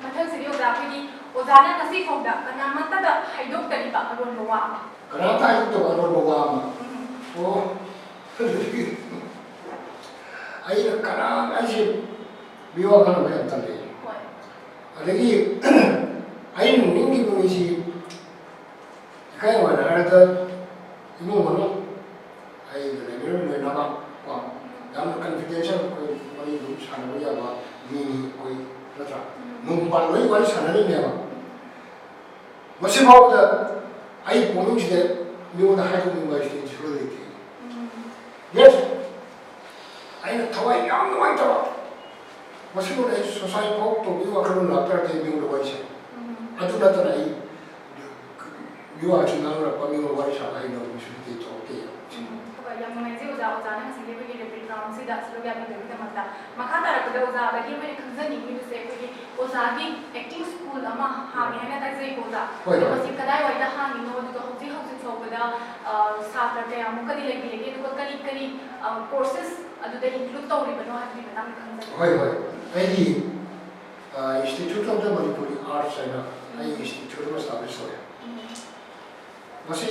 ꯃꯊꯪꯁꯤꯗꯤ ꯑꯣꯖꯥ ꯑꯩꯈꯣꯏꯒꯤ ꯑꯣꯖꯥꯅ ꯉꯁꯤ ꯐꯥꯎꯗ ꯀꯅꯥꯃꯠꯇꯗ ꯍꯥꯏꯗꯣꯛꯇꯔꯤꯕ ꯑꯔꯣꯟꯕ ꯋꯥ ꯑꯃ꯫ ꯀꯅꯥꯝꯇ ꯍꯥꯏꯗꯣꯛꯇꯕ ꯑꯔꯣꯟꯕ ꯋꯥ ꯑꯃ꯫ ꯎꯝ꯫ ꯑꯣ꯫ ꯑꯩꯅ ꯀꯅꯥ ꯑꯩꯁꯦ ꯃꯤꯋꯥ ꯉꯥꯡꯕ ꯌꯥꯝ ꯇꯜꯂꯦ꯫ ꯍꯣꯏ꯫ ꯑꯗꯒꯤ ꯑꯩꯅ ꯅꯣꯛꯅꯤꯡꯈꯤꯕ ꯃꯤꯁꯤ, ꯏꯀꯥꯏ ꯋꯥꯅ ꯍꯥꯏꯔꯒ, ꯏꯃꯨꯡ ꯃꯅꯨꯡ, ꯑꯩꯒ ꯂꯩꯃꯤꯟꯅꯔꯤꯕ ꯂꯣꯏꯅꯃꯛ ꯀꯣ, ꯌꯥꯝꯅ ꯀꯟꯐꯤꯗꯦꯟꯁꯤꯌꯦꯜ ꯑꯩꯈꯣꯏ ꯋꯥꯔꯤ ꯑꯗꯨꯝ ꯁꯥꯟꯅꯕ ꯌꯥꯕ ꯃꯤꯅꯤ ꯑꯩꯈꯣꯏ, ꯅꯠꯇ꯭ꯔꯥ? ꯎꯝ꯫ ꯅꯣꯡ ꯄꯥꯟ ꯂꯣꯏ ꯋꯥꯔꯤ ꯁꯥꯟꯅꯔꯤꯅꯦꯕ꯫ ꯃꯁꯤꯐꯥꯎꯕꯗ ꯑꯩ ꯄꯨꯛꯅꯤꯡꯁꯤꯗ ꯃꯤꯉꯣꯟꯗ ꯍꯥꯏꯗꯣꯛꯅꯤꯡꯕ ꯍꯥꯏꯁꯤꯗꯤ ꯖꯤꯔꯣ ꯂꯩꯇꯦ꯫ ꯎꯝ꯫ ꯌꯦꯁ, ꯑꯩꯅ ꯊꯋꯥꯏ ꯌꯥꯝ ꯅꯨꯡꯉꯥꯏꯇꯕ, ꯃꯁꯤꯕꯨ ꯑꯩ ꯁꯨꯁꯥꯏꯠ ꯐꯥꯎ ꯇꯧꯕꯒꯤ ꯋꯥꯈꯜꯂꯣꯟ ꯂꯥꯛꯇ꯭ꯔꯗꯤ ꯃꯤꯉꯣꯟꯗ ꯋꯥꯔꯤ ꯁꯥꯏ꯫ ꯎꯝ꯫ ꯑꯗꯨ ꯅꯠꯇꯅ ꯑꯩ ꯃꯤꯋꯥꯁꯤ ꯉꯥꯡꯅꯔꯛꯄ, ꯃꯤꯉꯣꯟꯗ ꯋꯥꯔꯤ ꯁꯥꯕ ꯍꯩꯅꯕ ꯃꯤꯁꯨ ꯅꯠꯇꯦ, ꯇꯧꯔꯛꯇꯦ꯫ ꯎꯝ꯫ ꯍꯣꯏ, ꯌꯥꯝ ꯅꯨꯡꯉꯥꯏꯖꯩ ꯑꯣꯖꯥ, ꯑꯣꯖꯥꯅ ꯉꯁꯤꯒꯤ ꯑꯩꯈꯣꯏꯒꯤ ꯔꯦꯄꯤꯠ ꯔꯥꯎꯟꯁꯤꯗ ꯁꯔꯨꯛ ꯌꯥꯕꯤꯕꯒꯤꯗꯃꯛꯇ꯫ ꯃꯈꯥ ꯇꯥꯔꯛꯄꯗ ꯑꯣꯖꯥꯗꯒꯤ ꯑꯩꯈꯣꯏꯅ ꯈꯪꯖꯅꯤꯡꯉꯤꯕꯁꯦ ꯑꯩꯈꯣꯏꯒꯤ ꯑꯣꯖꯥꯒꯤ ꯑꯦꯛꯇꯤꯡ ꯁ꯭ꯀꯨꯜ ꯑꯃ ꯍꯥꯡꯉꯦ ꯍꯥꯏꯅ ꯇꯥꯖꯩꯀꯣ ꯑꯣꯖꯥ꯫ ꯍꯣꯏ, ꯑꯗꯣ ꯍꯣꯏ꯫ ꯃꯁꯤ ꯀꯗꯥꯏꯋꯥꯏꯗ ꯍꯥꯡꯉꯤꯅꯣ, ꯑꯗꯨꯒ ꯍꯧꯖꯤꯛ ꯍꯧꯖꯤꯛ ꯐꯥꯎꯕꯗ, ꯑ, ꯁꯥꯇ꯭ꯔ ꯀꯌꯥꯃꯨꯛꯀꯗꯤ ꯂꯩꯕꯤꯔꯒꯦ, ꯑꯗꯨꯒ ꯀꯔꯤ ꯀꯔꯤ, ꯑ, ꯀꯣꯔꯁꯦꯁ ꯑꯗꯨꯗ ꯏꯟꯀ꯭ꯂꯨꯗ ꯇꯧꯔꯤꯕꯅꯣ ꯍꯥꯏꯕꯒꯤ ꯃꯇꯥꯡꯗ ꯈꯪꯖꯅꯤꯡꯉꯤ꯫ ꯍꯣꯏ, ꯍꯣꯏ꯫ ꯑꯩꯒꯤ, ꯑ, Institute of the Manipuri Arts ꯍꯥꯏꯅ ꯑꯩꯒꯤ ꯎꯝ꯫ ꯏꯟꯁꯇꯤꯇ꯭ꯌꯨꯠ ꯑꯃ ꯁ꯭ꯇꯥꯕ꯭ꯂꯤꯁ ꯇꯧꯔꯦ꯫ ꯎꯝ꯫ ꯃꯁꯤ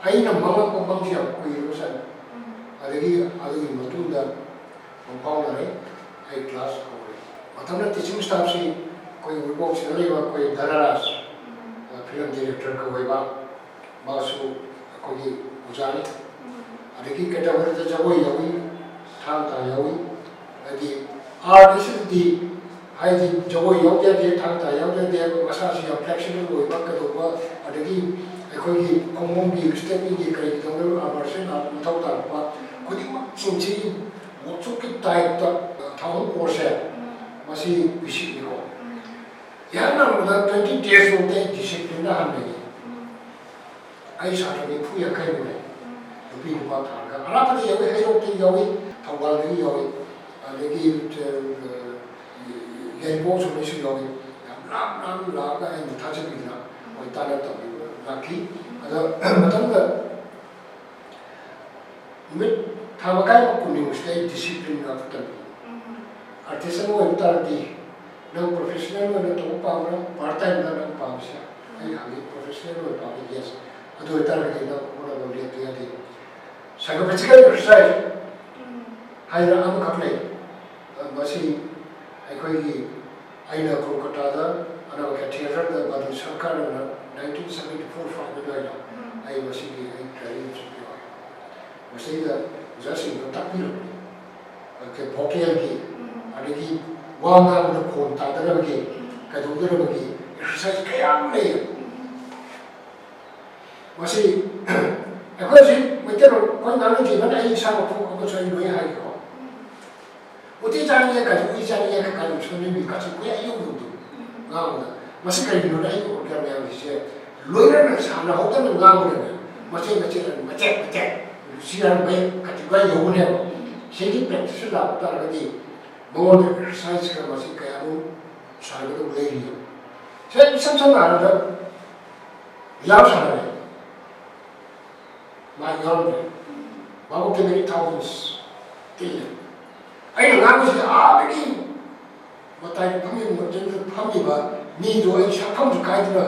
ꯑꯩꯅ ꯃꯉꯛꯄ ꯃꯪꯁꯤ ꯌꯥꯝ ꯀꯨꯏꯔꯕ ꯖꯥꯠꯅꯤ꯫ ꯎꯝ꯫ ꯑꯗꯒꯤ ꯑꯗꯨꯒꯤ ꯃꯇꯨꯡꯗ ꯄꯥꯎ ꯐꯥꯎꯅꯔꯦ꯫ ꯑꯩ ꯀ꯭ꯂꯥꯁ ꯍꯧꯔꯦ꯫ ꯃꯇꯝꯗ ꯇꯤꯆꯤꯡ ꯁ꯭ꯇꯥꯐꯁꯤ ꯑꯩꯈꯣꯏ ꯎꯔꯤꯄꯣꯛꯁꯤꯗ ꯂꯩꯕ ꯑꯩꯈꯣꯏ ꯙꯅꯔꯥꯖ, ꯐꯤꯂꯝ ꯗꯤꯔꯦꯛꯇꯔꯒ ꯑꯣꯏꯕ, ꯃꯥꯁꯨ ꯑꯩꯈꯣꯏꯒꯤ ꯑꯣꯖꯥꯅꯤ꯫ ꯑꯗꯒꯤ ꯀꯦꯇꯒꯣꯔꯤꯗ ꯖꯒꯣꯏ ꯌꯥꯎꯏ, ꯊꯥꯡ ꯇꯥ ꯌꯥꯎꯏ꯫ ꯍꯥꯏꯗꯤ ꯑꯥꯔꯠ ꯑꯁꯤꯗꯤ, ꯍꯥꯏꯗꯤ ꯖꯒꯣꯏ ꯌꯥꯎꯗ ꯌꯥꯗꯦ, ꯊꯥꯡ ꯇꯥ ꯌꯥꯎꯗ ꯌꯥꯗꯦ, ꯃꯁꯥꯁꯤ ꯌꯥꯝ ꯐ꯭ꯂꯦꯛꯁꯤꯕꯜ ꯑꯣꯏꯕ, ꯀꯩꯗꯧꯕ, ꯑꯗꯒꯤ ꯑꯩꯈꯣꯏꯒꯤ ꯈꯣꯡꯕꯣꯝꯒꯤ ꯁ꯭ꯇꯦꯠꯀꯤ ꯀꯔꯤꯒꯤ ꯇꯧꯅꯔꯤꯕ ꯃꯥꯔꯁꯦꯜ ꯑꯥꯔꯠ ꯃꯊꯧ ꯇꯥꯔꯛꯄ ꯈꯨꯗꯤꯡꯃꯛꯁꯤꯡꯁꯤ ꯋꯥꯛꯁꯣꯞꯀꯤ ꯇꯥꯏꯞꯇ ꯊꯥꯎꯖꯟ ꯀꯣꯔꯁꯁꯦ ꯃꯁꯤ ꯕꯦꯁꯤꯛꯅꯤꯀꯣ꯫ ꯏꯍꯥꯟ ꯍꯥꯟꯕꯗ ꯇ꯭ꯋꯦꯟꯇꯤ ꯗꯦꯖꯃꯨꯛꯇ ꯑꯩ ꯗꯤꯁꯤꯄ꯭ꯂꯤꯟꯗ ꯍꯥꯟꯅ ꯂꯩꯌꯦ꯫ ꯑꯩ ꯁꯥꯇ꯭ꯔ ꯅꯤꯐꯨ ꯌꯥꯡꯈꯩꯃꯨꯛ ꯂꯩ꯫ ꯅꯨꯄꯤ ꯅꯨꯄꯥ ꯊꯥꯔꯒ ꯑꯔꯥꯞꯄꯗ ꯌꯥꯎꯏ, ꯍꯩꯔꯣꯛꯇꯒꯤ ꯌꯥꯎꯏ, ꯊꯧꯕꯥꯜꯗꯒꯤ ꯌꯥꯎꯏ, ꯑꯗꯒꯤ, ꯑ, ꯌꯥꯏꯔꯤꯄꯣꯛ ꯁꯣꯝꯗꯩꯁꯨ ꯌꯥꯎꯏ꯫ ꯌꯥꯝ ꯂꯥꯞ ꯂꯥꯞꯅ ꯂꯥꯛꯑꯒ ꯑꯩꯅ ꯊꯥꯖꯕꯤꯗꯅ ꯃꯣꯏ ꯇꯥꯟꯅ ꯇꯧꯕꯤꯕ ꯂꯥꯛꯈꯤ꯫ ꯑꯗꯣ ꯃꯊꯪꯗ ꯅꯨꯃꯤꯠ ꯊꯥ ꯃꯈꯥꯏꯃꯨꯛ ꯀꯨꯟꯅꯤꯃꯨꯛꯁꯤꯗ ꯑꯩ ꯗꯤꯁꯤꯄ꯭ꯂꯤꯟ ꯉꯥꯛꯇ ꯇꯝꯕꯤ꯫ ꯑꯥꯔꯇꯤꯁꯟ ꯑꯣꯏꯕ ꯇꯥꯔꯗꯤ ꯅꯪ ꯄ꯭ꯔꯣꯐꯦꯁꯅꯦꯜ ꯑꯣꯏꯅ ꯇꯧꯕ ꯄꯥꯝꯕ꯭ꯔꯥ, ꯄꯥꯔꯠ ꯇꯥꯏꯝꯗ ꯅꯪ ꯄꯥꯝꯃꯤꯁꯦ? ꯑꯩ ꯍꯪꯉꯤ, ꯄ꯭ꯔꯣꯐꯦꯁꯅꯦꯜ ꯑꯣꯏꯅ ꯄꯥꯝꯃꯤ, ꯌꯦꯁ꯫ ꯑꯗꯨ ꯑꯣꯏꯇꯥꯔꯒꯗꯤ ꯅꯪ ꯍꯣꯠꯅꯕ ꯂꯦꯞꯄ ꯌꯥꯗꯦ꯫ ꯁꯥꯏꯀꯣꯐꯤꯖꯤꯀꯦꯜ ꯑꯦꯛꯁꯔꯁꯥꯏꯁ ꯍꯥꯏꯅ ꯑꯃꯈꯛ ꯂꯩ꯫ ꯃꯁꯤ ꯑꯩꯈꯣꯏꯒꯤ, ꯑꯩꯅ ꯀꯣꯜꯀꯇꯥꯗ ꯑꯅꯥꯃꯈ꯭ꯌꯥ ꯊꯤꯌꯦꯇꯔꯗ ꯃꯗꯨ ꯁꯔꯀꯥꯔꯅ ꯅꯥꯏꯟꯇꯤꯟ ꯁꯕꯦꯟꯇꯤ ꯐꯣꯔ ꯐꯥꯏꯚ ꯑꯗꯨꯋꯥꯏꯗ ꯑꯩ ꯃꯁꯤꯒꯤ ꯑꯩ ꯇ꯭ꯔꯦꯅꯤꯡ ꯑꯃꯁꯨ ꯌꯥꯎꯔꯦ꯫ ꯃꯁꯤꯗ ꯑꯣꯖꯥꯁꯤꯡꯅ ꯇꯥꯛꯄꯤꯔꯕꯅꯤ꯫ ꯑꯗꯒꯤ ꯚꯣꯀꯦꯜꯒꯤ, ꯑꯗꯒꯤ ꯋꯥ ꯉꯥꯡꯕꯗ ꯈꯣꯟ ꯇꯥꯗꯅꯕꯒꯤ, ꯀꯩꯗꯧꯗꯅꯕꯒꯤ ꯑꯦꯛꯁꯔꯁꯥꯏꯁ ꯀꯌꯥ ꯑꯃ ꯂꯩꯌꯦꯕ꯫ ꯃꯁꯤ ꯑꯩꯈꯣꯏ ꯍꯧꯖꯤꯛ ꯃꯩꯇꯩꯂꯣꯟ ꯑꯩꯈꯣꯏ ꯉꯥꯡꯅꯗ꯭ꯔꯤꯕꯅ ꯑꯩ ꯏꯁꯥꯃꯛꯄꯨ ꯑꯃꯁꯨ ꯑꯩ ꯂꯣꯏ ꯍꯥꯏꯒꯦꯀꯣ꯫ ꯎꯇꯤ ꯆꯥꯅꯤꯡꯉꯦ ꯀꯥꯏꯁꯨ, ꯎꯏ ꯆꯥꯅꯤꯡꯉꯦ ꯀꯥꯏꯁꯨ ꯁꯣꯟꯅꯕꯤ ꯀꯥꯏꯁꯨ ꯑꯩꯈꯣꯏ ꯑꯌꯧꯕꯗꯣ ꯉꯥꯡꯕꯗ꯫ ꯃꯁꯤ ꯀꯔꯤꯒꯤꯅꯣꯗ ꯑꯩ ꯑꯣꯔꯒꯥꯟ ꯃꯌꯥꯝꯁꯦ ꯂꯣꯏꯅꯅ ꯁꯥꯟꯅꯍꯧꯗꯅ ꯉꯥꯡꯕꯗꯅꯦ ꯃꯆꯦꯠ ꯃꯆꯦꯠ ꯃꯆꯦꯠ ꯃꯆꯦꯠ ꯁꯤ ꯌꯥꯝ ꯃꯌꯦꯛ ꯀꯥꯆꯤꯟ ꯀꯥꯏ ꯌꯧꯕꯅꯦꯕ꯫ ꯁꯤꯒꯤ ꯄ꯭ꯔꯦꯛꯇꯤꯁꯇ ꯂꯥꯛꯄ ꯇꯥꯔꯒꯗꯤ ꯃꯉꯣꯟꯗ ꯑꯦꯛꯁꯔꯁꯥꯏꯁ ꯈꯔ ꯃꯁꯤ ꯀꯌꯥꯃꯨꯛ ꯁꯥꯟꯅꯒꯗꯧꯕ ꯂꯩꯔꯤꯅꯣ? ꯁꯦ ꯏꯁꯝ ꯁꯝꯅ ꯍꯥꯏꯔꯕꯗ ꯂꯤꯂꯥ ꯁꯥꯟꯅꯔꯦ꯫ ꯃꯥ ꯌꯥꯎꯔꯝꯃꯦ꯫ ꯃꯥꯕꯨ ꯀꯦꯃꯦꯔꯤ ꯊꯥꯎꯖꯟꯁ ꯇꯤꯜꯂꯦ꯫ ꯑꯩꯅ ꯉꯥꯡꯕꯁꯤ ꯑꯥꯗꯒꯤ ꯃꯇꯥꯏꯗ ꯐꯝꯃꯤꯕ, ꯃꯇꯝꯗꯨꯗ ꯐꯝꯃꯤꯕ ꯃꯤꯗꯣ ꯑꯩ ꯁꯛꯐꯝꯁꯨ ꯀꯥꯏꯗꯅ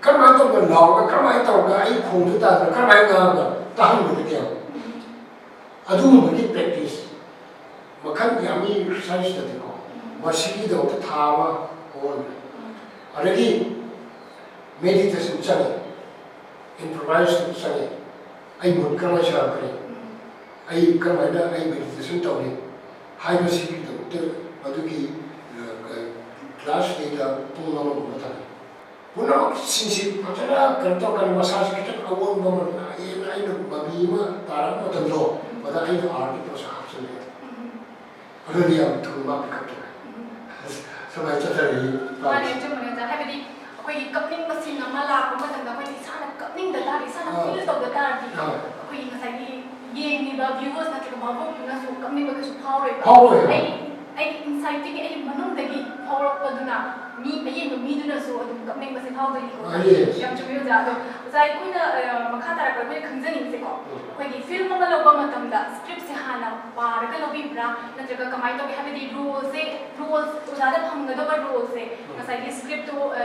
ꯀꯔꯝꯍꯥꯏꯅ ꯇꯧꯗꯅ ꯂꯥꯎꯔꯒ, ꯀꯔꯝꯍꯥꯏꯅ ꯇꯧꯔꯒ ꯑꯩ ꯈꯣꯡꯗ ꯇꯥꯗꯅ ꯀꯔꯝꯍꯥꯏꯅ ꯉꯥꯡꯉꯒ ꯇꯥꯍꯟꯒꯗꯒꯦ? ꯑꯗꯨꯒꯨꯝꯕꯒꯤ practice ꯃꯈꯜ ꯌꯥꯝꯃꯤ exerciseꯇꯗꯤꯀꯣ꯫ ꯃꯁꯤꯒꯤꯗꯃꯛꯇ ꯊꯥ ꯑꯃ ꯍꯣꯜꯂꯦ꯫ ꯑꯗꯒꯤ meditation ꯆꯪꯉꯤ, improvise ꯇꯧꯕ ꯆꯪꯉꯤ꯫ ꯑꯩ mood ꯀꯔꯝꯍꯥꯏꯅ ꯁꯥꯔꯛꯀꯅꯤ, ꯑꯩ ꯀꯔꯝꯍꯥꯏꯅ ꯑꯩ meditation ꯇꯧꯅꯤ ꯍꯥꯏꯕꯁꯤꯒꯤꯗꯃꯛꯇ ꯃꯗꯨꯒꯤ classꯁꯤꯗꯩꯗ ꯄꯨꯡ ꯑꯃꯒꯨꯝꯕ ꯊꯝꯃꯤ꯫ ꯄꯨꯝꯅꯃꯛꯁꯤꯡꯁꯤ ꯐꯖꯅ ꯀꯩꯅꯣ ꯇꯧꯔꯀꯥꯟꯗ ꯃꯁꯥꯁꯤ ꯈꯤꯇꯪ ꯑꯑꯣꯟꯕ ꯑꯃ ꯂꯥꯛꯑꯦꯅ ꯑꯩꯅ ꯃꯃꯤ ꯑꯃ ꯇꯥꯔꯛꯄ ꯃꯇꯝꯗꯣ, ꯃꯗ ꯑꯩꯅ artꯀꯤ ꯄꯣꯠꯁꯛ ꯍꯥꯞꯆꯤꯜꯂꯦ꯫ ꯑꯗꯨꯗꯤ ꯌꯥꯝ ꯊꯨꯅ ꯃꯥ pick up ꯇꯧꯔꯦ꯫ ꯁꯨꯃꯥꯏꯅ ꯆꯠꯊꯔꯛꯏ꯫ ꯃꯥꯅꯦ, ꯑꯆꯨꯝꯕꯅꯦ ꯑꯣꯖꯥ꯫ ꯍꯥꯏꯕꯗꯤ ꯑꯩꯈꯣꯏꯒꯤ ꯀꯞꯅꯤꯡꯕ scene ꯑꯃ ꯂꯥꯛꯄ ꯃꯇꯝꯗ ꯑꯩꯈꯣꯏꯅ ꯏꯁꯥꯅ ꯀꯞꯅꯤꯡꯗ ꯇꯥꯔꯗꯤ, ꯏꯁꯥꯅ ꯑꯥ꯫ Feel ꯇꯧꯗ ꯇꯥꯔꯗꯤ, ꯑꯥ꯫ ꯑꯩꯈꯣꯏꯒꯤ ꯉꯁꯥꯏꯒꯤ ꯌꯦꯡꯉꯤꯕ viewers ꯅꯠꯇ꯭ꯔꯒ ꯚꯥꯕꯣꯛꯇꯨꯅꯁꯨ ꯀꯞꯅꯤꯡꯕ ꯀꯩꯁꯨ ꯐꯥꯎꯔꯣꯏꯕ꯫ ꯐꯥꯎꯔꯣꯏ꯫ ꯑꯩ, ꯑꯩꯒꯤ insideꯇꯒꯤ, ꯑꯩꯒꯤ ꯃꯅꯨꯡꯗꯒꯤ ꯐꯥꯎꯔꯛꯄꯗꯨꯅ ꯃꯤ, ꯑꯌꯦꯡꯕ ꯃꯤꯗꯨꯅꯁꯨ ꯑꯗꯨꯝ ꯀꯞꯅꯤꯡꯕꯁꯦ ꯐꯥꯎꯗꯣꯏꯅꯤꯀꯣ꯫ ꯑꯥ, yes꯫ ꯌꯥꯝ ꯆꯨꯝꯃꯤ ꯑꯣꯖꯥ꯫ ꯑꯗꯣ ꯑꯣꯖꯥ, ꯑꯩꯈꯣꯏꯅ, ꯑ, ꯃꯈꯥ ꯇꯥꯔꯛꯄ ꯑꯩꯈꯣꯏꯅ ꯈꯪꯖꯅꯤꯡꯉꯤꯁꯦꯀꯣ, ꯎꯝ꯫ ꯑꯩꯈꯣꯏꯒꯤ film ꯑꯃ ꯂꯧꯕ ꯃꯇꯝꯗ scriptꯁꯦ ꯍꯥꯟꯅ ꯄꯥꯔꯒ ꯂꯧꯕꯤꯕ꯭ꯔꯥ, ꯅꯠꯇ꯭ꯔꯒ ꯀꯃꯥꯏꯅ ꯇꯧꯒꯦ? ꯍꯥꯏꯕꯗꯤ roleꯁꯦ, roles, ꯑꯣꯖꯥꯗ ꯐꯪꯒꯗꯕ roleꯁꯦ, ꯎꯝ꯫ ꯉꯁꯥꯏꯒꯤ scriptꯇꯣ, ꯑ,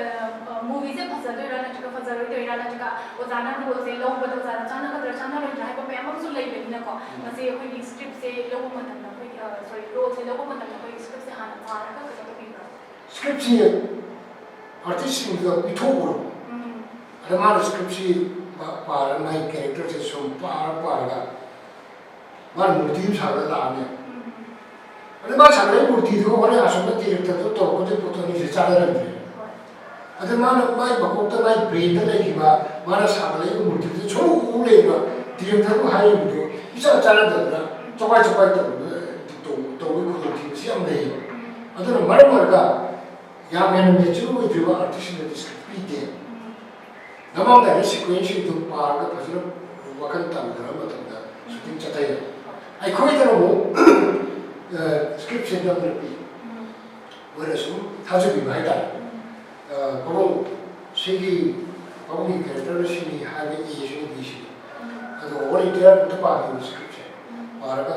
ꯑ, movieꯁꯦ ꯐꯖꯗꯣꯏꯔꯥ ꯅꯠꯇ꯭ꯔꯒ ꯐꯖꯔꯣꯏꯗꯣꯏꯔꯥ, ꯅꯠꯇ꯭ꯔꯒ ꯑꯣꯖꯥꯅ roleꯁꯦ ꯂꯧꯕꯗ ꯑꯣꯖꯥꯅ ꯆꯥꯟꯅꯒꯗ꯭ꯔꯥ ꯆꯥꯟꯅꯔꯣꯏꯗ꯭ꯔꯥ ꯍꯥꯏꯕ ꯃꯌꯥꯝ ꯑꯃꯁꯨ ꯂꯩꯕꯅꯤꯅꯀꯣ, ꯎꯝ꯫ ꯃꯁꯤ ꯑꯩꯈꯣꯏꯒꯤ scriptꯁꯦ ꯂꯧꯕ ꯃꯇꯝꯗ ꯑꯩꯈꯣꯏꯒꯤ, ꯑ, sorry, roleꯁꯦ ꯂꯧꯕ ꯃꯇꯝꯗ ꯑꯩꯈꯣꯏꯒꯤ scriptꯁꯦ ꯍꯥꯟꯅ ꯄꯥꯔꯒ ꯀꯩꯅꯣ ꯇꯧꯕꯤꯕ꯭ꯔꯥ? Scriptꯁꯤ artistꯁꯤꯡꯗ ꯄꯤꯊꯣꯛꯎꯔꯣ꯫ ꯎꯝ꯫ ꯑꯗ ꯃꯥꯅ scriptꯁꯤ ꯄꯥ-, ꯄꯥꯔꯒ ꯃꯥꯒꯤ characterꯁꯦ ꯁꯨꯝ ꯄꯥꯔ ꯄꯥꯔꯒ ꯃꯥꯅ ꯃꯨꯔꯇꯤ ꯑꯃ ꯁꯥꯔꯒ ꯂꯥꯛꯑꯅꯤ꯫ ꯎꯝ꯫ ꯑꯗ ꯃꯥ ꯁꯥꯒꯠꯂꯛꯏ ꯃꯨꯔꯇꯤꯗꯨꯒ ꯍꯣꯔꯦꯟ ꯑꯁꯣꯝꯗ directorꯗꯨ ꯇꯧꯔꯛꯄꯗꯨꯒꯤ ꯄꯣꯠꯇꯣ ꯑꯅꯤꯁꯦ ꯆꯥꯟꯅꯔꯝꯗ꯭ꯔꯦ꯫ ꯍꯣꯏ꯫ ꯑꯗ ꯃꯥꯅ ꯃꯥꯒꯤ ꯃꯀꯣꯛꯇ, ꯃꯥꯒꯤ brainꯗ ꯂꯩꯈꯤꯕ, ꯃꯥꯅ ꯁꯥꯒꯠꯂꯛꯏꯕ ꯃꯨꯔꯇꯤꯗꯨ ꯁꯨꯝ ꯎ ꯂꯩꯕ, directorꯕꯨ ꯍꯥꯏꯔꯤꯕꯗꯨ ꯏꯆꯥꯟ ꯆꯥꯟꯅꯗꯗꯅ ꯆꯣꯀꯥꯏ ꯆꯣꯀꯥꯏ ꯇꯧꯕ, ꯇꯧ-, ꯇꯧꯕꯒꯤ ꯈꯨꯗꯣꯡꯊꯤꯕꯁꯤ ꯌꯥꯝ ꯂꯩꯌꯦꯕ꯫ ꯑꯗꯨꯅ ꯃꯔꯝ ꯑꯣꯏꯔꯒ ꯌꯥꯝ ꯍꯦꯟꯅ mature ꯑꯣꯏꯗ꯭ꯔꯤꯕ artistꯁꯤꯡꯗꯗꯤ script ꯄꯤꯗꯦ꯫ ꯅꯃꯥꯡꯗ sequenceꯁꯤꯡꯗꯨ ꯄꯥꯔꯒ ꯐꯖꯅ ꯋꯥꯈꯜ ꯇꯥꯃꯤꯟꯅꯔꯕ ꯃꯇꯝꯗ shooting ꯆꯠꯊꯩ꯫ ꯑꯩꯈꯣꯏꯗꯅ ꯑꯃꯨꯛ, ꯑ, scriptꯁꯦ ꯅꯝꯗꯅ ꯄꯤ꯫ ꯃꯣꯏꯅ ꯁꯨꯝ ꯊꯥꯖꯕꯤꯕ ꯍꯥꯏꯇꯥꯔꯦ꯫ ꯑ, ꯄꯥꯕꯨꯡ, ꯁꯤꯒꯤ ꯄꯥꯕꯨꯡꯒꯤ characterꯅ ꯁꯤꯅꯤ ꯍꯥꯏꯕ A ꯁꯤꯅꯤ, B ꯁꯤꯅꯤ꯫ ꯑꯗꯣ all India ꯑꯝꯇ ꯄꯥꯕꯤꯌꯨ scriptꯁꯦ꯫ ꯄꯥꯔꯒ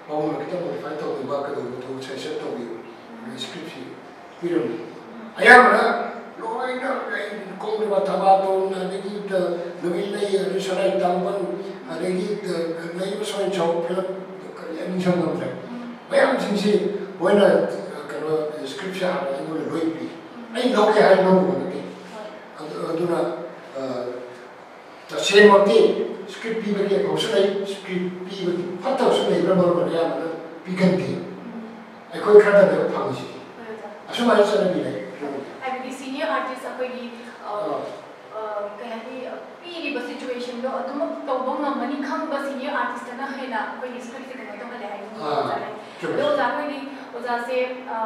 ꯄꯥꯕꯨꯡꯅ ꯈꯤꯇꯪ modify ꯇꯧꯕꯤꯕ, ꯀꯩꯗꯧꯕꯗꯨ suggestion ꯇꯧꯕꯤꯌꯨ꯫ ꯑꯗꯨꯒ scriptꯁꯤ ꯄꯤꯔꯝꯃꯤ꯫ ꯑꯌꯥꯝꯕꯅ ꯂꯣꯏꯅ ꯑꯩ ꯀꯣꯡꯗꯕ ꯊꯕꯥꯇꯣꯟ, ꯑꯗꯒꯤ ꯅꯨꯃꯤꯠ ꯂꯩ, ꯑꯗꯩ ꯁꯅꯥꯏ ꯇꯥꯡꯕꯟ, ꯑꯗꯒꯤ, ꯑ, ꯂꯩꯔꯤꯕ ꯁꯣꯏ ꯁꯥꯎ ꯐꯤꯂꯝ ꯀꯔꯤ ꯅꯤꯡꯁꯤꯡ ꯉꯝꯗ꯭ꯔꯦ꯫ ꯎꯝ꯫ ꯃꯌꯥꯝꯁꯤꯡꯁꯤ ꯃꯣꯏꯅ, ꯑ, ꯀꯩꯅꯣ, script ꯁꯦ ꯍꯥꯟꯅ ꯑꯩꯉꯣꯟꯗ ꯂꯣꯏ ꯄꯤ꯫ ꯎꯝ꯫ ꯑꯩ ꯂꯧꯒꯦ ꯍꯥꯏꯔ ꯂꯧꯔꯨꯕ ꯅꯠꯇꯦ꯫ ꯍꯣꯏ꯫ ꯑꯗꯨ, ꯑꯗꯨꯅ, ꯑ, ꯇꯁꯦꯡꯃꯛꯇꯤ script ꯄꯤꯕꯒꯤ ꯑꯐꯕꯁꯨ ꯂꯩ, script ꯄꯤꯕꯒꯤ ꯐꯠꯇꯕꯁꯨ ꯂꯩꯕꯅ ꯃꯔꯝ ꯑꯣꯏꯔꯒ ꯑꯌꯥꯝꯕꯅ ꯄꯤꯒꯟꯗꯦ꯫ ꯎꯝ꯫ ꯑꯩꯈꯣꯏ ꯈꯔꯗꯅꯦꯕ ꯐꯪꯉꯤꯁꯤꯗꯤ꯫ ꯍꯣꯏ, ꯑꯣꯖꯥ꯫ ꯑꯁꯨꯃꯥꯏꯅ ꯆꯠꯅꯕꯤ ꯂꯩ꯫ ꯍꯥꯏꯕꯗꯤ senior artist ꯑꯩꯈꯣꯏꯒꯤ, ꯑ, ꯑꯥ꯫ ꯑ, ꯀꯩ ꯍꯥꯏꯅꯤ, ꯄꯤꯔꯤꯕ situation ꯗꯣ ꯑꯗꯨꯃꯛ ꯇꯧꯕ ꯉꯝꯃꯅꯤ ꯈꯪꯕ senior artist ꯅ ꯍꯦꯟꯅ ꯑꯩꯈꯣꯏꯒꯤ script ꯁꯦ ꯀꯩꯅꯣ ꯇꯧꯍꯜꯂꯦ ꯍꯥꯏꯅꯤꯡꯉꯤ ꯑꯥ, ꯑꯣꯖꯥ꯫ ꯆꯨꯝꯃꯤ꯫ ꯑꯗꯣ ꯑꯣꯖꯥ, ꯑꯩꯈꯣꯏꯗꯤ ꯑꯣꯖꯥꯁꯦ, ꯑ,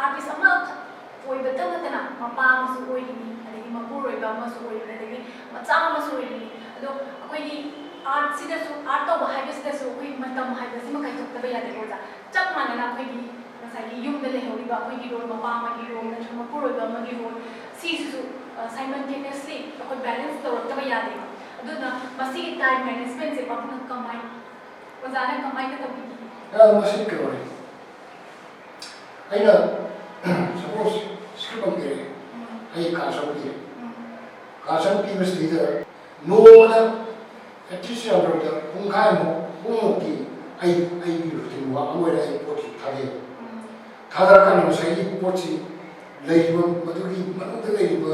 artist ꯑꯃꯈꯛ ꯑꯣꯏꯕꯇ ꯅꯠꯇꯅ ꯃꯄꯥ ꯑꯃꯁꯨ ꯑꯣꯏꯔꯤꯅꯤ, ꯑꯗꯒꯤ ꯃꯄꯨꯔꯣꯏꯕ ꯑꯃꯁꯨ ꯑꯣꯏꯔꯤꯅꯤ, ꯑꯗꯒꯤ ꯃꯆꯥ ꯑꯃꯁꯨ ꯑꯣꯏꯔꯤꯅꯤ꯫ ꯑꯗꯣ ꯑꯩꯈꯣꯏꯒꯤ art ꯁꯤꯗꯁꯨ, art ꯇꯧꯕ ꯍꯥꯏꯕꯁꯤꯗꯁꯨ ꯑꯩꯈꯣꯏ ꯃꯇꯝ ꯍꯥꯏꯕꯁꯤꯃ ꯀꯥꯏꯊꯣꯛꯇꯕ ꯌꯥꯗꯦꯀꯣ ꯑꯣꯖꯥ꯫ ꯆꯞ ꯃꯥꯟꯅꯅ ꯑꯩꯈꯣꯏꯒꯤ ꯉꯁꯥꯏꯒꯤ ꯌꯨꯝꯗ ꯂꯩꯍꯧꯔꯤꯕ ꯑꯩꯈꯣꯏꯒꯤ role, ꯃꯄꯥ ꯑꯃꯒꯤ role ꯅꯠꯇ꯭ꯔꯒ ꯃꯄꯨꯔꯣꯏꯕ ꯑꯃꯒꯤ role, ꯁꯤꯁꯤꯁꯨ, ꯑ, simultaneously ꯑꯩꯈꯣꯏ balance ꯇꯧꯔꯛꯇꯕ ꯌꯥꯗꯦꯕ꯫ ꯑꯗꯨꯅ ꯃꯁꯤꯒꯤ time management ꯁꯦ ꯄꯥꯕꯨꯡꯅ ꯀꯃꯥꯏ, ꯑꯣꯖꯥꯅ ꯀꯃꯥꯏꯅ ꯇꯧꯕꯤꯒꯦ? ꯑ, ꯃꯁꯤ ꯀꯩꯅꯣꯅꯤ꯫ ꯑꯩꯅ, suppose, script ꯑꯃ ꯄꯤꯔꯛꯑꯦ꯫ ꯎꯝ꯫ ꯑꯩ cast ꯑꯃ ꯄꯤꯔꯦ꯫ ꯎꯝ꯫ Cast ꯑꯃ ꯄꯤꯕꯁꯤꯗꯩꯗ ꯅꯣꯡꯃꯗ at least ꯌꯥꯝꯗ꯭ꯔꯕꯗ ꯄꯨꯡꯈꯥꯏꯃꯨꯛ, ꯄꯨꯡꯃꯨꯛꯇꯤ ꯑꯩ, ꯑꯩꯒꯤ routine work ꯑꯃ ꯑꯣꯏꯅ ꯑꯩ ꯄꯣꯠꯁꯤ ꯊꯥꯗꯩ꯫ ꯎꯝ꯫ ꯊꯥꯗꯔꯀꯥꯟꯗ ꯉꯁꯥꯏꯒꯤ ꯄꯣꯠꯁꯤ ꯂꯩꯔꯤꯕ, ꯃꯗꯨꯒꯤ ꯃꯅꯨꯡꯗ ꯂꯩꯔꯤꯕ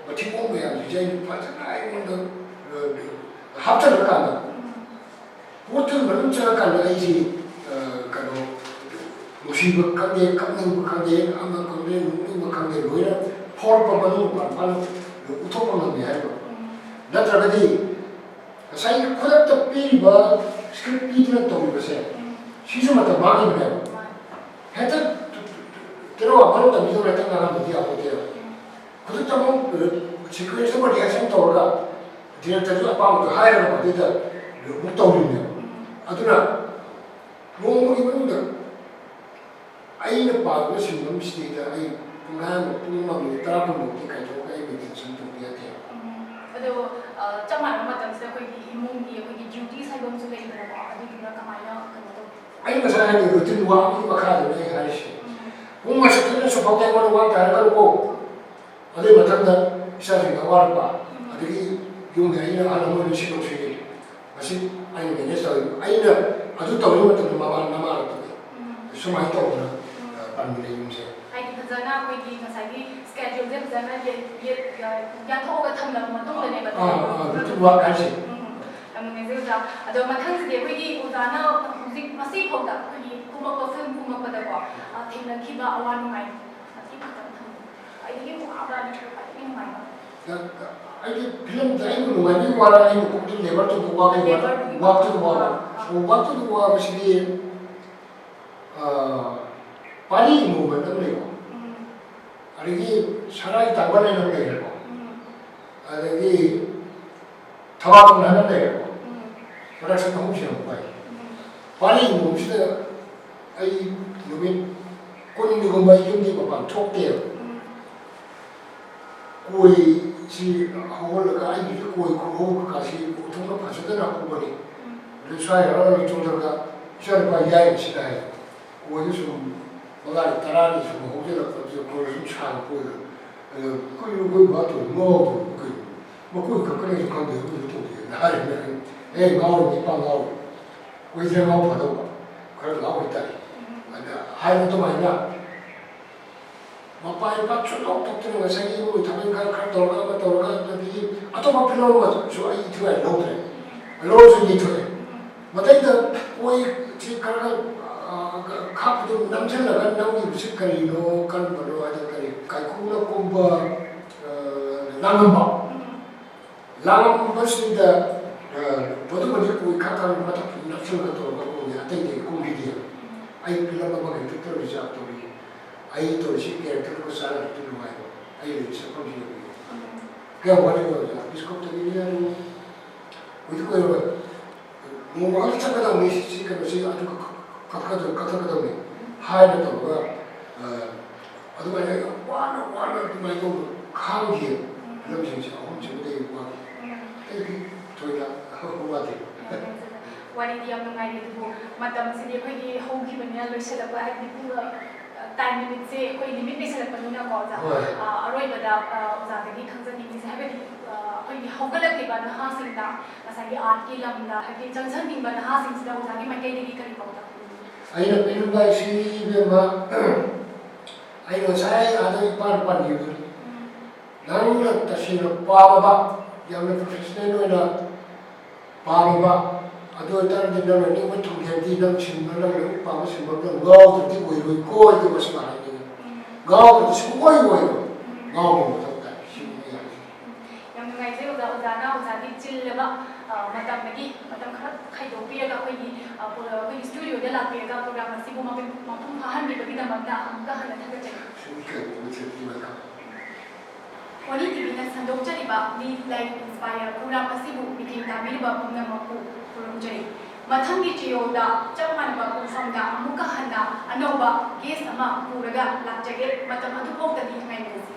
ꯃꯊꯤꯕꯣꯡ ꯃꯌꯥꯝꯁꯤꯡꯁꯦ ꯑꯩꯅ ꯐꯖꯅ ꯑꯩꯉꯣꯟꯗ, ꯑ, ꯍꯥꯞꯆꯤꯜꯂꯀꯥꯟꯗ, ꯎꯝ꯫ ꯄꯣꯠꯇꯨꯒꯤ ꯃꯅꯨꯡ ꯆꯪꯉꯀꯥꯟꯗ ꯑꯩꯁꯤ, ꯑ, ꯀꯩꯅꯣ, ꯅꯨꯡꯁꯤꯕ ꯈꯪꯗꯦ, ꯀꯞꯅꯤꯡꯕ ꯈꯪꯗꯦ, ꯑꯃ ꯈꯪꯗꯦ, ꯅꯣꯛꯅꯤꯡꯕ ꯈꯪꯗꯦ, ꯂꯣꯏꯅ ꯐꯥꯎꯔꯛꯄ ꯃꯅꯨꯡ ꯃꯄꯥꯟ ꯐꯥꯅ ꯎꯠꯊꯣꯛꯄ ꯉꯝꯃꯤ ꯍꯥꯏꯕ꯫ ꯎꯝ꯫ ꯅꯠꯇ꯭ꯔꯒꯗꯤ ꯉꯁꯥꯏꯒꯤ ꯈꯨꯗꯛꯇ ꯄꯤꯔꯤꯕ script ꯄꯤꯗꯨꯅ ꯇꯧꯔꯤꯕꯁꯦ, ꯎꯝ꯫ ꯁꯤꯁꯨ ꯃꯇꯝ ꯃꯥꯡꯉꯤꯕꯅꯦꯕ꯫ ꯃꯥꯅꯤ꯫ ꯍꯦꯛꯇ ꯇꯦꯔꯣ ꯋꯥꯐꯝ ꯇꯝꯕꯤꯗꯧꯔꯦ, ꯍꯦꯛꯇ ꯉꯥꯡꯍꯟꯕꯗꯤ ꯌꯥꯄꯣꯠꯇꯦꯕ꯫ ꯎꯝ꯫ ꯈꯨꯗꯛꯇ ꯑꯃꯨꯛ, ꯑ, sequence ꯑꯃ rehearsal ꯇꯧꯔꯒ director ꯁꯨ ꯑꯄꯥꯝꯕꯗꯣ ꯍꯥꯏꯔꯒ ꯃꯗꯨꯗ ꯑꯃꯨꯛ ꯇꯧꯔꯤꯕꯅꯦꯕ꯫ ꯎꯝ꯫ ꯑꯗꯨꯅ ꯅꯣꯡꯃꯒꯤ ꯃꯅꯨꯡꯗ ꯑꯩꯅ ꯄꯥꯝꯃꯤꯕ ꯁꯤꯟꯐꯝꯁꯤꯗꯩꯗ ꯑꯩ ꯄꯨꯡꯈꯥꯏꯃꯨꯛ, ꯄꯨꯡ ꯑꯃ, ꯃꯤꯅꯤꯠ ꯇꯔꯥ ꯀꯨꯟꯃꯨꯛꯇꯤ ꯀꯥꯏꯊꯣꯛꯑꯒ ꯑꯩ meditation ꯇꯧꯕ ꯌꯥꯗꯦ꯫ ꯎꯝ꯫ ꯑꯗꯣ, ꯑ, ꯆꯞ ꯃꯥꯟꯅꯕ ꯃꯇꯝꯁꯤꯗ ꯑꯩꯈꯣꯏꯒꯤ ꯏꯃꯨꯡꯒꯤ, ꯑꯩꯈꯣꯏꯒꯤ duties ꯍꯥꯏꯕ ꯑꯃꯁꯨ ꯂꯩꯗꯅꯀꯣ, ꯑꯗꯨꯗꯨꯅ ꯀꯃꯥꯏꯅ ꯀꯩꯅꯣ ꯇꯧꯕꯤ? ꯑꯩ ꯉꯁꯥꯏ ꯍꯥꯏꯗꯤ routine work ꯑꯃꯒꯤ ꯃꯈꯥꯗꯅꯦ ꯑꯩ ꯍꯥꯏꯔꯤꯁꯦ꯫ ꯎꯝ꯫ ꯄꯨꯡ ꯃꯁꯛꯇꯨꯅ ꯁꯨꯐꯥꯎꯗ ꯑꯩꯉꯣꯟꯗ ꯋꯥ ꯇꯥꯔꯒꯅꯨꯀꯣ꯫ ꯑꯗꯨꯒꯤ ꯃꯊꯪꯗ ꯏꯆꯥꯁꯤꯡꯗ ꯋꯥꯔꯛꯄ, ꯎꯝ꯫ ꯑꯗꯒꯤ ꯌꯨꯝꯒꯤ ꯑꯩꯅ ꯑꯍꯜ ꯑꯃ ꯑꯣꯏꯅ ꯁꯤ ꯇꯧꯁꯤ꯫ ꯃꯁꯤ ꯑꯩꯅ ꯃꯦꯅꯦꯖ ꯇꯧꯔꯤꯕ, ꯑꯩꯅ ꯑꯗꯨ ꯇꯧꯔꯤꯉꯩ ꯃꯇꯝꯗ ꯃꯃꯥ ꯅꯃꯥ ꯂꯥꯛꯄꯗ ꯎꯝ꯫ ꯁꯨꯃꯥꯏꯅ ꯇꯧꯗꯅ ꯎꯝ꯫ ꯄꯥꯟꯕꯅꯦ ꯌꯨꯝꯁꯦ꯫ ꯍꯥꯏꯗꯤ ꯐꯖꯅ ꯑꯩꯈꯣꯏꯒꯤ ꯉꯁꯥꯏꯒꯤ ꯁ꯭ꯀꯦꯗ꯭ꯌꯨꯜꯁꯦ ꯐꯖꯅ ꯌꯦ- ꯌꯦ- ꯌꯥ- ꯌꯥꯊꯣꯛꯑꯒ ꯊꯝꯂꯕ ꯃꯇꯨꯡꯗꯅꯦꯕ ꯑꯥ, ꯑꯥ, ꯊꯕꯛ꯫ Routine work ꯍꯥꯏꯁꯦ꯫ ꯎꯝ꯫ ꯌꯥꯝ ꯅꯨꯡꯉꯥꯏꯖꯩ ꯑꯣꯖꯥ꯫ ꯑꯗꯣ ꯃꯊꯪꯁꯤꯗꯤ ꯑꯩꯈꯣꯏꯒꯤ ꯑꯣꯖꯥꯅ ꯍꯧꯖꯤꯛ ꯉꯁꯤ ꯐꯥꯎꯗ ꯑꯩꯈꯣꯏꯒꯤ ꯀꯨꯝꯃꯛꯄ ꯐꯤꯂꯝ ꯀꯨꯝꯃꯛꯄꯗꯀꯣ ꯑ, ꯊꯦꯡꯅꯈꯤꯕ ꯑꯋꯥ ꯅꯨꯡꯉꯥꯏ ꯃꯇꯦꯛ ꯈꯛꯇꯪ ꯊꯝꯕꯤꯌꯨ꯫ ꯈ꯭ꯋꯥꯏꯗꯒꯤ ꯋꯥꯕ ꯅꯠꯇ꯭ꯔꯒ ꯈ꯭ꯋꯥꯏꯗꯒꯤ ꯅꯨꯡꯉꯥꯏꯕ? ꯑꯩꯗꯤ ꯐꯤꯂꯝꯗ ꯑꯩꯕꯨ ꯅꯨꯡꯉꯥꯏꯕꯒꯤ ꯋꯥꯔ, ꯑꯩꯕꯨ ꯀꯣꯛꯇ ꯂꯦꯕꯔ ꯇꯧꯕ ꯋꯥꯕꯒꯤ ꯋꯥꯔ, ꯂꯦꯕꯔꯗꯨꯒꯤ ꯋꯥꯛꯇꯨꯗ ꯋꯥꯕ꯫ ꯋꯥꯕ꯫ ꯑꯣ, ꯋꯥꯛꯇꯨꯗ ꯋꯥꯕꯁꯤꯗꯤ, ꯑꯥ, ꯄꯥꯔꯤ ꯃꯨꯕ ꯑꯃ ꯂꯩꯀꯣ꯫ ꯎꯝ꯫ ꯑꯗꯒꯤ ꯁꯔꯥꯏ ꯇꯥꯡꯕ ꯂꯩꯅ ꯂꯩꯔꯦꯀꯣ꯫ ꯎꯝ꯫ ꯑꯗꯒꯤ ꯊꯕꯥꯛ ꯍꯥꯏꯅ ꯂꯩꯔꯦꯀꯣ꯫ ꯎꯝ꯫ ꯄ꯭ꯔꯗꯛꯁꯟ ꯑꯍꯨꯝꯁꯤ ꯌꯥꯝ ꯋꯥꯏ꯫ ꯎꯝ꯫ ꯄꯥꯔꯤ ꯃꯨꯕꯁꯤꯗ ꯑꯩ ꯅꯨꯃꯤꯠ ꯀꯨꯟꯅꯤꯒꯨꯝꯕ ꯑꯩ ꯌꯨꯝꯗꯒꯤ ꯃꯄꯥꯟ ꯊꯣꯛꯇꯦꯕ꯫ ꯎꯝ꯫ ꯀꯣꯏꯁꯤ ꯍꯧꯍꯜꯂꯒ ꯑꯩꯒꯤꯁꯨ ꯀꯣꯏ ꯈꯨꯍꯧ ꯀꯩꯀꯥꯁꯤ ꯑꯣꯟꯊꯣꯛꯅ ꯐꯖꯗꯅ ꯍꯧꯕꯅꯤ꯫ ꯎꯝ꯫ ꯑꯗꯨ ꯁ꯭ꯋꯥꯏ ꯍꯔꯥꯎ ꯆꯣꯡꯊꯔꯒ ꯏꯆꯥꯅꯨꯄꯥ ꯌꯥꯏꯁꯤꯗ ꯍꯥꯏ꯫ ꯀꯣꯏꯗꯨ ꯁꯨꯝ ꯃꯉꯥꯅꯤ ꯇꯔꯥꯅꯤ ꯁꯨꯝ ꯍꯧꯖꯤꯜꯂꯛꯄꯗꯨꯗ ꯀꯣꯏ ꯁꯨꯝ ꯁꯥꯡꯅ ꯀꯣꯏꯕ꯫ ꯑꯗꯨ ꯀꯨꯏꯔꯨ ꯀꯨꯏ ꯐꯥ ꯇꯧꯏ ꯉꯥꯎꯗꯧꯔꯤꯕ ꯀꯩꯅꯣ? ꯃꯀꯣꯏ ꯈꯛꯀꯅꯦꯁꯨ ꯈꯪꯗꯦ ꯑꯗꯨꯁꯨ ꯇꯧꯗꯦꯅ ꯍꯥꯏꯔꯤꯕꯅꯤ꯫ ꯑꯦ ꯉꯥꯎꯔꯤꯅꯤ ꯏꯄꯥ ꯉꯥꯎꯔꯤ꯫ ꯀꯣꯏꯗ꯭ꯔꯦ ꯉꯥꯎ ꯐꯗꯧꯕ꯫ ꯈꯔ ꯉꯥꯎ ꯍꯥꯏꯇꯥꯔꯦ꯫ ꯑꯗ ꯍꯥꯏꯕ ꯑꯗꯨꯃꯥꯏꯅ ꯃꯄꯥ ꯏꯄꯥ ꯁꯨꯡꯊꯣꯛ ꯊꯣꯛꯇꯅ ꯉꯁꯥꯏꯒꯤ ꯏꯃꯨꯡꯒꯤ ꯊꯕꯛ ꯏꯪꯈꯥꯡ ꯈꯔ ꯇꯧꯔꯒ ꯑꯃ ꯇꯧꯔꯒ ꯑꯗꯒꯤ ꯑꯇꯣꯞꯄ ꯐꯤꯂꯝ ꯑꯃꯁꯨ ꯑꯩ ꯏꯊꯤꯋꯥꯏ ꯂꯧꯗ꯭ꯔꯦ꯫ ꯂꯧꯔꯁꯨ ꯌꯩꯊꯣꯛꯑꯦ꯫ ꯃꯇꯩꯗ ꯀꯣꯏꯁꯤ ꯈꯔ ꯈꯔ, ꯑ, ꯈꯥꯛꯄꯗꯨ ꯅꯝꯁꯤꯜꯂꯒ ꯅꯝꯈꯤꯕꯁꯤ ꯀꯔꯤꯅꯣ, ꯀꯔꯝꯕꯅꯣ ꯍꯥꯏꯗ ꯀꯔꯤ ꯀꯥꯏꯀꯨꯅ ꯀꯨꯝꯕ, ꯑ, ꯂꯥꯡꯉꯝꯕ꯫ ꯂꯥꯡꯉꯝꯕꯁꯤꯗ, ꯑ, ꯃꯗꯨꯃꯗꯤ ꯀꯣꯏ ꯈꯥꯛ ꯈꯥꯛ ꯃꯊꯛ ꯅꯞꯁꯤꯜꯂꯒ ꯇꯧꯔꯒ ꯀꯨꯝꯃꯤ, ꯑꯇꯩꯗꯤ ꯀꯨꯝꯈꯤꯗꯦ꯫ ꯑꯩ ꯐꯤꯂꯝ ꯑꯃꯒꯤ ꯍꯦꯛꯇ ꯔꯤꯖꯥꯔꯚ ꯇꯧꯔꯤ꯫ ꯑꯩ ꯇꯧꯔꯤꯁꯤ ꯀꯦꯔꯦꯛꯇꯔꯗꯨꯒ ꯆꯥꯟꯅꯔꯗꯤ ꯅꯨꯡꯉꯥꯏꯕ꯫ ꯑꯩ ꯂꯩꯔꯤ ꯁꯛꯐꯝꯁꯤꯒ ꯀꯌꯥꯝ ꯋꯥꯠꯂꯤꯅꯣ ꯑꯣꯖꯥ? ꯕꯤꯁꯀꯣꯞꯇꯒꯤꯅꯤ ꯍꯥꯏꯔꯣ? ꯀꯨꯏꯗꯤ ꯀꯨꯏꯔꯔꯣꯏ꯫ ꯅꯣꯡꯃ ꯑꯃ ꯆꯠꯀꯗꯕꯅꯤ, ꯁꯤ ꯀꯩꯅꯣꯁꯤ ꯑꯗꯨ ꯀꯛꯊꯠꯀꯗꯕꯅꯤ ꯍꯥꯏꯅ ꯇꯧꯔꯒ, ꯑ, ꯑꯗꯨꯃꯥꯏꯅ ꯌꯥꯝ ꯋꯥꯅ ꯋꯥꯅ ꯑꯗꯨꯃꯥꯏꯅ ꯇꯧꯕ ꯈꯥꯡꯈꯤ꯫ ꯐꯤꯂꯝꯁꯤꯡꯁꯦ ꯑꯍꯨꯝꯁꯤꯃꯗꯤ ꯑꯩ ꯋꯥꯈꯤ꯫ ꯑꯇꯩꯗꯤ ꯊꯣꯏꯅ ꯋꯥꯗꯦ꯫ ꯋꯥꯔꯤꯗꯤ ꯌꯥꯝ ꯅꯨꯡꯉꯥꯏꯔꯤ, ꯑꯗꯨꯕꯨ ꯃꯇꯝꯁꯤꯗꯤ ꯑꯩꯈꯣꯏꯒꯤ ꯍꯧꯈꯤꯕꯅꯤꯅ ꯂꯣꯏꯁꯤꯜꯂꯛꯄ, ꯍꯥꯏꯕꯗꯤ ꯄꯨꯡ, ꯑ, ꯇꯥꯏꯝ ꯂꯤꯃꯤꯠꯁꯦ ꯑꯩꯈꯣꯏ ꯂꯤꯃꯤꯠ ꯂꯩꯁꯜꯂꯛꯄꯅꯤꯅꯀꯣ ꯑꯣꯖꯥ꯫ ꯍꯣꯏ꯫ ꯑ, ꯑꯔꯣꯏꯕꯗ, ꯑ, ꯑꯣꯖꯥꯗꯒꯤ ꯈꯪꯖꯅꯤꯡꯉꯤꯁꯦ, ꯍꯥꯏꯕꯗꯤ, ꯑ, ꯑꯩꯈꯣꯏꯒꯤ ꯍꯧꯒꯠꯂꯛꯂꯤꯕ ꯅꯍꯥꯁꯤꯡꯗ, ꯉꯁꯥꯏꯒꯤ ꯑꯥꯔꯠꯀꯤ ꯂꯝꯗ ꯍꯥꯏꯗꯤ ꯆꯪꯁꯟꯅꯤꯡꯕ ꯅꯍꯥꯁꯤꯡꯁꯤꯗ ꯑꯣꯖꯥꯒꯤ ꯃꯥꯏꯀꯩꯗꯒꯤ ꯀꯔꯤ ꯄꯥꯎꯇꯥꯛ ꯄꯤꯅꯤꯡꯒꯦ? ꯑꯩꯅ ꯄꯤꯅꯤꯡꯕ ꯍꯥꯏꯁꯤ, ꯏꯕꯦꯝꯃ, ꯑꯩꯅ ꯉꯁꯥꯏ ꯑꯥꯗ ꯏꯄꯥꯅ ꯄꯟꯈꯤꯕꯗꯨꯅꯤ꯫ ꯅꯪꯅ ꯇꯁꯦꯡꯅ ꯄꯥꯝꯃꯕ, ꯌꯥꯝꯅ ꯄ꯭ꯔꯣꯐꯦꯁꯅꯦꯜ ꯑꯣꯏꯅ ꯄꯥꯝꯃꯕ, ꯑꯗꯨ ꯑꯣꯏꯇꯥꯔꯗꯤ ꯅꯪꯅ ꯅꯤꯡꯕ ꯊꯨꯡꯒꯦ ꯍꯥꯏꯗꯤ ꯅꯪ ꯁꯤꯟꯕ, ꯅꯪꯅ ꯄꯥꯝꯕ ꯁꯤꯟꯕ ꯅꯪ ꯉꯥꯎꯗ꯭ꯔꯗꯤ ꯑꯣꯏꯔꯣꯏꯀꯣ ꯍꯥꯏꯗꯤ ꯃꯁꯤ ꯃꯥꯟꯅꯩ꯫ ꯉꯥꯎꯗ꯭ꯔꯗꯤ ꯁꯨꯡꯑꯣꯏ ꯑꯣꯏꯔꯣꯏ꯫ ꯉꯥꯎꯕ ꯃꯊꯧ ꯇꯥꯏ꯫ ꯁꯤꯅꯤ ꯑꯩ ꯍꯥꯏꯁꯦ꯫ ꯌꯥꯝ ꯅꯨꯡꯉꯥꯏꯖꯩ ꯑꯣꯖꯥ, ꯑꯣꯖꯥꯅ ꯑꯣꯖꯥꯒꯤ ꯆꯤꯜꯂꯕ, ꯑ, ꯃꯇꯝꯗꯒꯤ ꯃꯇꯝ ꯈꯔ ꯈꯥꯏꯗꯣꯛꯄꯤꯔꯒ ꯑꯩꯈꯣꯏꯒꯤ, ꯑ, ꯄ꯭ꯔꯣ-, ꯑꯩꯈꯣꯏꯒꯤ ꯁ꯭ꯇꯨꯗꯤꯑꯣꯗ ꯂꯥꯛꯄꯤꯔꯒ ꯄ꯭ꯔꯣꯒ꯭ꯔꯥꯝ ꯑꯁꯤꯕꯨ ꯃꯄꯨꯡ, ꯃꯄꯨꯡ ꯐꯥꯍꯟꯕꯤꯕꯒꯤꯗꯃꯛꯇ ꯑꯃꯨꯛꯀ ꯍꯟꯅ ꯊꯥꯒꯠꯆꯔꯤ꯫ ꯁꯨꯝ ꯀꯩꯅꯣ ꯃꯤꯡꯆꯠ ꯄꯤꯕ ꯀꯥ꯫ ꯋꯥꯅꯤ ꯇꯤꯚꯤꯅ ꯁꯟꯗꯣꯛꯆꯔꯤꯕ ꯃꯤ ꯂꯥꯏꯔꯤꯛ ꯏꯟꯁꯄꯥꯌꯔ ꯄ꯭ꯔꯣꯒ꯭ꯔꯥꯝ ꯑꯁꯤꯕꯨ ꯃꯤꯠꯌꯦꯡ ꯇꯥꯕꯤꯔꯤꯕ ꯄꯨꯝꯅꯃꯛꯄꯨ ꯈꯨꯔꯨꯝꯖꯔꯤ꯫ ꯃꯊꯪꯒꯤ ꯆꯌꯣꯜꯗ ꯆꯞ ꯃꯥꯟꯅꯕ ꯄꯨꯡꯐꯝꯗ ꯑꯃꯨꯛꯀ ꯍꯟꯅ ꯑꯅꯧꯕ ꯒꯦꯁ ꯑꯃ ꯄꯨꯔꯒ ꯂꯥꯛꯆꯒꯦ꯫ ꯃꯇꯝ ꯑꯗꯨꯐꯥꯎꯗꯗꯤ ꯉꯥꯏꯕꯤꯔꯁꯤ꯫